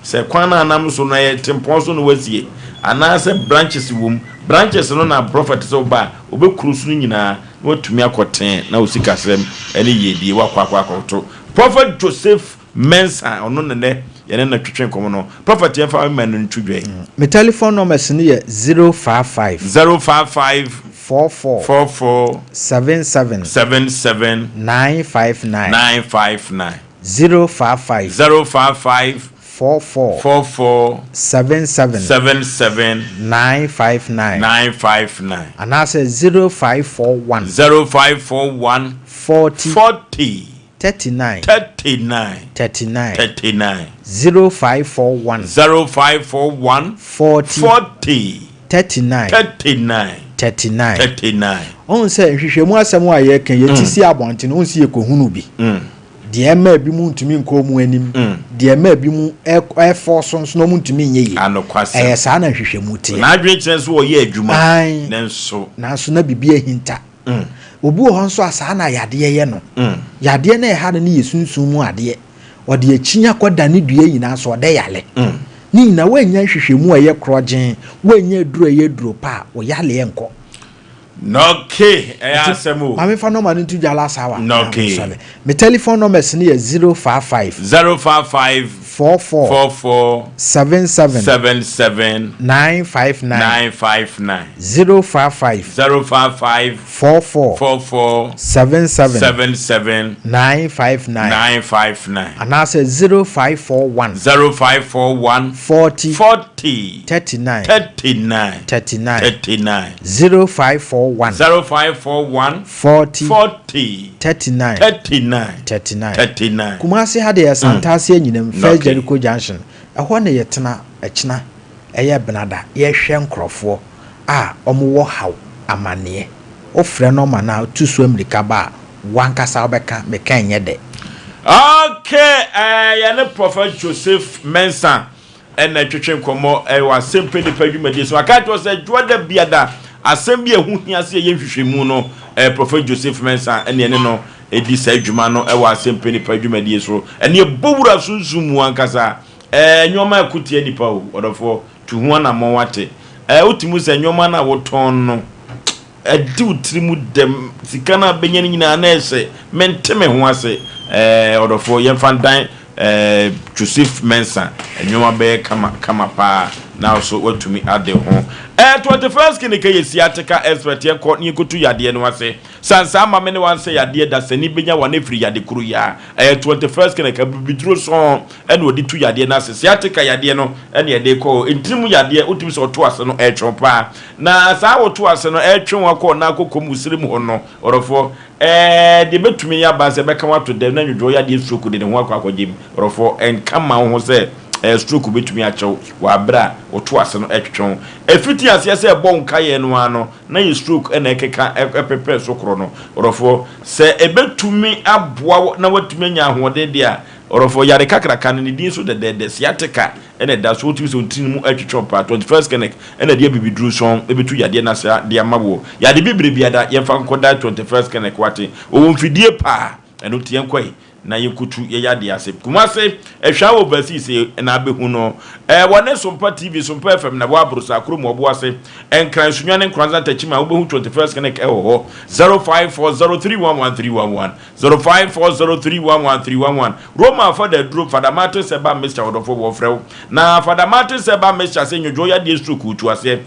sɛ kwan no a anam so no ɛyɛ tempɔn so na wasie anaasɛ branches wɔ mu. Branches no na prɔfɛt sɛ woba a ɔbɛkuru so no nyinaa na watumi akɔ tee na wo sikasɛm ne yiedie wakɔ akɔ akɔto. Prɔfɛt Joseph Mensah ɔno na nɛ yɛne no twetwe nkɔmmɔ no. Prɔfɛt yɛmfa mma no nto dwa yi. Me telephone numbers no yɛ 055. 055. 44. 44. 77. 77. 959. 959. 055. 055. 44. 44. 77. 77. 959. 959. Anaasɛ 0541. 0541. 40. 40. 39. 39. 39. 39. 0541. 0541. 40. 40. 39. 39. 39. 39. Wohu sɛ nhwehwɛmu asɛm a yɛreka yi, yɛte si abɔnten, wohu sɛ yɛkɔhunu bi. Deɛ ɛma ebinom ntumi nkɔ wɔn anim, deɛ ɛma ebinom ɛfɔ so nso na wɔn ntumi nyɛ yie. Anokwasɛm. Ɛyɛ saa na nhwehwɛmu teɛ. N'adwene kyerɛ nso ɔyɛ adwuma. Ae. Nanso. Nanso na biribi ahinta. Obi wɔ hɔ nso a saa na yadeɛ yɛ no. Yadeɛ no a ɛha no no yɛ sunsum mu adeɛ. Ɔde akyinnye akɔda ne dua nyinaa so, ɔdɛ yale. Ne nyinaa woannya nhwehwɛmu a ɛyɛ korɔgyenn, woannya aduro a ɛyɛ aduro pa a, wo yaleɛ nkɔ. Nɔke, ɛyɛ asɛm o. Maame fa nɔma no nto dwa last hour. Nɔke. Me telephone numbers no yɛ 055. 055. 44. 44. 77. 77. 959. 959. 055. 055. 44. 44. 77. 77. 959. 959. Anaasɛ 0541. 0541. 40. 40. 39. 39. 39. 39. 0541. 0541. 40. 40. 39. 39. 39. 39. Kumasi ha deɛ Santase Anyinam, First Okay. Jericho Junction. Ɛhɔ na yɛtena ɛkyena ɛyɛ Benada yɛhwɛ nkorɔfoɔ a wɔwɔ haw, amaneɛ. Wofrɛ nɔma no a wotu so ammirika ba a, w'ankasa wobɛka, meka ɛnyɛ dɛ. Okay, eh, yɛne Prophet Joseph Mensah ɛna ɛtwetwe nkɔmmɔ wɔ Asɛmpɛ Nnipa dwumadie so. Aka akyerɛ wo sɛ Dwoada biada asɛm bi a ɛho hia sɛ yɛyɛ nhwehwɛmu no, Prɔfɛt Joseph Mensah ɛne ɛne no ɛdi saa adwuma no wɔ Asɛmpɛ Nnipa dwumadie so. Ɛne ɛbɔ wura sunsum mu ankasa. Nneɛma ɛko tia nnipa o, ɔdɔfoɔ, tu ho anammɔn wate. Wotumi sɛ nneɛma no a wotɔn no, Ɛde wo tiri mu dɛm. Sika no a bɛnya no nyinaa na ɛhyɛ. Mente me ho ase. Ɛɛ ɔdɔfoɔ yɛmfa ndan ɛɛ Joseph Mensah. Nneɛma bɛyɛ kama kama paa. Na so watumi ade ho. Ɛɛ 21st Clinic yɛ sciatica expert yɛnkɔ na yɛnkɔtu yadeɛ no ase. Sansaa ma me ne wansɛ yadeɛ dasani bɛnya wane afiri yade koro yi a. Ɛyɛ 21st Clinic abibiduro sɔn ɛna ɔde tu yadeɛ no ase. Sciatica yadeɛ no ɛna yɛde kɔ hɔ. Ntini mu yadeɛ wotumi sɛ ɔto ase no ɛretwe wo paa. Na saa woto ase no ɛretwe wo akɔ ɔnan akɔkɔ mu sere mu hɔ no ɔdɔfoɔ ɛɛ deɛ ɛbɛtumi aba sɛ ɛbɛka wo ato dɛm na nwodwoɔ yadeɛ stroke de ne ho akɔ akɔgye mu ɔdɔfoɔ ɛnka ma wo ho sɛ ɛɛ stroke bɛtumi akyɛ wo wɔ aberɛ a woto ase no ɛtwetwe wo. Ɛfiti aseɛ sɛ ɛbɔ wo nkaeɛ no ara no na yɛ stroke na ɛkeka ɛpepɛ so korɔ no ɔdɔfoɔ sɛ ɛbɛtumi aboa wo na woatumi anya ahoɔden deɛ a ɔdɔfoɔ yare kakraka no ne din so dɛdɛɛdɛ sciatica na ɛda so wotumi sɛ wo tiri no mu ɛtwetwe wo paa 21st clinic na ɛde abibiduro sɔn ɛbɛtu yadeɛ no ase de ama woɔ yade bibire biada yɛmfa nkɔda 21st clinic wate ɔwɔ mfidie paa ɛno nti yɛnkɔe na yɛnkotu yɛ yadeɛ ase. Kumase, Ɛhwa Overseas na abɛhu no. Ɛwɔ ne Sompa TV, Sompa FM na ɛwɔ Aborosa, Kurom Ɔboase, Nkran, Sunyani, Nkoranza, Techiman. Wobɛhu 21st Clinic ɛwɔ hɔ. 0540311311, 0540311311. Roma Fada Aduro, Fada Martin Sɛba Mixture, ɔdɔfoɔ wɔfrɛ wo. Na Fada Martin Sɛba Mixture sɛ nnwodwoɔ yadeɛ stroke wotu aseɛ.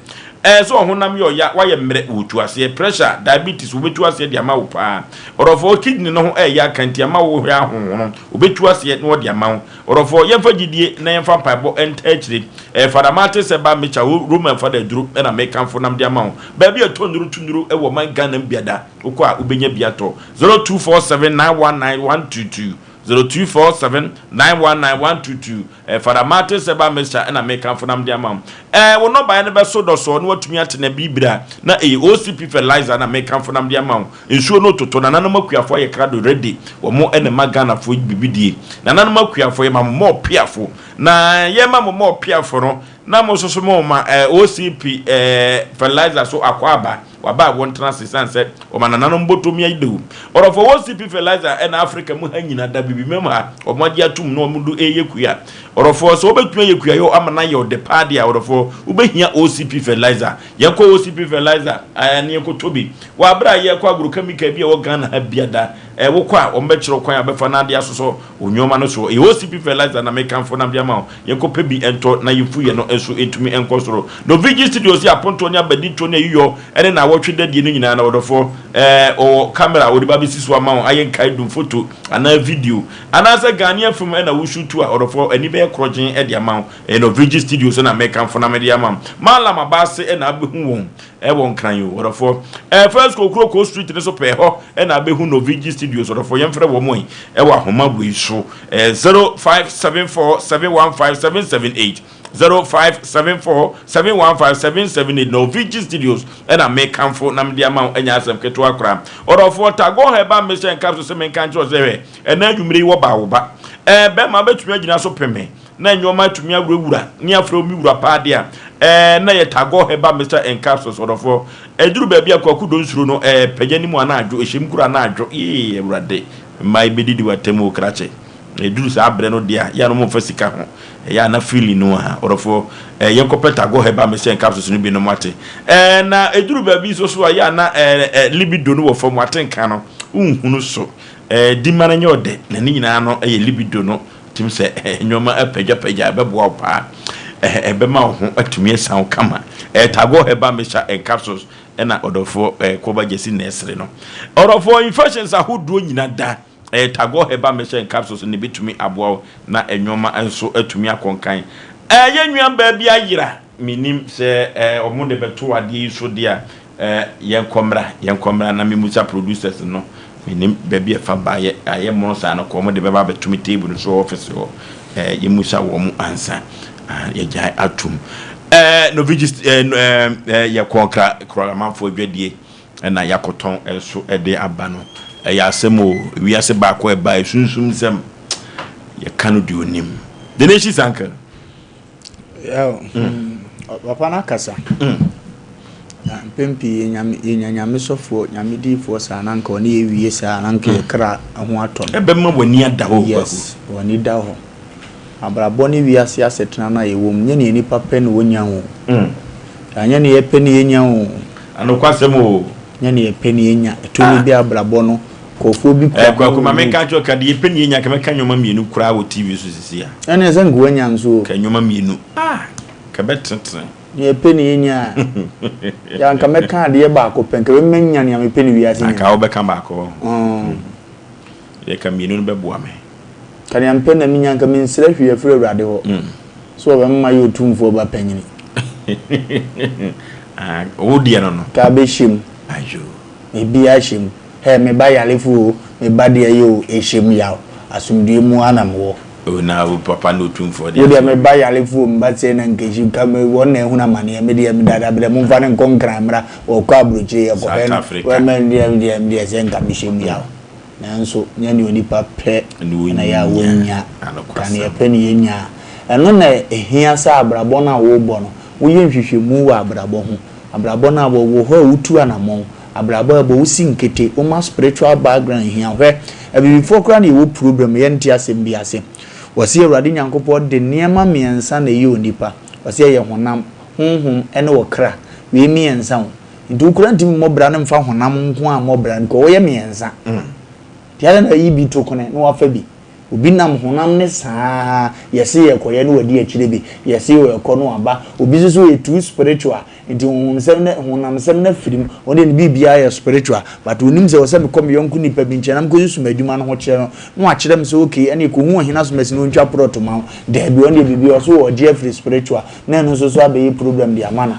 Ɛɛ sɛ ɔhonam yɛ ɔya, woayɛ mmerɛ, wotu aseɛ. Pressure, diabetes, wɔbɛtu aseɛ de ama wo paa. Ɔdɔfoɔ, kidney no ho ɛɛyɛ aka nti ama wo hwɛ ahonhono, wɔbɛtu aseɛ na wɔde ama wo. Ɔdɔfoɔ, yɛmfa gyidie na yɛmfa mpaebɔ ntaa akyire. Ɛɛ Fada Martin sɛ ba Mecha wo Roman Fada aduro na mekamfo nam de ama wo. Baabi a ɛtɔ nnuro tu nnuro wɔ man Ghana mu biada, wokɔ a wobɛnya bi atɔ. 0247 919 122. 0247 919 122 Eh, Fada Martin Seba Mixture na mekamfo nam de ama wo. Eh, wo nnɔbaeɛ no bɛso dɔsɔɔ na watumi ate na biribiri a na ɛyɛ OCP fertilizer na mekamfo nam de ama wo. Nsuo no totɔ, nananom akuafoɔ ayɛ krado ready, wɔn na ɛma Ghanafoɔ biribi die. Nananom akuafoɔ, yɛma mo mɔɔ piafo, na yɛma mo mɔɔ piafo no, na mo nso so mo ma eh, OCP eh, fertilizer so akɔ aba. Waba a wɔntena ase esiane sɛ wɔma nananom bɔtɔ mi ayi Ɔdɔfo wɔ CP fertilizer ɛna Africa mu ha nyina da bibimam ha wɔn agye atum na wɔn do ɛyɛ kua. Ɔdɔfoɔ sɛ wobɛtumi ayɛ kuayɔ ama no ayɛ ɔdɛ paa deɛ a ɔdɔfoɔ wobɛhia OCP fertilizer. Yɛnkɔ OCP fertilizer ɛɛ ne yɛnkɔtɔ bi. Wɔ abere a yɛkɔ agrochemical bi a ɛwɔ Ghana ha biada ɛɛ wokɔ a wɔn bɛkyerɛ wo kwan a wobɛfa na ade asosɔ wo nnoɔma no soɔ. Ɛyɛ OCP fertilizer na mekamfo na mede ama wo. Yɛnkɔpɛ bi ntɔ na yɛn mfuiɛ no nso ntumi nkɔ soro. Novigi Studios yɛ apontoɔ ne abadintoɔ ne ayiyɔ ne naawɔtwe dadie no nyinaa na ɔdɔfoɔ ɛɛ ɔwɔ camera a wɔde ba bɛsi so ama wo ayɛ nkaedum foto anaa video anaasɛ Ghanaian film na wo shoot a ɔdɔfoɔ ani bɛyɛ korɔgyen de ama wo. Ɛyɛ Novigi Studios na mekamfo na mede ama wo. Mallam Abaase na abɛhu wɔn Ɛwɔ Nkran o, ɔdɔfoɔ. Ɛɛ First Kokroko Street no so pɛɛ hɔ na abɛhu Novigi Studios, ɔdɔfoɔ. Yɛmfrɛ wɔn ɛ ɛwɔ ahoma wei so, ɛɛ 0574 715 778, 0574 715 778. Novigi Studios ɛna mekamfo na mede ama wo, ɛnyɛ asɛm ketewa koraa. Ɔdɔfoɔ, Tagore Herbal Mixture and Capsule sɛ menka nkyerɛ wo sɛ hwɛ, ɛnɛ anwummere yi wɔbaa wo ba. Ɛɛ bɛrima wobɛtumi agyina so peme na nneɛma atumi awurawura ne afrɛ wo me wura paa de a, ɛɛ na yɛ Tagore Herbal Mixture and Capsules ɔdɔfoɔ. Ɛduru baabi a Kwaku Donsuro no ɛɛ pagya ne mu anaa adwo, ɛhyɛ mu kura anaa adwo, yee Awurade, mmaa yi bɛdidi w'atam o krakye. Ɛduru saa berɛ no deɛ a, yɛ a na wɔmfa sika ho, ɛyɛ a na feeling no a, ɔdɔfoɔ, ɛɛ yɛnkɔpɛ Tagore Herbal Mixture and Capsules no bi nom ate. Ɛɛ na ɛduru baabi nso so a, yɛ a na ɛɛ ɛɛ libido no wɔ fam, w'atenka no, wonhunu so. Ɛɛ di ma no nyɛ ɔdɛ, na ne nyinaa no yɛ libido no. Tim sɛ nneɛma apagyapagya a, ɛbɛboa wo paa. Ɛbɛma wo ho atumi asian wo kama. Tagore Herbal Mixture and Capsules ɛna ɔdɔfoɔ Kɔba Gyasi na ɛsere no. Ɔdɔfoɔ, infections ahodoɔ nyina da, Tagore Herbal Mixture and Capsules na ɛbɛtumi aboa wo na nneɛma nso atumi akɔ nkan. Yɛn nuabaa bi ayera, mennim sɛ wɔn de bɛto adeɛ yi so deɛ a, Eh, yɛnkɔ mmra, yɛnkɔ mmra na memmisa producers no. Mennim baabi a ɛfa baeɛ, ayɛ mono saa no kɔ, wɔn de bɛba abɛto me table no so wɔ office hɔ. Eh, yɛmmisa wɔn ansa. Ah, yɛgyae atom. Eh, Novigis, eh, eh, eh, yɛkɔ kra, kra amanfoɔ adwadie ɛna yɛakɔtɔn nso ɛde aba no. Ɛyɛ asɛm o, wiase baako ɛba, ɛsunsum nsɛm, yɛka no deɛ onim. The Nation's Uncle. Papa no akasa. Na mpɛn pii yɛnya yɛnya nyame sɔfoɔ, nyame diifoɔ saa na anka ɔne yɛ wie saa na anka yɛ kra ho atɔ no. Ɛbɛma w'ani ada hɔ. Yes, w'ani da hɔ. Abrabɔ ne wiase asetena no a yɛwɔ mu, nyɛ nea nipa pɛ na ɔnya o. Anyɛ nea yɛpɛ na yɛnya o. Anokwasɛm o. Nyɛ nea yɛpɛ na yɛnya. Ɛtumi bi abrabɔ no. Nkurɔfoɔ bi kura Eh, Kwaku, ma menka nkyerɛ wo, ka deɛ yɛpɛ ne yɛnya, ka mɛka nneɛma mmienu koraa wɔ TV so sisi a. Ɛne sɛ nka wanya nso o. Ka nneɛma mmienu. Ah! Nka ɛbɛtenetene. Nea yɛpɛ na yɛnya a, yɛ anka mɛka adeɛ baako pɛ, nka mɛnya nea mepɛ no wiase nyinaa. Anka wobɛka baako hɔ. Yɛ ka mmienu no bɛboa me. Ka nea mepɛ na menya, anka mensrɛ hwee afiri Awurade hɔ, sɛ ɔbɛma mayɛ Otumfoɔ ba panyini. Wo deɛ no no. Ka bɛhyɛ mu. Ayo. Biribiara hyɛ mu. Hɛ, me ba yarefo o, me ba deɛ yɛ o, ɛhyɛ mu yaw. Asomdwoeɛ mu ara na mewɔ. O na wo papa ne otumfoɔ deɛ. Wo deɛ me ba yarefo o, me ba sɛɛ na nkehyi, nka me, wɔn na ahunu amaneɛ, me deɛ me dada brɛ, momfa no nkɔ Nkran mmra, ɔrekɔ aburokyire, yɛkɔhwɛ no, wɔ me deɛ, me deɛ, me deɛ sɛ nka mehyɛ mu yaw. Nanso nyɛ nea onipa pɛ na ɛyɛ a wɔnya, nka nea ɛpɛ na yɛnya. Ɛno na ɛhia sɛ abrabɔ no a worebɔ no, woyɛ nhwehwɛmu wɔ abrabɔ ho. Abrabɔ no a wɔ hɔ a wotu anamɔn, abrabɔ a ɛbɔ wosi nkete, woma spiritual background hia. Hwɛ, abibifoɔ koraa na yɛwɔ problem, yɛnte asɛm bi ase. Wɔse Awurade Nyankopɔn de nneɛma mmiɛnsa na ɛyɛ onipa. Ɔse ɛyɛ honam, honhom ne ɔkra. Wei mmiɛnsa o. Nti wo koraa ntumi mmɔ bra no mfa honam nko ara mmɔ bra no, because woyɛ mmiɛnsa. Nti adɛn na ayi bi to kone na wafa bi? Obi nam honam ne saa, yɛse yɛkɔyɛ na wadi akyire bi, yɛse yɛkɔ na waba. Obi nso so ɔyɛ too spiritual, nti honhomsɛm ne honamsɛm no afiri mu, ɔno deɛ ne biribiara yɛ spiritual, but ɔnim sɛ ɛwɔ sɛ mekɔ me yɔnko nipa bi nkyɛn na mekɔsusu m'adwuma no ho kyerɛ no, na wakyerɛ me sɛ okay ɛneɛ kɔhu ɔhene asomasi na ɔntwa prɔto ma wo. Daabi, ɔno deɛ biribiara ɔse ɔregye afiri spiritual, na ɛno nso so abɛyɛ problem de ama no.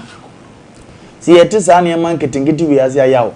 Sɛ yɛte saa nneɛma nketenkete wei ase a, yaw,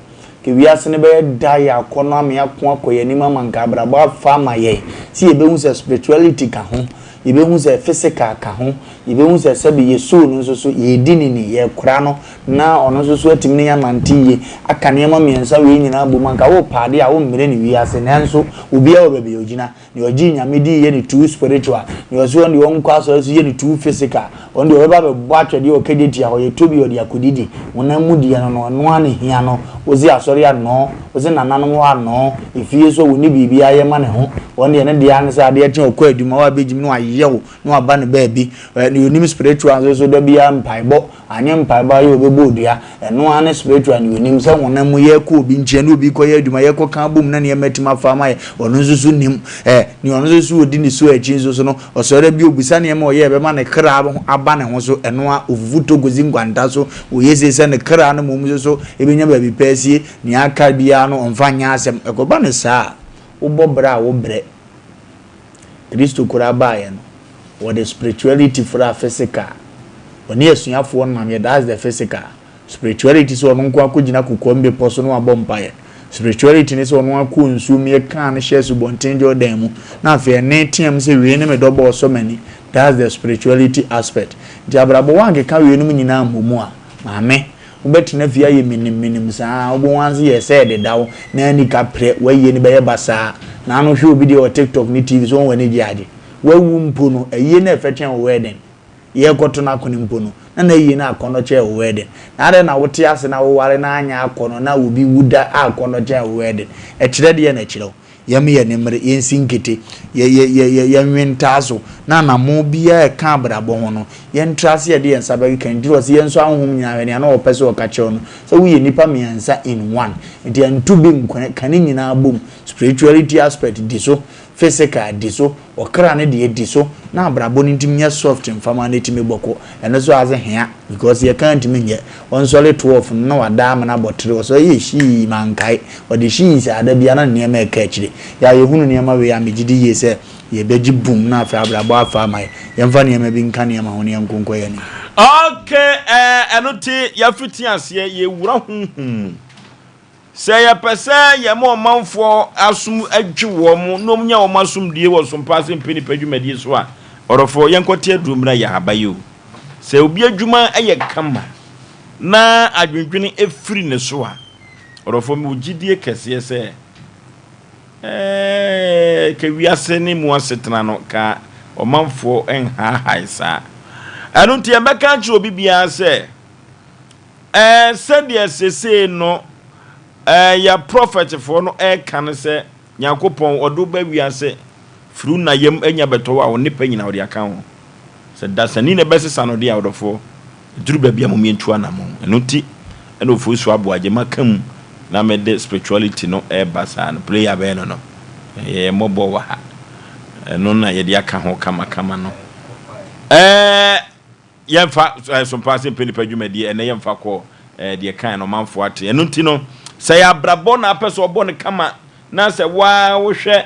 nka wiase no bɛyɛ da yɛ akɔnnɔ ama yɛako akɔ yɛn anim ama nka abrabɔ afa ama yɛn. Sɛ yɛbɛhu sɛ spirituality ka ho, yɛbɛhu sɛ physical ka ho, yɛbɛhu sɛ sɛbe yɛ soul no nso so yɛredi no ni, yɛrekora no na ɔno nso so atumi ne yɛn anante yie, aka nneɛma mmiɛnsa wei nyinaa abom a, nka worepɛ adeɛ a wommrɛ no wiase nanso obiara wɔ baabi a ɔgyina. Nea ɔgyee Nyame dii yɛ no too spiritual, nea ɔse ɔno deɛ ɔnkɔ asɔre nso yɛ no too physical, ɔno deɛ ɔbɛba abɛbɔ atwɛdeɛ wɔ kɛgye hɔ, yɛtɔ bi a ɔde akɔdidi, honam mu deɛ no no ɛno ara na ɛhia no, wose asɔre anɔɔ, wose nananom hɔ anɔɔ, efie nso ɔnni biribiara yɛ ma ne ho, ɔno deɛ ne deɛ ara ne sɛ adeɛ kye a ɔkɔ adwuma, wabɛgyim na wayɛ wo na waba ne baabi, nea ɔnim spiritual nso so da biara mpaebɔ, Anyɛ mpaebɔ ara yi ɔbɛbɔ odua. Ɛno ara ne spiritual nea onim sɛ honam mu yɛkɔ obi nkyɛn ne obi kɔyɛ adwuma yɛkɔ ka abom na nneɛma atumi afa ama yɛ ɔno nso so nim ɛ nea ɔno nso so ɔdi ne so akyi nso so no ɔsɔre bi obisa nneɛma ɔyɛ ɛbɛma ne kra aba ne ho so ɛno a ofufu tɔ kɔsi nkwanta so ɔyɛ sei sɛ ne kra no mmom nso so ɛbɛnya baabi pɛ asie nea aka biara no ɔmfa nyɛ asɛm ɛkɔba no saa a wobɔ bra a wobrɛ Kristo koraa baeɛ no, wɔde spirituality fraa physical. Ɔne asuafoɔ nam yɛ, that's the physical. Spirituality sɛ ɔno nko akɔgyina kokoam bepɔ so na wabɔ mpaeɛ. Spirituality ne sɛ ɔno akɔ nsuo mu yɛ kaa no hyɛ asubɔnten Jordan mu na afei ɛnne team sɛ wei ne me dɔbɔ ɔsɔ m'ani. That's the spirituality aspect. Nti abrabɔ woankeka weinom nyinaa ammɔ mu a, maame, Wobɛtena fie ayɛ menim menim saa ara, wobɛhu ara nso yɛ sɛ ɛdeda wo na anika prɛ, w'ayie no bɛyɛ basaa. Naano hwɛ obi deɛ wɔ tiktok ne TV so wɔn w'ani gye agye. Wawu mpo no, ayie no ɛfɛ kyɛn wo wedding. Yɛrekɔto no akono mpo no, na n'ayie no akɔnnɔ kyɛn wo wedding. Na adɛn na wote ase na woware na anyɛ akɔnnɔ na obi wu da a akɔnnɔ kyɛn wo wedding? Ɛkyerɛ deɛn na ɛkyerɛ wo? Yɛm yɛn mmere, yɛnsi nkete, yɛ, yɛ, yɛ, yɛ, yɛnwe ntaa so, na anammɔn biara a ɛka abrabɔ ho no, yɛntra ase yɛde yɛn nsa bɛkeka. Nti ɔse yɛnsɔ ahonhom nyinaa hwɛ, nea na ɔpɛ sɛ ɔka kyerɛ wo no, sɛ woyɛ nnipa mmiɛnsa in one, nti ɛnto bi nko, ka ne nyinaa bom, spirituality aspect di so, physical di so, ɔkra no deɛ di so, na abrabɔ no ntumi nyɛ soft mfa ma no ɛtumi bɔkɔ, ɛno nso adze hea. Because yɛ ka ntumi nyɛ. Ɔnsɔre 12 no na wada amena abɔ tere ɔsɔre yɛ hyii mankae. Ɔde hyii saa da biara na ne nneɛma ɛka akyire. Yɛ a yɛhunu nneɛma wei a megye di yie sɛ yɛbɛgye boom na afei abrabɔ afa ama yɛ. Yɛmfa nneɛma bi nka nneɛma ho na yɛnko nkɔ yɛn anim. Ok eh ɛno nti yɛafiti aseɛ yɛwura honhom mu. Sɛ yɛpɛ sɛ yɛma ɔmanfoɔ asom dwo wɔn na wɔnya wɔn asomdwoeɛ wɔ sompa ase mpɛ nnipa dwumadie so a, ɔdɔfoɔ, yɛnkɔte aduro mmra yɛn aba yi o. Sɛ obi adwuma yɛ kama na adwendwene firi ne so a, ɔdɔfoɔ, mewɔ gyidie kɛseɛ sɛ, ɛɛ, ka wiase ne mu asetena no, ka ɔmanfoɔ nhaahae saa. Ɛno nti yɛbɛka akyerɛ obi biara sɛ, Ɛɛ, sɛdeɛ sesei no, ɛɛ, yɛ prɔfɛtfoɔ no ɛreka no sɛ, Nyankopɔn, ɔde wo ba wiase, firi wo na yam anya bɛtɔ wo a, wo nnepa nyinaa ɔde aka ho. Sɛ dasani na ɛbɛsesa no deɛ a, ɔdɔfoɔ, ɛduru baabi a mom yɛntu anamɔn. Ɛno nti ɛna Ofosu Aboagye maka mu na mede spirituality no ɛreba saa no, prayer bɛyɛ no no, yɛyɛ mmɔbɔ wɔ ha. Ɛno na yɛde aka ho kamakama no. Ɛɛ. Yɛmfa sompa ase mpɛ nipa dwumadie ɛnɛ yɛmfa kɔ deɛ kan no ɔmanfoɔ ate. Ɛno nti no sɛ yɛ abrabɔ na apɛ sɛ ɔbɔ no kama na sɛ waa wohwɛ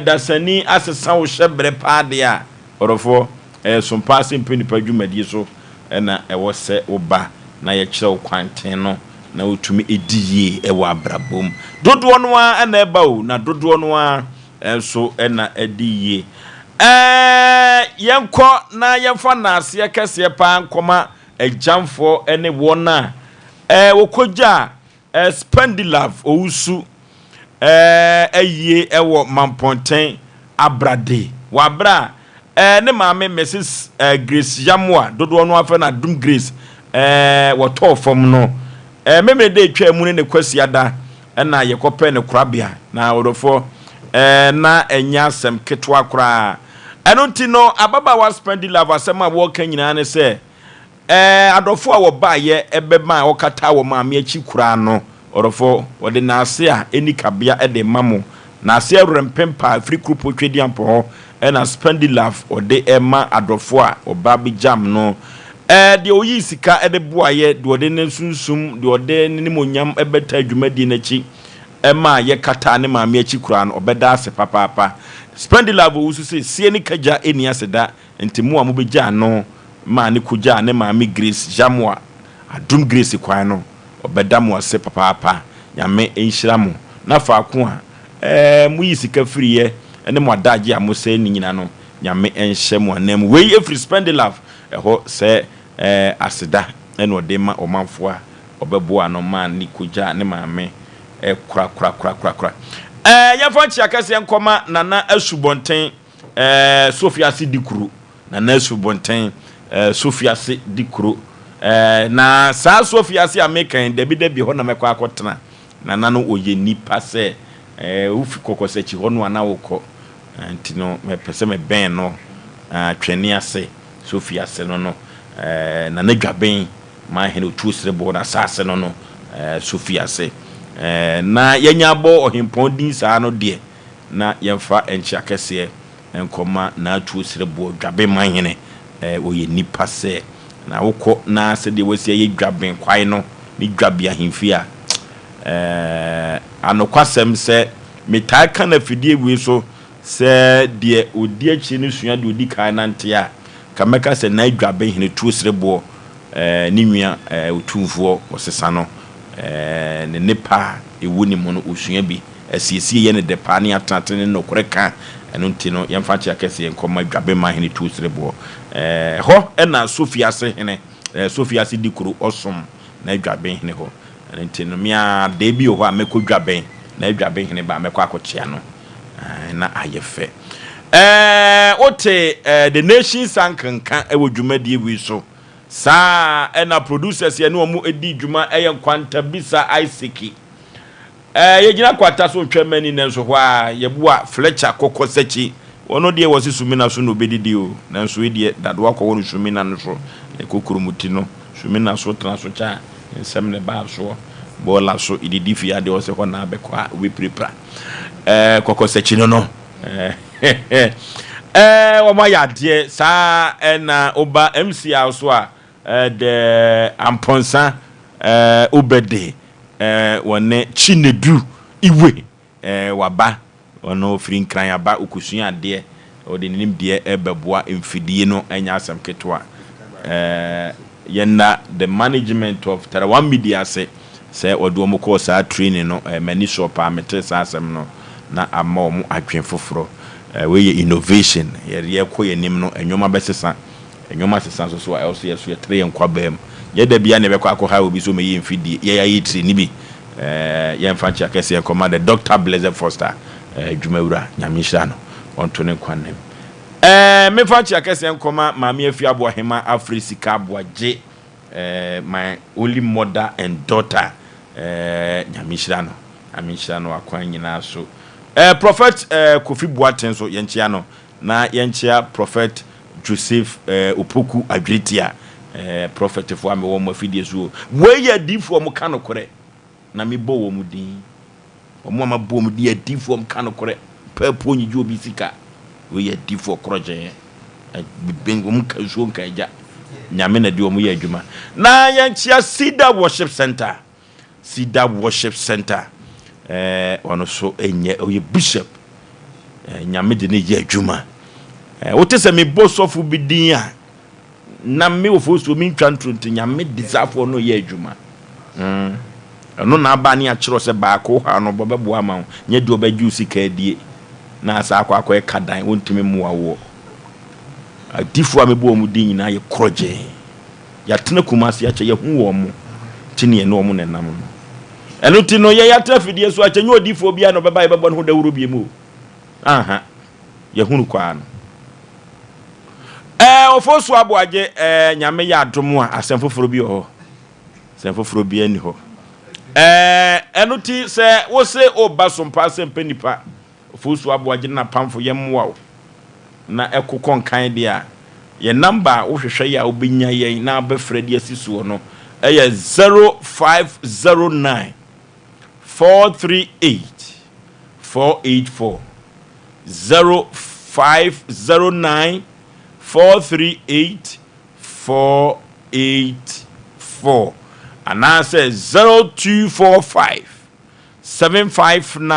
dasani asesa wo hyɛ berɛ paa deɛ a, ɔdɔfoɔ, ɛyɛ sompa ase mpɛ nipa dwumadie so na ɛwɔ sɛ woba na yɛkyerɛ wo kwan tee no na wotumi di yie wɔ abrabɔ mu. Dodoɔ no ara na ɛba o, na dodoɔ no ara nso na adi yie. Ɛɛ, yɛnkɔ na yɛmfa nnaaseɛ kɛseɛ paa nkɔma agyamfoɔ ne wɔn a ɛɛ wɔkɔgyaa ɛɛ Spendilove Owusu ɛɛ ayie wɔ Mampɔnten Abrade wɔ aberɛ a ɛɛ ne maame Mrs. Ɛɛ Grace Yamoah, dodoɔ no ara frɛ no Adom Grace, ɛɛ wɔtɔɔ fam no. Ɛɛ Memeneda a ɛtwaa mu ne ne Kwasiada na yɛkɔpɛɛ no korabea, na ɔdɔfoɔ, ɛɛ na ɛnyɛ asɛm ketewa koraa. Ɛno nti no, ababaawa Spendilove asɛm a wɔreka nyinaa ne sɛ, Ɛɛ, adɔfo a wɔbaeɛ bɛmaa wɔkataa wɔn maame akyi koraa no, ɔdɔfo, wɔde n'ase a ɛnni kabea de rema mo. N'ase awurɛmpempa a ɛfiri Kuropɔn Tweduampɔn hɔ na Spendilove ɔde rema adɔfo a wɔba bɛgyam no. Ɛɛ, deɛ ɔyii sika de boaeɛ, deɛ ɔde ne sunsum, deɛ ɔde n'animuonyam bɛtaa dwumadie no akyi maa yɛkataa ne maame akyi koraa no, ɔbɛda ase papaapa. Spendilove ɔwusu se, Sie ne kagya nni aseda. Enti mo a mobegyaa no maa no kogyaa ne maame Grace Yamoah Adom Grace kwan no, ɔbɛda mo ase papaapa. Nyame nhyira mo. Na faako a ɛɛ moyi sika firiiɛ ne mo adagye a mosɛe no nyina no, Nyame nhyɛ mo ananmu. Wei firi Spendilove hɔ sɛ ɛɛ aseda na ɔde ma ɔmanfoɔ a ɔbɛboaa no maa ne kogyaa ne maame korakorakorakorakora. Ɛɛ yɛmfa nkyea kɛseɛ nkɔma Nana Asubɔnten. Ɛɛ Sofiase di kuro. Nana Asubɔnten, ɛɛ Sofiase di kuro. Ɛɛ na saa Sofiase a meka yi, dabi dabi hɔ na mɛkɔ akɔtena. Nana no ɔyɛ nipa sɛ ɛɛ wofi Kɔkɔsakyi hɔ no a na wokɔ. Nti no mepɛ sɛ mebɛn no Twɛne ase, Sofiase no no. Ɛɛ Nana Dwaben, Manhene Otuo Sereboɔ n'asaase no no, ɛɛ Sofiase. Ɛɛ na yɛanya abɔ Ɔhempɔn din saa no deɛ, na yɛmfa nkyea kɛseɛ nkɔma N'atuo Sereboɔ Dwaben Hene, ɔyɛ nipa sɛ, na wokɔ na sɛdeɛ wasi ayɛ Dwaben kwae no ne Dwabe ahemfie a, ɛɛ, anokwasɛm sɛ metaa ka no afidie wei so sɛ deɛ ɔdi akyire no sua deɛ ɔdi kan nante a, ka mɛka sɛ na Dwaben Hene Tuo Sereboɔ ne nua Otumfoɔ ɔsesa no, ne nnepa a ɛwɔ ne mu no ɔsua bi. Asiesie yɛ ne dɛ paa ne atenatene ne nokorɛ ka, ɛno nti no yɛmfa akyea kɛseɛ nkɔma Dwabema hene Tuo Sereboɔ. Ɛhɔ na Sofiase hene, Sofiase di kuro, ɔsom na Dwaben hene hɔ. Ɛno nti no me ara da bi wɔ hɔ a mɛkɔ Dwaben na Dwaben hene ba a mɛkɔ akɔkyea no na ayɛ fɛ. Wote The Nation Sank nka wɔ dwumadie wei so. Saa na producers yɛne wɔn di dwuma yɛ Nkwantabisa Isaac. Ɛɛ yɛgyina kwata so ntwa mani nanso hɔ ara yɛboa Fletcher kɔkɔ sakyi. Ɔno deɛ wɔse sumina so na ɔbɛdidi o, nanso wei deɛ dadoa kɔwɔ no sumina no so. Yɛkɔ kurom ti no, sumina so tena so kyɛ a, nsɛm na ɛbaa soɔ. Bɔɔla so yɛdidi fie a deɛ ɔse hɔ na abɛkɔ a wobɛpirapira. Ɛɛ kɔkɔ sakyi no no. Ɛɛ wɔn ayɛ adeɛ saa ɛna woba MCR so a ɛɛ the Ampɔnsa ɛɛ Obɛde Eh, wɔne Chinedu Iwe eh, waba, ɔno ɔfiri Nkran aba, ɔkɔsua adeɛ, ɔde ne nimdeɛ rebɛboa mfidie no, ɛnyɛ asɛm ketewa. Eh, yɛnna the management of Tarawan Media ase sɛ wɔde wɔn kɔɔ saa training no, eh, m'ani sɔɔ paa, metee saa asɛm no na ama wɔn adwene foforɔ. Eh, wei yɛ innovation, yɛde yɛkɔ yɛn anim no, nneɛma bɛsesa. Nneɛma sesa nso so a, ɛwɔ sɛ yɛn nso yɛtrɛ yɛn nkwadaa mu. Nyɛ da biara na yɛbɛkɔ akɔhaw obi sɛ ɔmmɛyɛ mfidie. Yɛn ara yɛ tiri no bi. Ɛɛ, yɛmfa nkyea kɛseɛ nkɔma The Doctor Blessed Foster, ɛɛ, adwumawura. Nyame nhyira no. Ɔnto ne nkwa nna mu. Ɛɛ, memfa nkyea kɛseɛ nkɔma Maame Afia Aboahema Afre Sika Aboagye, ɛɛ, my only mother and daughter. Ɛɛ, Nyame nhyira no. Nyame nhyira no akwan nyinaa so. Ɛɛ, Prophet, ɛɛ, Kofi Boateng nso, yɛnkyea no. Na yɛnkyea Prophet Joseph eh, Opoku Adweretia eh, Prophetfoɔ a mewɔ mo afidie so o. Wei yɛ adiifoɔ a wɔka nokorɛ na mebɔ wɔn din. Wɔn a mabɔ wɔn din yɛ adiifoɔ a wɔka nokorɛ. Pɛɛpoɔ nyigye obi sika. Wei yɛ adiifoɔ korɔgyɛɛ. Wɔn ka nsuo nka agya. Nyame na de wɔn yɛ adwuma. Na yɛnkyea Cedar Worship Center. Cedar Worship Center. Ɛɛ ɔno so nyɛ ɔyɛ bishop. Ɛɛ Nyame de ne yɛ adwuma. Ɛɛ wote sɛ mebɔ sɔfo bi din a na me wɔ fosuo mentwa ntoro nti Nyame de saafoɔ no yɛ adwuma. Mm. Ɛno na aba ne akyerɛ sɛ baako ha no bɔbɛboa ama wo nyɛ deɛ ɔbɛgye wo sika adie na asa akɔ akɔ ɛka dan wɔntumi mmoa woɔ. Adifoɔ a mebɔ wɔn din nyinaa yɛ korɔgyee. Yɛatena Kumasi akyɛ, yɛahu wɔn mo, nti ne yɛne wɔn na ɛnam no. Ɛno nti no, yɛn yɛatena afidie so akyɛ, nyɛ odifoɔ biara na ɔbɛba yɛbɛbɔ ne ho dawuro biom o. Aha, yɛhunu kwaa no. Ɛɛ, Ofosu Aboagye, ɛɛ, Nyame yɛ adom a, asɛm foforɔ bi wɔ hɔ. Asɛm foforɔ biara nni hɔ. Ɛɛ, ɛno nti sɛ wose woba Sompa sɛ mpɛ nipa, Ofosu Aboagye ne n'apamfo yɛmmoa wo na ɛko kɔ nkan deɛ a, yɛn number a wohwehwɛ yɛ a wobɛnya yɛn na wobɛfrɛ de asi soɔ no yɛ 0509 438 484, 0509 438 484 anaasɛ 0245 759.